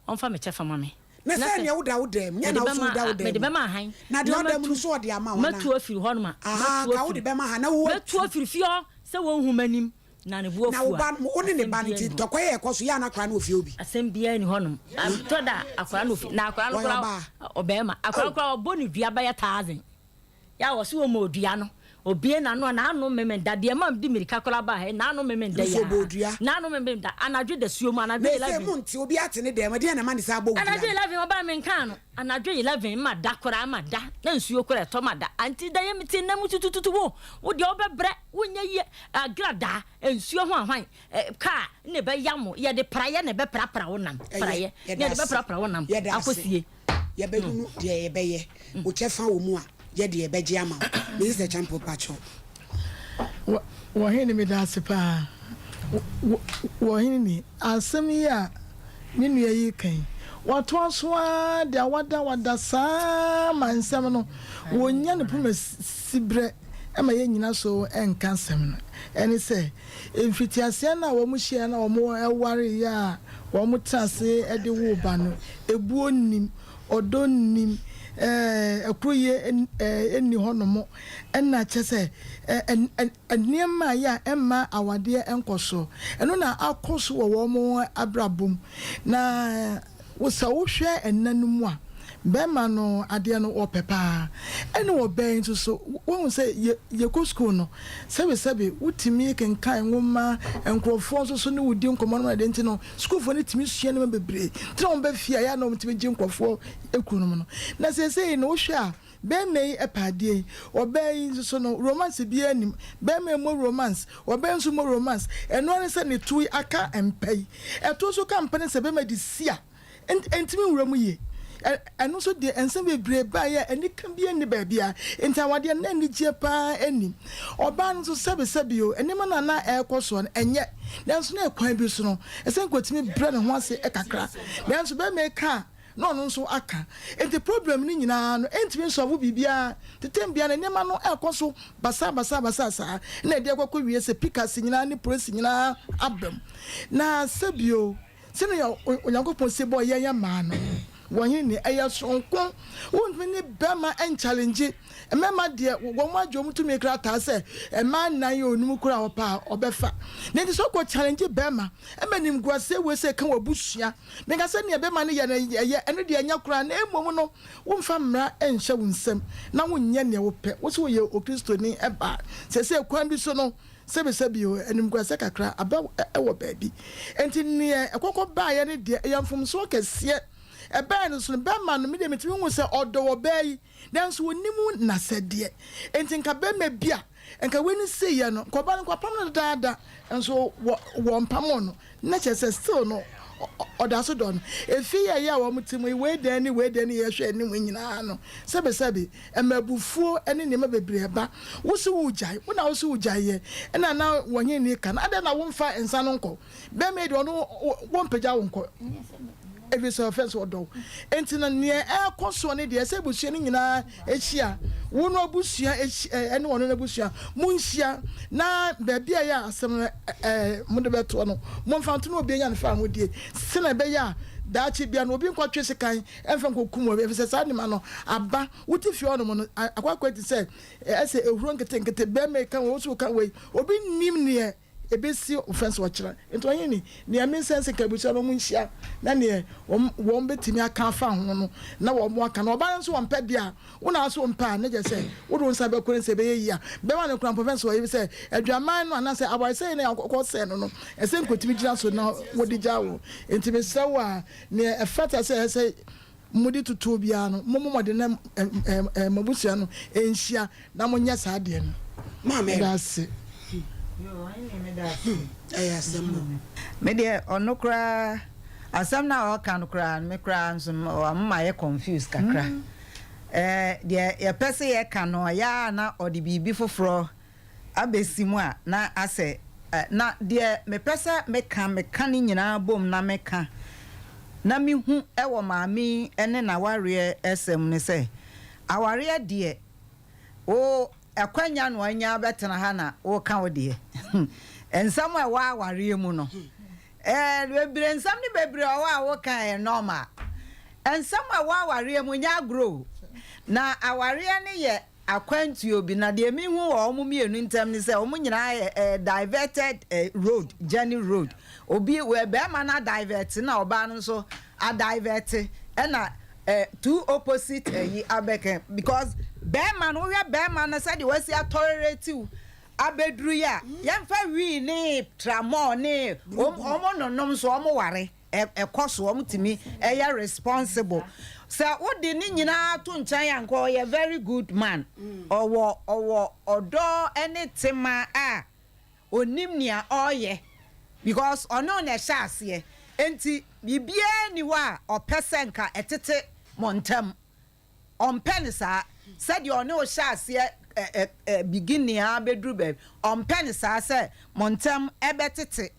ɔmfa me kyɛfa ma me. Na Na sɛ sɛ nea woda wo dan mu, nyɛ mede na wo nso bɛma woda wo dan mede mu. bɛma ahan, Na deɛ na ɔda mu no matu nso ɔde ama wo anaa? matu afiri hɔnom a, Ahaa, mɛtu ka wode afiri bɛma ha na mɛtu woatu. afiri fie hɔ sɛ wɔnhu m'anim, na ne bo Na afu wo a, ba no, wo ne ne asɛm ba no biara nti, nni hɔ. ntɔkwa yi a ɛkɔ so yi a na akwadaa no wɔ fie hɔ bi? Asɛm biara nni hɔnom. Tɔ da a, akwadaa no wɔ fie, na akwadaa no Ɔyɛ koraa, ɔbaa? ɔbarima, akwadaa no Oh. koraa wɔbɔ no dua bɛyɛ thousand. Yɛ a wɔse wɔma odua no, obue n'ano a n'ano memem da, deɛ ɛma mede mmirika koraa baa ha yi, n'ano memem da yi Nso ara, ɔbɔ odua. n'ano memem da, anadwo dasuo mu, anadwo Na ese 11. mo nte, obiara te ne dan mu, ɛdeɛn na ɛma ne saa bɔ odua Anadwo no? 11 ɔbaa menkaa no, anadwo 11 ma da koraa ma da, na nsuo koraa ɛtɔ ma da, anti da yɛ mete nna mu tutututu, wo, wo deɛ wobɛbrɛ, wonyɛ yie, agradaa, nsuo ho ahwan, kaa na ɛbɛyam wo, yɛde praeɛ na ɛbɛprapra wo nam, Ɛyɛ, praeɛ na yɛda yɛde ase, bɛprapra wo nam yɛda ase. akɔsie. Yɛbɛhunu deɛ yɛbɛyɛ. Wo kyɛfa wɔ mu a, yɛ deɛ yɛbɛgye ama wo. Mrs. Acheampong, pakyɛw. Wɔ wɔhene meda ase paa. Wɔ wɔhene ni, asɛm yi a me nua yi reka yi, watoa so ara de awadawada saa ara ma nsɛm no, wɔnnya ne poma siberɛ ma yɛnnyina so nka asɛm no. Ɛne sɛ, mfitiaseɛ no a wɔhyiaeɛ na wɔwareeɛ a wɔtena ase de woo ba no, ebuo nnim, ɔdɔ nnim, ɛkoroyɛ nni hɔnom, ɛna kyerɛ sɛ nneɛma a ɛyɛ a ɛmma awadeɛ nkɔ soɔ, ɛno na akɔ so wɔ wɔn abrabɔ mu. Na sɛ wohwɛ nna no mu a, bɛrima no adeɛ no ɔpɛ paa. Ɛne ɔbaa yi nso so, woahu sɛ yɛ yɛkɔ sukuu no, sɛbesɛbe wotumi kenkan nwoma, nkurɔfoɔ nso so ne wo di nkɔmmɔ nom adeɛ nti no, sukuufoɔ no tumi sua nneɛma bebree. Nti na wɔba fie a, ɛyɛ a na wɔtumi gye nkurɔfoɔ kununom no. Na seesei no wohwɛ a, bɛrima yi pɛ adeɛ yi, ɔbaa yi nso so no, romance biara nnim. Bɛrima yi mmɔ romance, ɔbaa yi nso mmɔ romance. Ɛno ara ne sɛ ne to yi aka mpa yi. Ɛto nso ka mpa no sɛ bɛrima de si a, ɛntumi nwura mu yie. Ɛno nso deɛ nsɛm bebree baeɛ a anika biara nni baabiara. Nti awadeɛ no na anigyeɛ pa ara nnim. Ɔbaa no nso sɛbesɛbe o, nneɛma no a na ɛrekɔ soɔ no, ɛnyɛ. Nanso na ɛkwan bi so no, ɛsɛ nka ɔtumi brɛ ne ho ase kakra. Nanso barima yi ka a, na ɔno nso aka. Nti problem no nyinaa no, ɛntumi nsɔlvo biribiara. Nti tɛm biara no, nneɛma no rekɔ so basaa basaa basaa saa, na ɛde akɔ akɔwie sɛ pikase nyinaa ne polisi nyinaa aba mu. Na sɛbio, Sɛnea Onyankopɔn si bɔɔ yɛn mmaa no, wɔ he ni? Ɛyɛ soronko. Wontumi ne bɛrima nkyalengye. Mmarima deɛ, wɔn agye wɔn tumi krataa sɛ mmaa nnan yɛ onum koraa a ɔpɛ a ɔbɛfa. Na enti sɛ wokɔ challenge bɛrima ma animguaseɛ wei sɛ ka w'abusua, menka sɛ nea bɛrima no yɛ no ɛyɛ, ɛno deɛ ɛnyɛ koraa, na mmom no womfa mmara nhyɛ wo nsam na wonyɛ nea wopɛ. Wo sɛ woyɛ Okristoni ba a, seesei kwan bi so no, Sɛbisɛbi o, animguaseɛ kakra aba wɔ baabi. Enti neɛ ɛkɔkɔ baeɛ no deɛ, ɛyɛ mfomsoɔ kɛseɛ. Ɛbɛɛ no so no, bɛrima no, me deɛ metumi hu sɛ ɔdɔ ɔbaa yi, nanso ɔnnim n'asɛdeɛ. Enti nka bɛrima bi a nka wei no siiɛ no, nka ɔbaa no nka wapam no dedaada, nso wɔ wɔmpamoo no. Na kyerɛ sɛ still no ɔda so dɔ no. Efie yi a ɛyɛ a wɔn te mu yi, wei dan ni, wei dan ni, yɛhwɛ anim nyinaa no, sɛbesɛbe, ɛma abufuo ne nneɛma bebree ba. Wo se wogyae, wo na wo se wogyae yɛ, ɛna na wɔn ni ka no, adɛn na womfa nsa no nkɔ? Bɛrima yi deɛ ɔno wɔmpagya wo nkɔ, ɛfiri sɛ ɔfɛ sɛ ɔdɔ wo. Enti no neɛ ɛrekɔ soɔ no deɛ, ɛsɛ abusua no nyinaa hyia, wo no abusua ɛne ɔno no abusua, monhyia na baabi a ɛyɛ a asɛm no mode bɛtoɔ no, momfa nto na obi anya ne fawohodie, sɛdeɛ ɛbɛyɛ a daakye biara no obi nkɔtwe sekan mfa nkɔkum obi, ɛfiri sɛ saa nneɛma no aba. Wote fie hɔnom no, akɔ akɔyɛ te sɛ ɛsɛ ehuro nketenkete, bɛrima yi ka wei, wo nso woka wei, obi nnim neɛ Ebesi ɔfɛn so ɔkyena. Nti ɔhene ni, nea me nsa nsi ka abusua no wɔn nhyia na neɛ wɔn wɔn bɛtumi aka afa ho no na wɔn aka. Na ɔbaa no nso ɔmpɛ deɛ a, wo na nso wompɛ a, na kyerɛ sɛ wode wo nsa bɛkɔ ne sɛ ɛbɛyɛ yie a, bɛrima no koraa mpo ɔfɛn so ɔyɛ sɛ adwaman no anaasɛ awaresɛeɛ no a ɔkɔsɛe no no, ɛsɛ nkotumi gyina so na wɔde gyaa wo. Nti mesrɛ wo a, neɛ ɛfata sɛ ɛsɛ mode totoɔ biara no, mommɔ mmɔden na mo abusua no nhyia na monyɛ saa adeɛ no. Meda ase. Ɛyɛ asɛm o. Me deɛ ɔno koraa asɛm no a ɔka no koraa no me koraa nso wama mayɛ confused kakra. Ɛɛ deɛ yɛpɛ sɛ yɛka no ɛyɛ a na ɔde biribi foforɔ abɛsi mu a na asɛ na deɛ mepɛ sɛ meka meka ne nyinaa bom na meka na mehu wɔ maame yi ne n'awareɛ sɛm ne sɛ awareɛ deɛ wo akwanya na wanya abɛtena ha na woka wo deɛ nsɛm a ɛwɔ awareɛ mu no bebree nsɛm no bebree ɔwɔ a woka ɛyɛ normal nsɛm a ɛwɔ awareɛ mu nyɛ agorɔ o na awareɛ no yɛ akwantuo bi, na deɛ mehu wɔ wɔn mmienu ntam ne sɛ wɔn nyinaa yɛ eh, diverted eh, road, journey road. Obi, wɛ bɛrima no adivert na ɔbaa no nso adivert, ɛna eh, two opposite ayi eh, abɛka because bɛrima no, wohwɛ bɛrima no sɛdeɛ wasi atɔrerate wo abɛduru yi a, yɛmfa wii ne tramɔɔ ne wɔn nonom nso wɔn ware. ɛkɔ so wɔn tumi yɛ responsible sɛ wode ne nyinaa to nkyɛn a nka ɔyɛ very good man ɔwɔ ɔwɔ ɔdɔ ne tema a onim nea ɔreyɛ because ɔno na ɛhyɛ aseɛ nti biribiara ni hɔ a ɔpɛ sɛ nka ɛtete mo ntam. Ɔmpɛ no saa. Sɛdeɛ ɔne wo hyɛɛ aseɛ ɛ ɛ beginning ara bɛduru baabi, ɔmpɛ no saa sɛ mo ntam bɛtete.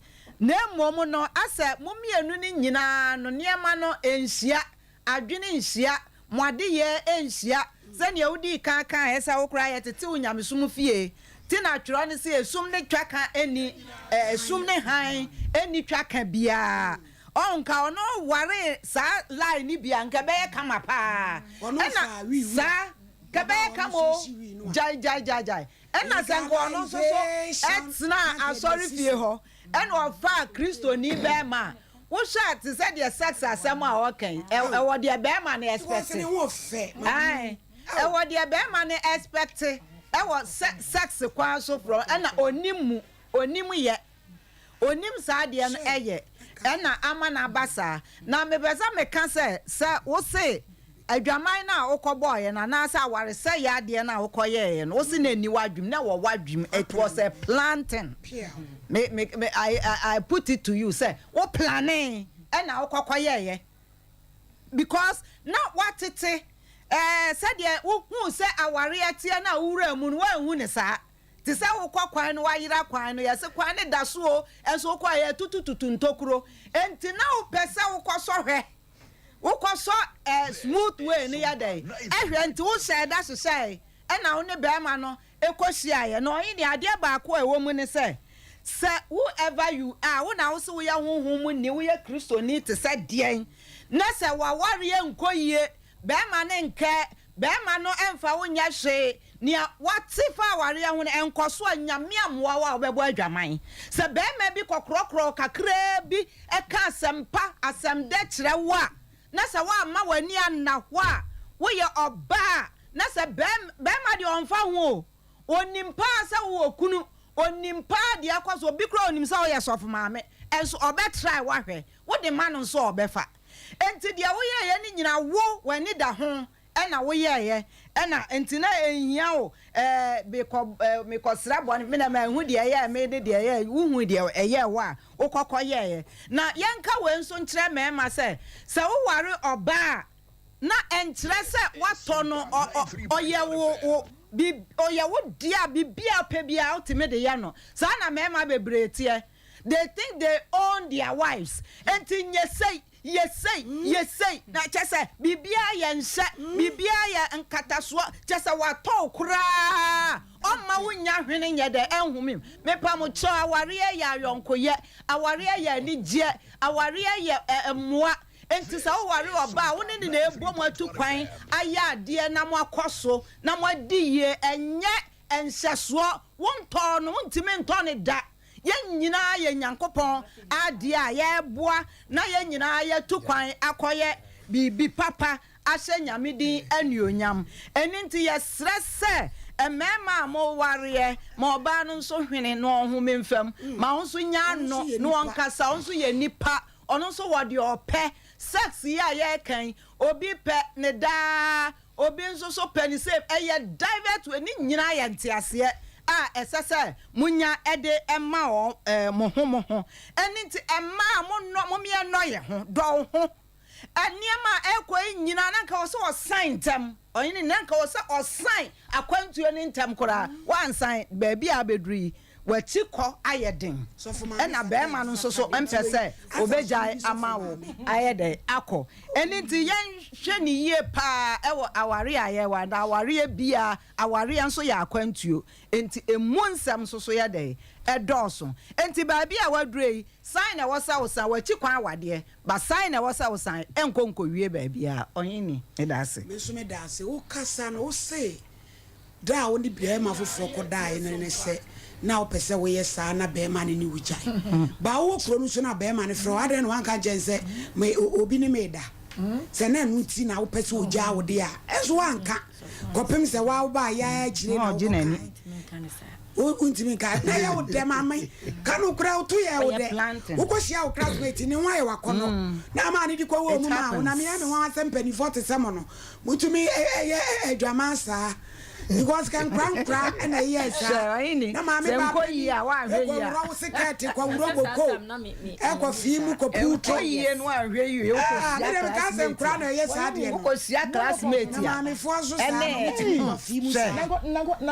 Na mmom no, asɛ mo mmienu no nyinaa no nneɛma no nhyia, adwene nhyia, mo adeyɛɛ nhyia. Sɛdeɛ wodii kan kaeɛ sɛ wo koraa yɛtete wo nyamesom fie, nti na twerɛ no se esum ne twaka nni, ɛ esum ne hann nni twaka biara. Ɔn nka ɔno waree saa line no bi a nka ɛbɛyɛ kama paa ɛna saa nka ɛbɛyɛ kama o gyae gyae gyae gyae ɛna sɛ nka ɔno nso so ɛtenaa asɔre fie hɔ ɛna ɔfaa kristoni bɛɛma a wohwɛ a te sɛ deɛ sex asɛm a ɔka yi ɛwɔ deɛ bɛɛma no expect ae ɛwɔ deɛ bɛɛma no expect ɛwɔ sex kwan so from ɛna onim mu onim yɛ. Onim saa adeɛ no yɛ ɛna ama no aba saa. Na mepɛ sɛ meka sɛ, sɛ wose adwaman no a wokɔbɔeɛ no anaasɛ awaresɛeɛ adeɛ no a wokɔyɛeɛ no, wose na ɛnni w'adwem, na ɛwɔ w'adwem, it was a planting. Me, me, me, I, I, I put it to you sɛ wo planee ɛna wokɔkɔyɛeɛ. Because na woatete, ɛɛ, sɛdeɛ wohuu sɛ awareɛ teɛ no a wowuraa mu no, woanhu no saa. Te sɛ wokɔ kwan no wayera kwan no, yɛse kwan no da so o, nso wokɔ a yɛtutututu ntokuro. Enti na wopɛ sɛ wokɔsɔ hwɛ, wokɔsɔ eh, smooth way no yɛ dɛn ɛhwɛ, nti wohyɛɛ da hyehyɛe ɛna wo ne bɛrima no kɔhyiaeɛ. Na ɔhe deɛ adeɛ baako a ɛwɔ mu ne sɛ, sɛ whoever you are, wo na wose woyɛ honhom mu ni, woyɛ Kristoni te sɛ deɛn, na sɛ w'awareɛ nkɔ yie, bɛrima no nkɛ Bɛɛma no ɛnfa wo nyɛ hwee, nea wate fa awareɛ ho no ɛnkɔ so a Nyame ammoa wo a wobɛbɔ adwaman. Sɛ bɛɛma bi kɔkorɔkorɔ wo kakraa bi ɛka asɛm pa, asɛm dɛ kyerɛ wo a, na sɛ woamma w'ani anna hɔ a, woyɛ ɔbaa a, na sɛ bɛɛma deɛ ɔnfa ho o, onim paa sɛ wowɔ kunu, onim paa deɛ ɛkɔ so, obi koraa onim sɛ woyɛ sɔfo maame, ɛnso ɔbɛ try wo ahwɛ, wode ma no nso a ɔbɛfa. Enti deɛ woyɛeɛ no nyina wo w'ani da ho na woyɛeɛ ɛna nti na ɛnhia wo ɛɛ mekɔ ɛɛ mekɔsrɛ bɔne me na manhu deɛ ɛyɛɛ me ne deɛ ɛyɛɛ wohui deɛ ɛyɛɛ wo a wokɔ kɔyɛeɛ. Na yɛnka wei nso nkyerɛ mmarima sɛ sɛ woware ɔbaa a na ɛnkyerɛ sɛ woatɔ no ɔ ɔ ɔyɛ wo wo bi ɔyɛ wo dea biribiara a wopɛ biara wotumi de yɛ no. Saa na mmarima bebree teɛ. They think they own their wives. Enti nyɛ sei, yɛ sei, yɛ sei. Na kyerɛ sɛ biribiara yɛ nhyɛ, biribiara yɛ nkatasoɔ. Kyerɛ sɛ watɔ wo koraa. Ɔmma wo nnya hwene nyɛ dɛ ɛnhome mu. Mepa mo kyɛw, awareɛ yɛ ayɔnkoyɛ, awareɛ yɛ anigyeɛ, awareɛ yɛ mmoa. Enti sɛ woware ɔbaa a, wo ne no na ɛbom atu kwan ayɛ adeɛ na moakɔ so na moadi yie. Ɛnyɛ nhyɛsoɔ. Wontɔɔ no, wontumi ntɔ no da. Yɛn nyinaa yɛ Nyankopɔn adeɛ a yɛreboa na yɛn nyinaa yɛatu kwan akɔyɛ biribi papa ahyɛ Nyame din anuonyam. Ɛno nti yɛsrɛ sɛ mmarima a mowareɛ, ma ɔbaa no nso hwene na ɔnhome mfam, ma wo nso nya ano na ɔnkasa, ɔno nso yɛ nipa, ɔno nso wɔ deɛ ɔpɛ. Sex yi a yɛreka yi, obi pɛ ne daa, Obi nso so pɛ ne same. Ɛyɛ divert way. Ne nyinaa yɛ nteaseɛ a ɛsɛ sɛ monya de ma wɔn mo ho mo ho. Ɛno nti mmaa monnɔ momeɛ nnɔ yɛ ho. Dɔ wo ho. Nneɛma a ɛrekɔ yi nyinaa na nka wɔ sɛ ɔsan ntɛm. Ɔhene na nka wɔ sɛ ɔsan akwantuo no ntɛm koraa. Wansan baabi a abɛduru yi w'akyi kɔ ayɛ den ɛna bɛɛma no nso so mpɛ sɛ ɔbɛgyae ama wo ayɛ dɛn akɔ ɛno nti yɛn hwɛ no yie paa ɛwɔ awareɛ a yɛware na awareɛ biaa awareɛ nso yɛ akwantuo nti ɛmu nsɛm nso so yɛ dɛn ɛdɔɔso nti baabi a waduro yi san na ɛwɔ sɛ wo san w'akyi kwan awadeɛ ba san na ɛwɔ sɛ wo san ɛnkɔ nkɔwie baabiaa ɔhene meda ase. Me nso meda ase wo kasa no wo se Da a wo ne barima foforɔ kɔdaeɛ no ne sɛ na wopɛ sɛ woyɛ saa na barima no ne wo gyae. Baa wowɔ kuro no so na barima no frɛ wo, adɛn na woanka ankyerɛ no sɛ me obi ne me reda? Sɛ na ɛno nti na wopɛ sɛ ɔgyaa wo deɛ a, ɛnso woanka kɔpem sɛ woa wobaeɛ ara akyire na wokɔkae. Wontumi nka. Na ɛyɛ wo dɛ maame. Ka nokorɛ woto yɛ wo dɛ. Wokɔhyia wo classmate ne ho ayɛ wo akɔnnɔ na ama ne de kɔwɔ mu maa wo na meyɛ me nwanwa sɛ mpanimfoɔ te sɛ mo no Motumi yɛ adwaman saa because kɛ nkora nkora ɛna ɛyɛ saa na maame ba pɛ ɛkɔ wura wo sekɛte kɔ wura boko ɛkɔ fii mu kɔ puuto ɛɛ ne dɛm kaa sɛ nkora na ɛyɛ saa deɛ no wokɔhyia classmate na maamefoɔ nso saa no motumi kɔ fii mu saa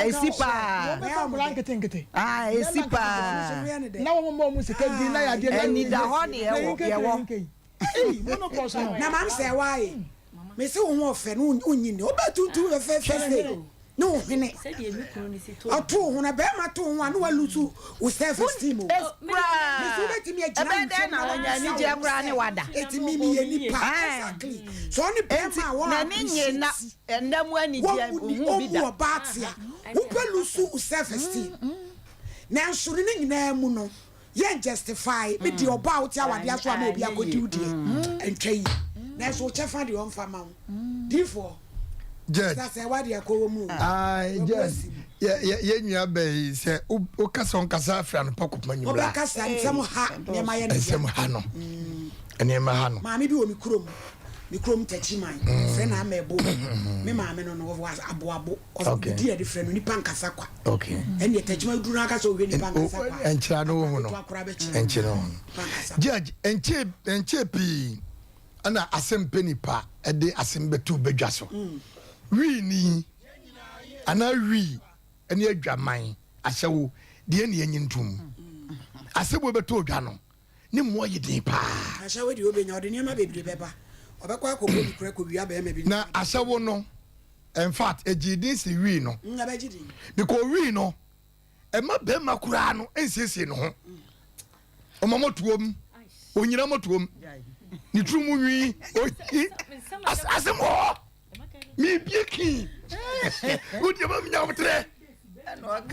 ɛsi paa ɛsi paa na wɔn mma wɔn sika di na yadeɛ na ɛnidahɔ ne ɛwɔ yɛwɔ Na maame sɛ why? Me se wo ho ɔfɛ no wonyi nni. Wobɛ tuntum fɛfɛɛfɛ sei ne wo hwene. Ɔto wo ho na bɛrima to wo ho a na walusu wo self esteem o. Me se wobɛtumi agyina nhwɛ mu na wabisa wo ho sɛ eti me meyɛ nipa? Exactly. Sɛ ɔne bɛrima a wɔn appreciate wɔn mu ni ɔmu ɔbaa te a wobɛ lusu wo self esteem. Nanso no ne nyinaa mu no Yɛn justify me deɛ ɔbaa a wote awadeɛ aso ama obi akɔdi wo deɛ ɛntwa yi nanso wo kyɛfa deɛ ɔmfa ma wo diifoɔ Judge. sɛ sɛ wadeɛ akɔ wɔ mu o Aye, wabu Judge. asi mu. Yɛ yɛ yɛn nua bɛn yi sɛ wo wokasa ɔnkasa afiri anɔpa kɔpem anwummerɛ a. Ɔbɛkasa nsɛm ha nneɛma yɛ ne ya. Nsɛm ha no nneɛma ha no. Maame bi wɔ me kurom me kurom Takyiman frɛ no Ama Ɛbo me maame no no ɔwɔ aboabo Okay. Ɔdi yɛde frɛ no nipa nkasa kwa. Okay. Ɛnneɛ tɛkyima duru no ankasa ɔhwɛ nipa nkasa kwa. Nkyerɛ no wo ho no. Nkyerɛ no ho no. Judge, nkyɛ nkyɛ pii ɛna asɛm pɛ nipa ɛde asɛm bɛto badwa so. Mm. Wii ni anaa wii ɛne adwaman ahyɛwo deɛ ne yɛnyi ntom. Asɛm wo bɛto odwa no ne mmoa yɛ den paa. Ahyɛwo deɛ ɔbɛnya ɔde nneɛma bebree bɛba ɔbɛkɔ akɔbɔ bi kora kɔwia bɛrima bi. Na ahyɛwo no In fact, egyee din sen wii no. Because wii no, ɛma bɛrima koraa no nsiesie ne ho. Ɔma mɔtoam, onyina mɔtoam, ne tiri mu nwi, oyi, asɛm wɔ hɔ. Mebie kii. Wodi ma menya wotrɛ.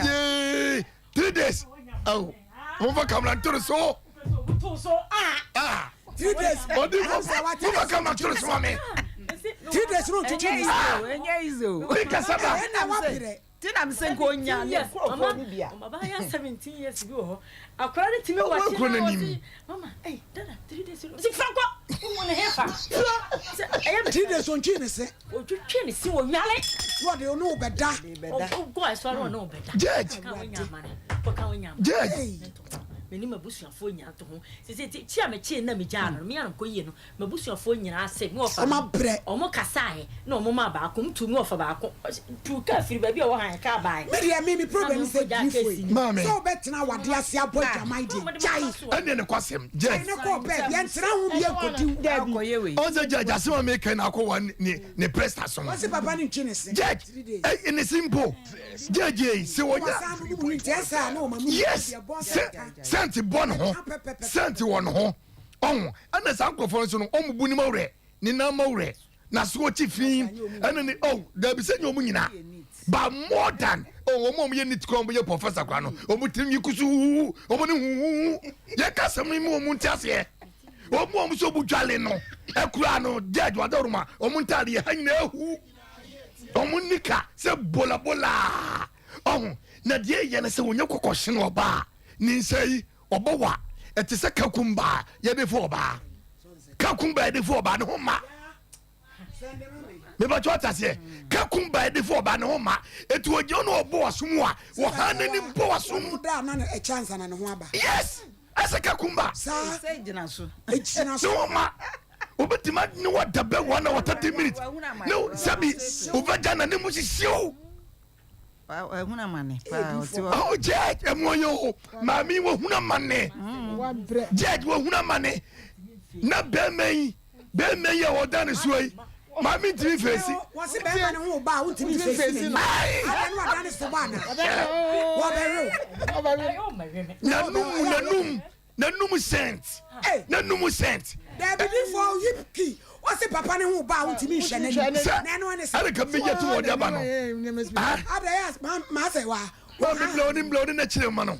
Yee, 3 days. Awo, momfa kamera nto no so. Ah. 3 days. Ɔdi momfa kamera nto no so ma me. 3 days no ntwitwi ne sa. Ɛnyɛ easy o. Mi kasa ba. Ɛna wapere. Ti na mi sɛ nka onya ne nkurɔfoɔ no bi a. Ɔba yɛ 17 years bi wɔ hɔ. Akora ne timi wɔ akyi na ɔsi mama ɛy dada 3 days no. Si fa kɔ. Wohu ne hefa? Sɛ ɛyɛ me. 3 days ontwi ne se. Otwitwi ne se onwale. Na ɔde ɔne wo bɛda. Ɔkɔ asɔre ɔne wo bɛda. Judge. Kɔka wo nya amane. Kɔka wo nya amane. Judge. Me ne m'abusuafoɔ nyinaa to ho. Sese ti kyi a mekyee na megyaa no no, me ara mekɔ yie no, m'abusuafoɔ nyinaa se me wɔfa no. Ɔmo abrɛ. Ɔmo kasaeɛ na ɔmo maa baako, ɔmo tuu me wɔfa baako. Tuu kaa firi baabi a ɛwɔ han kaa baeɛ. Me deɛ me me problem ne sɛ Case diifoɔ yi no. Maame. sɛ wobɛtena awadeɛ ase abɔ adwaman deɛ gyae. Ɛnneɛ nokwasɛm Gyae Judge. na kɔ baabi ɛntena ho bi ɛnkɔdi wo. Akɔyɛ wei. Ɔn sɛ Judge asɛm a meka yi na akɔ wa ne ne presta so no. Wɔse papa no ntwi ne se. Judge 3 days. ɛy ne se mpo Judge ei sɛ wɔnya. Wɔsan no mu nti ɛsɛ a na ɔma mu Yes deɛ bɔ sɛ sɛnti bɔ ne ho sɛnti wɔ ne ho ɔho ɛna saa nkurɔfoɔ no nso no ɔmo bu ne ma werɛ ne nan ma werɛ na so ɔkyi fi ɛna ne oh dabi sɛ nyɛ ɔmo nyinaa but more than oh ɔmo a ɔmo yɛ neat kora ɔmo yɛ professor kora no ɔmo tirim yi kusuu ɔmo ne huhuhu yɛ ka asɛm no mu ɔmo nte aseɛ ɔmo a ɔmo sɛ ɔmo dwale no ɛkura no judge wadawuruma ɔmo ntaade yɛ ha nyinaa ehu ɔmo nika sɛ bolabola ɔho na deɛ yɛ no sɛ wɔnyɛ kɔkɔhye no ɔbaa ne nsa yi ɔbɔ wa ɛte sɛ kakumba yɛde fo ɔbaa kakumba yɛde fo ɔbaa ne ho ma mebatwa ɔta seɛ kakumba yɛde fo ɔbaa ne ho ma etu ogyina no ɔbɔ waso mu a wɔha n'anim bɔ waso mu da na ɛkyɛ ansa na ne ho aba. Yes, ɛsɛ kakumba. Saa. Sɛ gyina so. Egyina so. Ne ho ma obetuma ne wa dabɛ 1 hour 30 minutes ne sɛbi ovagya na ne mu sisi o. Wahunu amane paa ɔte hɔ. Oh, judge, ɛmu ɔyɛ o maame wahunu amane. Judge wahunu amane na bɛrima yi a wɔda ne soɔ yi maame ntumi fèsì. Wɔsi bɛrima ne ho ba a wontumi nfèsì n'anim. Ada no ada ne so ba ana wɔbɛwe o. Nanum scent, nanum scent. Dabi difo yi ki wɔsi papa ne ho ba a wontumi nhwɛ n'anim. Sɛ na ɛno ne sɛ. ɛna ka meya to wɔde aba no. Ada yɛ maa sɛ wa. Wɔn mi bila oni bila oni n'akyire ma no.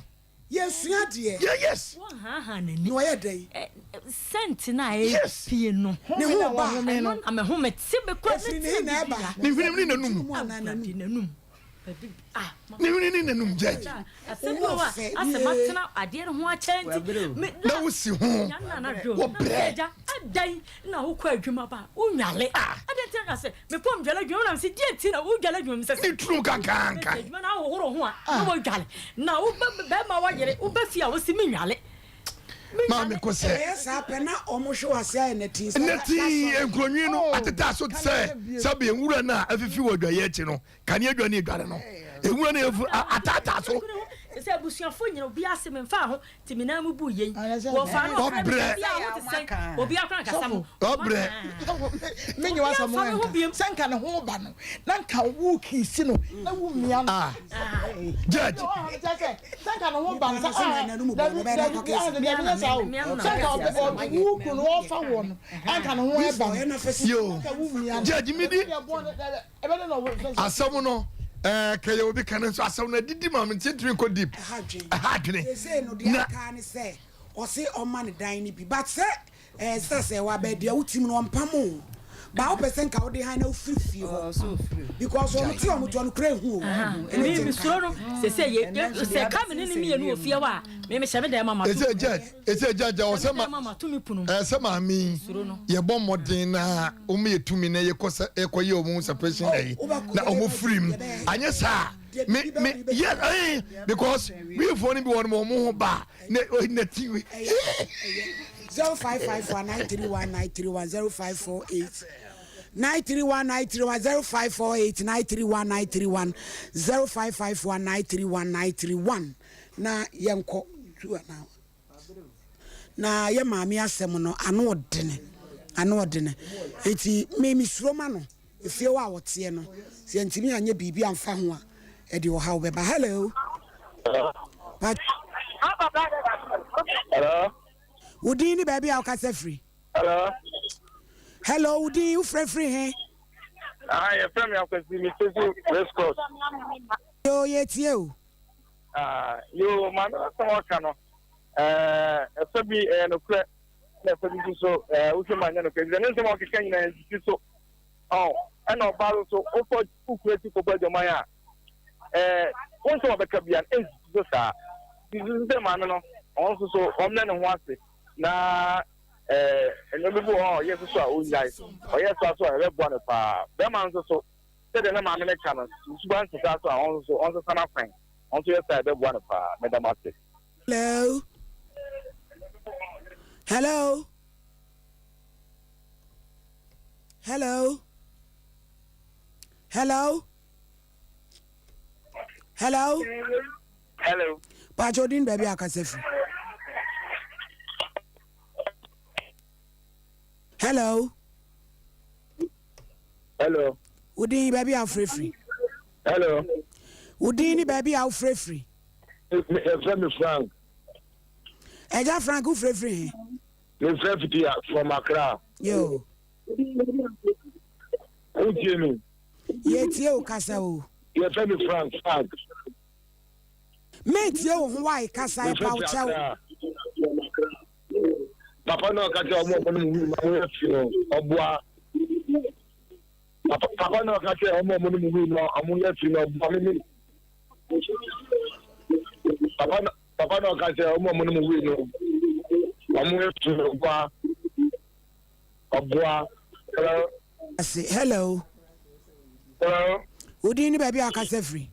Yɛsua deɛ. Yeah, yes. Wɔnhaha n'ani. Na ɔyɛ dɛ yi. Scent na ɛpie no. Ne ho ba. Ɛno na me ho me te me kɔ. Efiri ne na ɛba. Ne hwene ne nanum. Awurade n'anum. Baabi ah. Ne hwene ne nanum judge. Asɛm bi wɔ a asɛ matena adeɛ no ho akyɛ nti. Na wosi ho. Wɔbrɛ. Agya adan na wokɔ adwuma ba wonwale. Adan ti na sɛ mepɔ ndwale adwuma na sɛ deɛ ti na wodwale adwuma mi sɛ. Ne tunu kankanka. Adwuma na ahohoro ho a na wɔdwale na wo bɛrima wɔyere wobɛ fie a wosi mi nwale. Maame ko sɛ. Ɛyɛ saa pɛ na ɔmo hwɛ wɔ ase ayɛ nɛti. Nɛti nkuronwi no ateta so te sɛ sɛbi nwura no a afifi wɔ adwaeɛ akyi no kanea adwa ne adware no nwura no afu ataataa so. Sɛ abusuafo nyina obi ase me nfa ho te me nan mu bu yɛn wɔfa no Ɔbrɛ. obi a ho te sɛn obi akora nkasa mo Ɔbrɛ. Menye wasɛm nka sɛ nka ne ho ba no na nka wo kiisi no na wo mia no. Ah, judge. Sɛ nka ne ho ba no sɛ ah, dabi dabi ah, dabi nyɛ saa o, sɛ nka ɔbɛ wo kunu ɔfa wɔ no anka ne ho ɛba no yo nka wo mia no. Judge mi di asɛm no ɛɛ kɛyɛ obi kan nso asɛm no adidi ma mi ntumi nkɔ deep. Ɛha ɛha adwene. Sese no deɛ aka ne sɛ ɔse ɔma ne dan no bi but sɛ ɛɛ sɛ wabɛ deɛ wotim no ɔmpam o ba wopɛ sɛ nka wode han na wofiri fie hɔ because ɔmo te ɔmo to ɔno kura ehu o. Mi mi suro no sɛ yɛ sɛ ka me ne ne mmienu wɔ fie hɔ a me mehyɛ me dan ma ma to. Ese judge, ese judge ɔsɛ ma ma ma to mi pono. Ɛsɛ maame yi yɛbɔ mmɔden na wɔn yɛ tumi na yɛkɔ sɛ yɛkɔ yɛ wɔn separation ɛyi na wɔn firi mu anyɛ saa me yɛ ɛyi because wiifoɔ no bi wɔ no wɔn ho ba ne ne ti wi. 0554931931 0548931931 0548931931 0551931931 na yɛnkɔ tu ana na yɛ maame asɛm no ano ɔdene ano ɔdene eti me mesuro ma no efie hɔ a wɔteɛ no sɛ yɛntumi anyɛ biribi amfa ho a ɛde ɔhaw bɛba. Hello. Hello. Wo din ne baabi a wokasa firi? Hello. Hello, wo din, wofrɛ firi he? Ah, yɛfrɛ me Akwasi, me sisi Race Course. Yo, yɛtie o. Ah, yo, maame no asɛm a ɔka no, ɛfɛ bi ɛyɛ nokorɛ, ɛna ɛfɛ bi nso so, wohwɛ mu anyɛ nokorɛ. Efisɛ ne nsɛm a ɔkeka nyinaa nsisi so. Ɔn, ɛna ɔbaa no so, wokɔ wokura ti kɔbɔ adwaman a, wo nsɛm a ɔbɛka bia no ɛnsisi so saa. Nti susu sɛ maame no, ɔno nso so, ɔmmrɛ ne ho ase na Ɛɛ, nneɛma bi wɔ hɔ a ɔyɛ nso so a onnyae. Ɔyɛ saa nso a, ɛbɛboa no paa. Bɛrima no nso so, sɛdeɛ na maame no ka no, ne suban nsesa so a, ɔno nso so, ɔnsesa n'akwan. Ɔno nso yɛ saa a, ɛbɛboa no paa. Meda mo ase. Hello. Hello. Hello. Hello. Hello. Hello. Pacho din baabi akasa firi. Hello. Hello. Wo din baabi a wofrɛfiri. Hello. Wo din ne baabi a wofrɛfiri. Yɛfrɛ me Frank. Ɛgya Frank wofrɛfiri he? Mefrɛ fiti from Accra. Yo. Wotie me? Yɛtie wo kasa o. Yɛfrɛ me Frank Frank. Metie wo ho wae kasa ɛpa wo kyɛw. Papa na ɔka kyerɛ ɔmo ɔmo no mu wii ma mo yɛ fi no ɔboa. Papa papa na ɔka kyerɛ ɔmo ɔmo no mu wii no ɔmo yɛ fi no ɔboa me me. Papa na papa na ɔka kyerɛ ɔmo ɔmo no mu wii no ɔmo yɛ fi no ɔboa ɔboa. Hello. Ase hello. Hello. Wo din ne baabi a wakasa firi.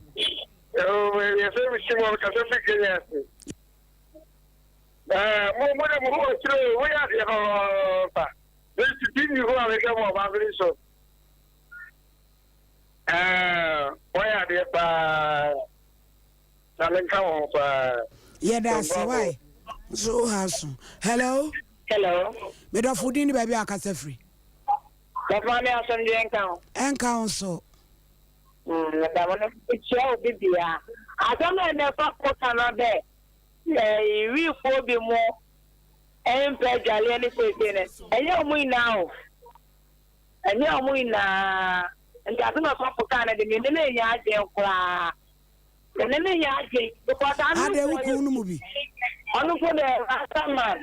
Hello, yɛfrɛ me Simon, kasa firi Kenya ase. Eh, mo mo de mo ho akyire o, mo yɛ adeɛ papaapa. Me si TV ho a mehwɛ mo ɔbabere so. Eh, mo yɛ adeɛ paa. Na menka mo ho paa. Yɛda ase wai. Nso wo ha so. Hello. Hello. Medɔfo din ne baabi a wakasa firi. Papa me asomdwoe nka wo. Ɛnka wo nso. Meda mo no mekyia obi bia. Asɛm a ɛnɛ fa kɔka no dɛ Wifoɔ bi mo mpɛ adwaleɛ ne seesei no, ɛnyɛ ɔmo nyinaa o, ɛnyɛ ɔmo nyinaa. Nti asɛm a sɔfo kaa no de, me ne no nyɛ adwen koraa. Me ne no nyɛ adwen because ano Adɛn wo kun no mu bi? Ɔno mpo deɛ rasta man.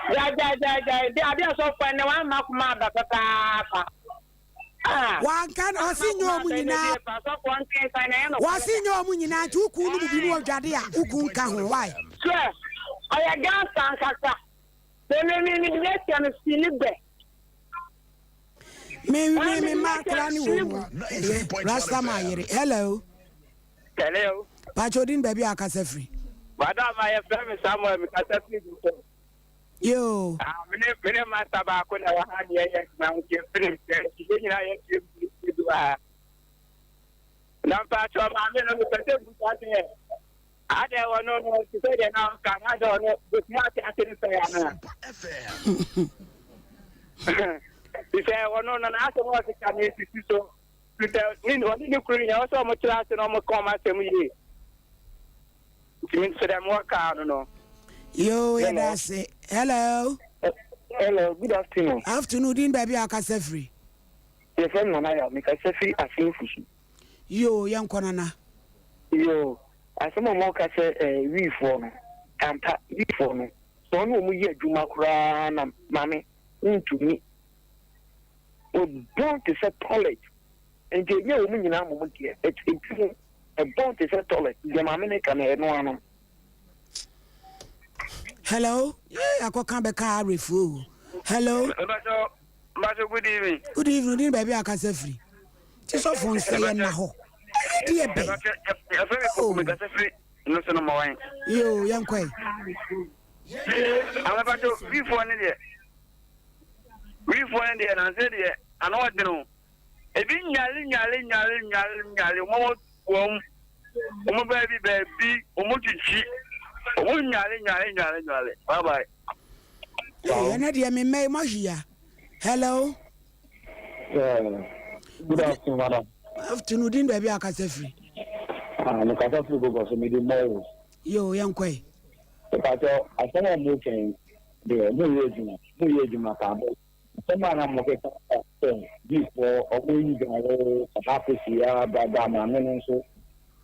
Gyae gyae gyae gyae de adeɛ a sɔfo ɛnɛ wamma koma aba papaapa. Wanka na ɔse nyɛ ɔmo nyinaa. Wɔse nyɛ ɔmo nyinaa nti wo kun no mu bi ne ɔdwade a wo kun nka ho why. Hwɛ ɔyɛ gangster ankasa me me me me de atia no si ne bɛ. Me me me mma akora ne wɔ mu yɛ rasta ma yere hello. Hello. Pacho odin baabi a akasa firi. Madam a yɛfrɛ me Samuel mekasa firi Dufo. Yoo. Ah, me ne me ne master baako na ɛwɔ ha ne yɛyɛ adwuma nti efiri nkyɛn nti yɛn nyinaa yɛ tie mu ne bi wɔ ha. Na mpatsɔ maame no mepɛ sɛ busa sɛ adɛ ɔno no te sɛ deɛ na ɔka no adɛ ɔno bɛtumi ate ase ne sɛ anaa. Te sɛ ɔno no n'asɛm a ɔkeka no esisi so. Te sɛ ne ɔne ne kunu nyinaa ɔsɛ ɔmo tra ase na ɔmo ka ɔmo asɛm yie. Nti me nso dɛ mewɔ kaa no no. Yoo yɛda ase. Hello. Hello, good afternoon. Afternoon, din baabi a akasa firi. Yɛfrɛ me Nana Yaw, mekasa firi Asenfusu. Yoo, yɛnkɔ Nana. Yoo, asɛm a wɔka sɛ eh, wiifoɔ no, ampa, wiifoɔ no, sɛ ɔne wɔn yɛ adwuma koraa na maame, wontumi. Wɔbɔn te sɛ toilet. Nti ɛnyɛ wɔn nyinaa mmom deɛ, but ebinom Ɛbɔn te sɛ toilet. Deɛ maame no ka no ɛno ara no. Hello, yee akɔka bɛka awerɛfuo o. Hello. Mpacho, mpacho good evening. Good evening, din baabi a akasa firi. Ti sɔfo nsɛ yɛ nna hɔ. Ɛyɛ deɛ bɛn. Yɛfrɛ me Poku, mekasa firi no so no mɔwan. Yoo, yɛnkɔe. Mpacho, wifoɔ ne deɛ. Wifoɔ ne deɛ, nanse deɛ, ano ɔdene o. Ebi nyale nyale nyale nyale nyale wɔn wɔn wɔn baabi baabi wɔn twitwi wɔn nyale nyale nyale nyale bye bye. Ɛnɛ deɛ me mma yi mo ahwia. Hello. Yeah. Good afternoon, madam. Afternoon, din baabi a akasa firi. Ah, me kasa firi Gogo so, me di Mɔwo. Yo, yɛn kɔe. Ìpàtɔ, asɛm a mo kɛn deɛ, mo yɛ adwuma, mo yɛ adwuma paa. Asɛm a na mokeka fa sɛ Jewfoɔ wɔyi dware saa kosua bra bra maame no nso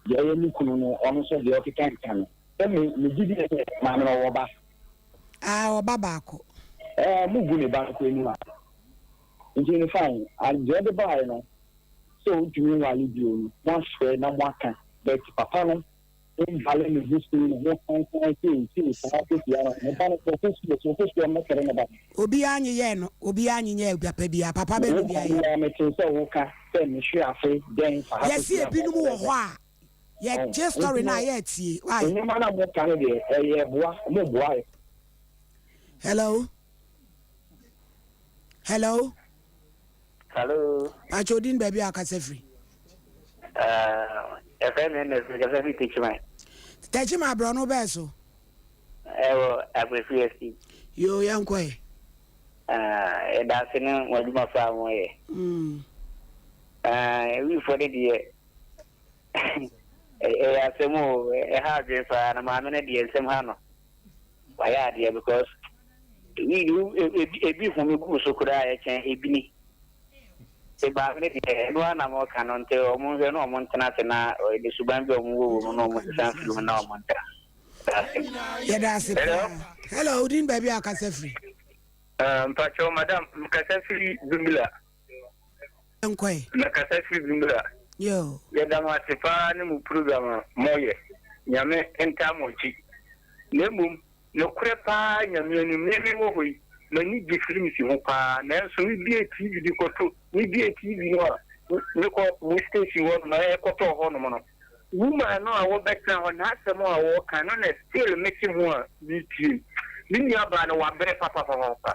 deɛ ɔyɛ ne kunu no ɔno nso deɛ ɔkeka keka no sɛ me megye die sɛ maame no ɔwɔ ba. Ah ɔba baako. Ɛɛ mo gu ne ba no kɔ anim a nti no fine deɛ ɔde baeɛ no sɛ ɔntumi nwale bio no mo ahwɛ na mo aka but papa no. Ndwale ne ho fi ne ho kankan sei sei saa kosua no ne ba no sɛ ɔkɔ sukuu sɛ ɔkɔ sukuu a mɛkɛre ne ba no. Obiara nyeyɛɛ no obiara nyenyɛɛ papa biara papa bɛn na obiara yɛ. Wo metee sɛ woka sɛ mehwe ase dɛn fa ha Yɛse kosua ebinom wɔ hɔ a yɛ gye story no a yɛ tie why. Nneɛma no a moka no deɛ ɛyɛ boa mo boa yɛ. Hello hello. Hello. Pacho odin baabi a akasa firi. Ɛfɛ mi ɛna firi kasa firi Techiman. Techiman aborɔno bɛɛ so. Ɛwɔ Akwesi FC. Yoo yɛn kɔ yɛ. Ɛda ase ne wɔn adwuma fa a wɔn yɛ. Ewifo ne deɛ ɛyɛ asɛm o ɛha adwene paa na maame no deɛ nsɛm ha no wayɛ adeɛ because. Ebi home gu so koraa a ɛkyɛn ebi ni. Nti maame no deɛ ɛno ara na meka no nti wɔn nhwɛ na wɔn ntena ase na ne suban bi a wɔn wɔ wɔ mu na wɔn sesa mfiri mu na wɔn ntra. Yɛda ase paa. Hello, wodin baabi a akasa firi? Uh, mpakyɛw madam, mekasa firi Bimbila. Nkɔe. Mekasa firi Bimbila. Yo. Yɛda mo ase paa ne mo program a moyɛ. Nyame ntaa mo akyi. Na mmom Nokorɛ paa Nyame anim, me me wɔ hɔ yi, m'ani gye films ho paa, nanso me bue TV de kɔto, me bue TV no a, me kɔ mo station hɔ nom, ɛkɔtɔɔ hɔ nom no, woman no a wɔbɛtena hɔ, n'asɛm a wɔka no na still me te ho a me tie. Me nua baa no wabrɛ papapapapa.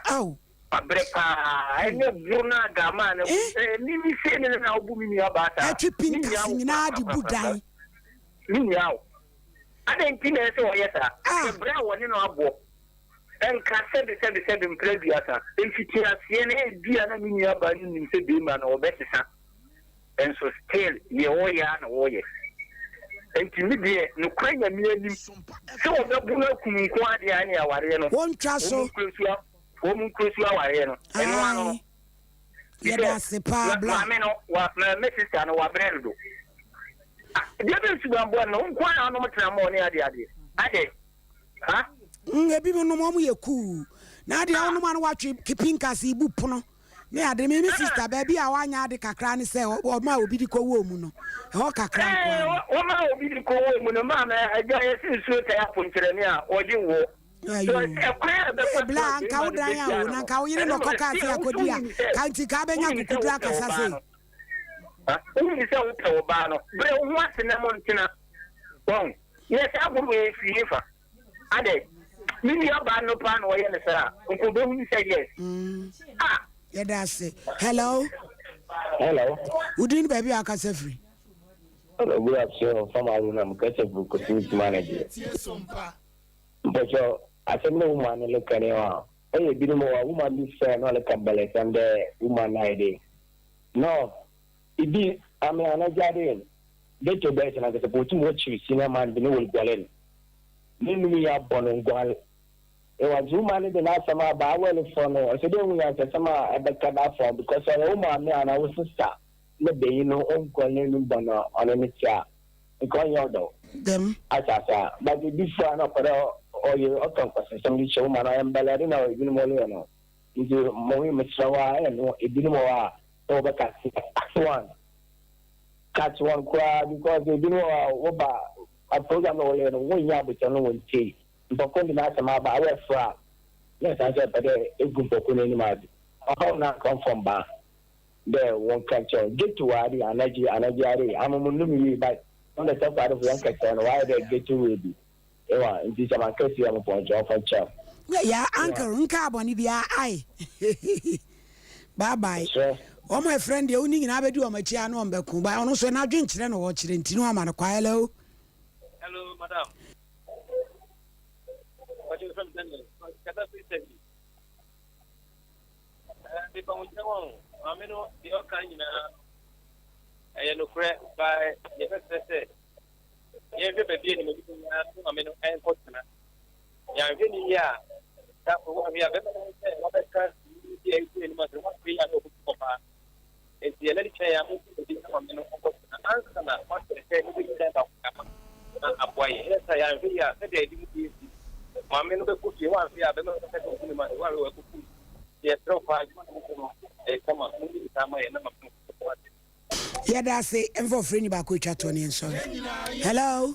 Wabrɛ paa, ɛnyɛ boro no a gaamaa no, eh, me me sei ne na wobu me nua baa saa. Ɛtwe pinkasi nyinaa de bu dan. Me nua o. Adɛn nti na ɛsɛ sɛ ɔyɛ saa? Hwɛ bere a wɔne no abɔ nka sɛbesɛbesɛbe mprɛ aduasa. Mfitiaseɛ no, ebia na me nuabaa no nim sɛ beema no ɔbɛsesa, nso still deɛ ɔreyɛ ara na ɔreyɛ. Enti me deɛ, nokorɛ Nyame anim, sɛ wɔbɛbo no akum nko ara deɛ a, ɛne awareɛ no, Wɔntwa so. wɔn nkura su awareɛ no, ɛno ano no. Yɛda ase paa bla. Maame no wa me sister no wabrɛ dodo. Ah, deɛ bɛ suban bɔ no nko ara nom tena mɔ ne adeɛ adeɛ. Adɛ. Ha? Mm, ebi mo nom ɔmo yɛ cool. Na adeɛ ah. ɔnom ano watwe kipinkasi ibu pono. Ne ade me me sister baabi a wanya ade kakra ne sɛ ɔma obi de kɔwɔ mu no. Ɛhɔ kakra nko ara. Wɔma obi de kɔwɔ mu no maame agya yɛ sɛ nsuo tɛ aponkyerɛne a ɔgye wɔ. Ee bla anka wo dan a o na nka wo yere na ɔkɔ kaa se akɔdi a ka nti ka abɛnya akukuduro akasa sei. Wonim sɛ wopɛ wo baa no, brɛ wo ho ase na montena. Wahu? Yɛ saa agorɔ wei firi hefa? Adɛn? Me nua baa no paa na ɔyɛ no saa a, nka ɔbɛhunu sɛ yes. Ah! Yɛda ase. Hello. Hello. Wo din ne baabi a akasa firi? Hello, good afternoon. Fama Haruna, mekasa firi Kotumi Manager. Mpɔkyɛw, asɛm no woman no reka no a, ɔyɛ binom wɔ hɔ a woman bi frɛ na ɔreka bɛlɛsɛm dɛ woman no ayɛ dei. No, ibi ame anagye ade ghetto boys no ankasa po wotum wɔkyir senior man bi na woruguar no. N'enum yi abɔ no nguar. Ewa ntsi woman no de n'asɛm aba, awɛrfo no, ɔsɛ dɛ ehu nyansasɛm a ebɛka dze afa ho because ɔyɛ wo maame anaa wo sister ne banyin no onnguar n'enum bɔ no a ɔno ne tse a. nka ɔnnyɛ ɔdɔ Dɛm. Asa asa but ebi fua a na ɔpɛ dɛ ɔyɛ ɔka nkwasasɛm de kyerɛ wo ma no ɔyɛ mbɛlɛde na ebinom wɔreyɛ no ntsi mo meserɛ wo a ɛyɛ no ebinom wɔ hɔ a sɛ wɔbɛka se cut one cut one koraa because ebinom wɔ hɔ a wɔba a program na wɔreyɛ no wonnyɛ abotar no wɔnntsie mpɔko de n'asɛm aba a wɔfrɛ a na ɛsan sɛ ɛpɛ dɛ egu mpɔko n'enyim adze ɔhaw no anka ɔmfa mba. Dɛ wɔnka nkyerɛ wo ghetto ade anagye anagye ade ama mo num yie but wɔn dɛ sɛfo adefo wɔn kɛsɛɛ no wɔayɛ dɛ ghetto wei bi ewa nti sɛ man kɛse a mo pɔn nkyɛ wɔnfa nkyɛ mo. Ya uncle nka abɔne biaa ai bye bye Kyerɛ. Wɔn a ɛfrɛ no deɛ wo ne nyinaa bɛdi wɔn akyi a na wɔn bɛko but ɔno nso n'adwen kyerɛ na ɔkyerɛ nti na wama no kwa hello. Hello madam. Ɔkyerɛ fɛm Daniel. Kasa firi Turkey. Mepa wo kyɛw o, maame no deɛ ɔka nyinaa ɛyɛ nokorɛ ba yɛbɛsrɛ sɛ yɛnhwɛ baabi a nimadi nyinaa no maame no ɛnkɔtena. Yɛanhwɛ ne yie a, da wɔahwɛ a bɛma no sɛ wɔbɛka bi a ɛkɔ anim asɛ wɔahwɛ yie a na wɔbɛku ɔbaa. Nti yɛn ani kyerɛ yɛn a monkɔ baabi na maame no ɔnkɔtena ansa na moahwɛ sɛ mobɛyi dan baako de ama na aboa yɛn. Ɛyɛ saa yɛanhwɛ yie a sɛdeɛ ebi mu yɛ si maame no bɛkɔ fie wɔanhwɛ yie a bɛma no bɛka sɛ ɔku ne ma wɔanhwɛ wɔakɔku no. Yɛsrɛ wo paa adwuma na mokɔ no ɛyɛ kama monyɛ bi saa ma yɛn na maame no nkɔ ase. Yɛda ase mfa ɔfrɛni baako atwa toɔ ne yɛnsɔre. Hello.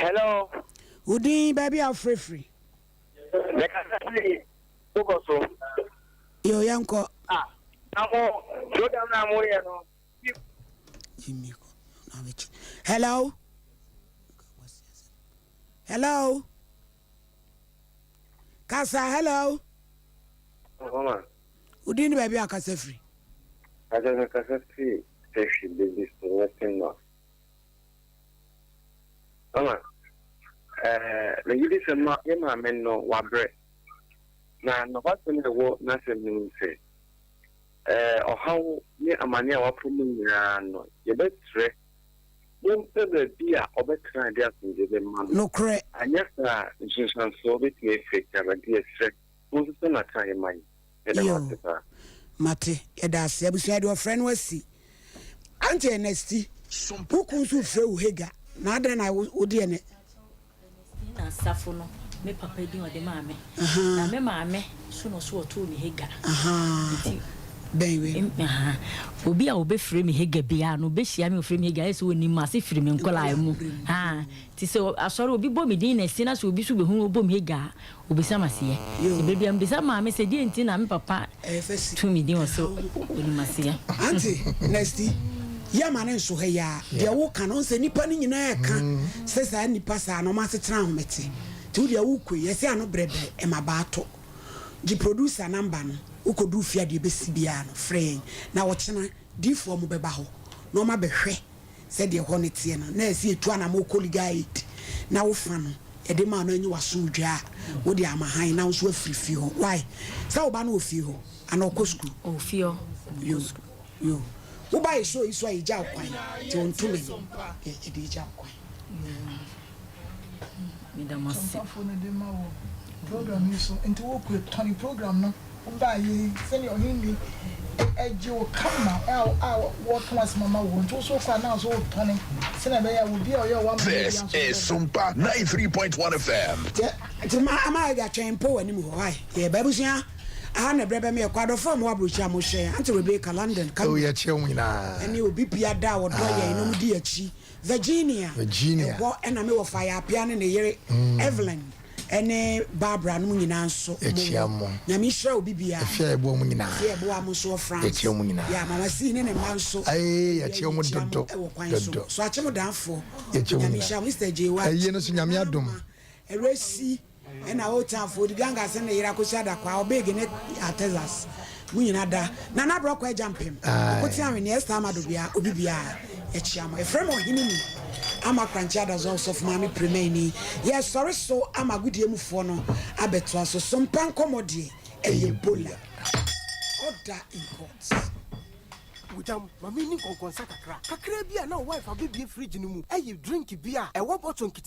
Hello. Wo din, baabi a wofrɛ firi. Mekasa firi Bokɔ so. Yo, yɛnkɔ. Ah, na mo program na mo yɛ no. Hello. Hello. Kasa, hello. Mama. Wo din ne baabi a kasa firi. Kasa me kasa firi Sehwi Baby so Western North. Mama, eh, megye di sɛ ma yɛ maame no wabrɛ. Na nokwasɛm a ɛwɔ n'asɛm no mu sɛ, eh, ɔhaw ne amane a wafa mu nyinaa no, yɛbɛsrɛ mompɛ baabi a ɔbɛtena a ɛde asomdwoe bɛma no. Nokorɛ. Anyɛ saa a, nsunsuansoɔ bɛtumi afiri akyiri aba. Nti yɛsrɛ, monsesa n'atenaeɛ mma yɛn. Yɛda mo ase Yoo, paa. mate. Yɛda ase. Abusua, yɛde ɔfrɛ no asi. Auntie Ernesti, wo kun nso frɛ wo Hagar, na adɛn na wo deɛ ne. Ernestina Asafo no, me papa din a ɔde maa me, na me maame so na ɔso ɔtoo me Hagar. Nti, Bɛn wei no. Obi a ɔbɛfrɛ me Hagar biara no, ɔbɛhyia me ɔfrɛ me Hagar, ayɛ sɛ ɔnim m'ase firi me nkwadaa mu. Nti sɛ asɔre obi bɔ me din Ernestina, sɛ obi nso bɛhu ɔbɔ me Hagar a, Obisa me aseɛ. Nti berɛ biara mebisa maame sɛ deɛ nti na me papa to me din ɔsɛ ɔnim aseɛ. Aunty Nasty, yɛ ma no nso ha yi ara, deɛ wo ka no, wohu sɛ nnipa no nyinaa ɛka sɛ saa nnipa saa no wɔn asetena ahomete, nti wo deɛ wo kɔ yi, yɛse ano brɛbrɛ ɛma baa tɔ, gye producer number no, wo kɔ duru fie a deɛ ɛbɛsi biara no frɛ yɛn, na ɔkyena diifoɔ mo bɛba hɔ na wɔn abɛhwɛ sɛdeɛ ɛhɔ no teɛ no, na ɛsɛ yɛtu anamɔ kɔ legal aid na wo fa no yɛde ma wo na anyi w'asomdwoeɛ a, wode ama hann na wo nso afiri fie hɔ. Why? Sɛ wo ba no wɔ fie hɔ anaa ɔkɔ sukuu? Ɔwɔ fie hɔ. Yo, yo. Wo ba yɛ show yi so a yɛgya wo kwan, nti wo ntoma mu yɛde gya wo kwan. Meda mo ase. Ɔsomafo no de ma wɔ program yi so nti wo kɔ tɔne program no wo baa yɛ yi sɛdeɛ ɔhene ni ɛgye wo kama a a wɔka wasɛm ama wo nti wo so kɔ a na wo so wo tɔne sɛdeɛ ɛbɛyɛ a obi a ɔyɛ ɔwɔ ama This is Sumpa 93.1 FM. Nti ma ama agya twɛn mpo wɔ anim hɔ why yɛ ba abusua aha na ɛbrɛ bɛ me yɛ kɔ adɔfo a mo wɔ aburokyire a mo hwɛ yɛn Aunty Rebecca London Oh, Canada yɛkyerɛ wo nyinaa. ɛne obi bia da a wɔdɔ yɛn na wɔn di yɛn akyi Virginia, Virginia. ɛhɔ na me wɔfa Yapea ne ne yere Evelyn ne Barbara nom nyinaa nso Yɛkyia mo mo. wɔ. Nyame nhyira obi biara. Efie a yɛboa mo nyinaa. Efie a yɛboa mo nso wɔ France. Yɛkyia mo nyinaa. Yeah, Mama C ne ne mma nso. Aye, yɛkyia mo Yɛkyia mo dodo, wɔ kwan so. dodo. So akye mo danfoɔ. Yɛkyia mo Nyame nyinaa. nhyira mo. Mr. J. White. Ayie no nso Nyame adom. Ɛresi. Ɛna Old Town foɔ di ganga sɛ ne yere akɔsi adakwaa ɔbeege ne Texas mo nyina da Nana Abrɔkɔ agya mpem ɔkote ahweneɛ Esther Amado bia obi biaa yɛkyea mo Efrem ɔhene ni ama Krankye Adazɔ Ɔsɔfo Maame Premani yɛ sɔre so ama agodie mu foɔ no abɛtoa so Sompa nkɔmɔ deɛ ɛyɛ bola Order in court. Wogyam, ma menni nkɔnkɔnsa kakra. Kakraa bi a na wo wife abɛbue fridge no mu ayi drink bi a ɛwɔ bottle nketewa.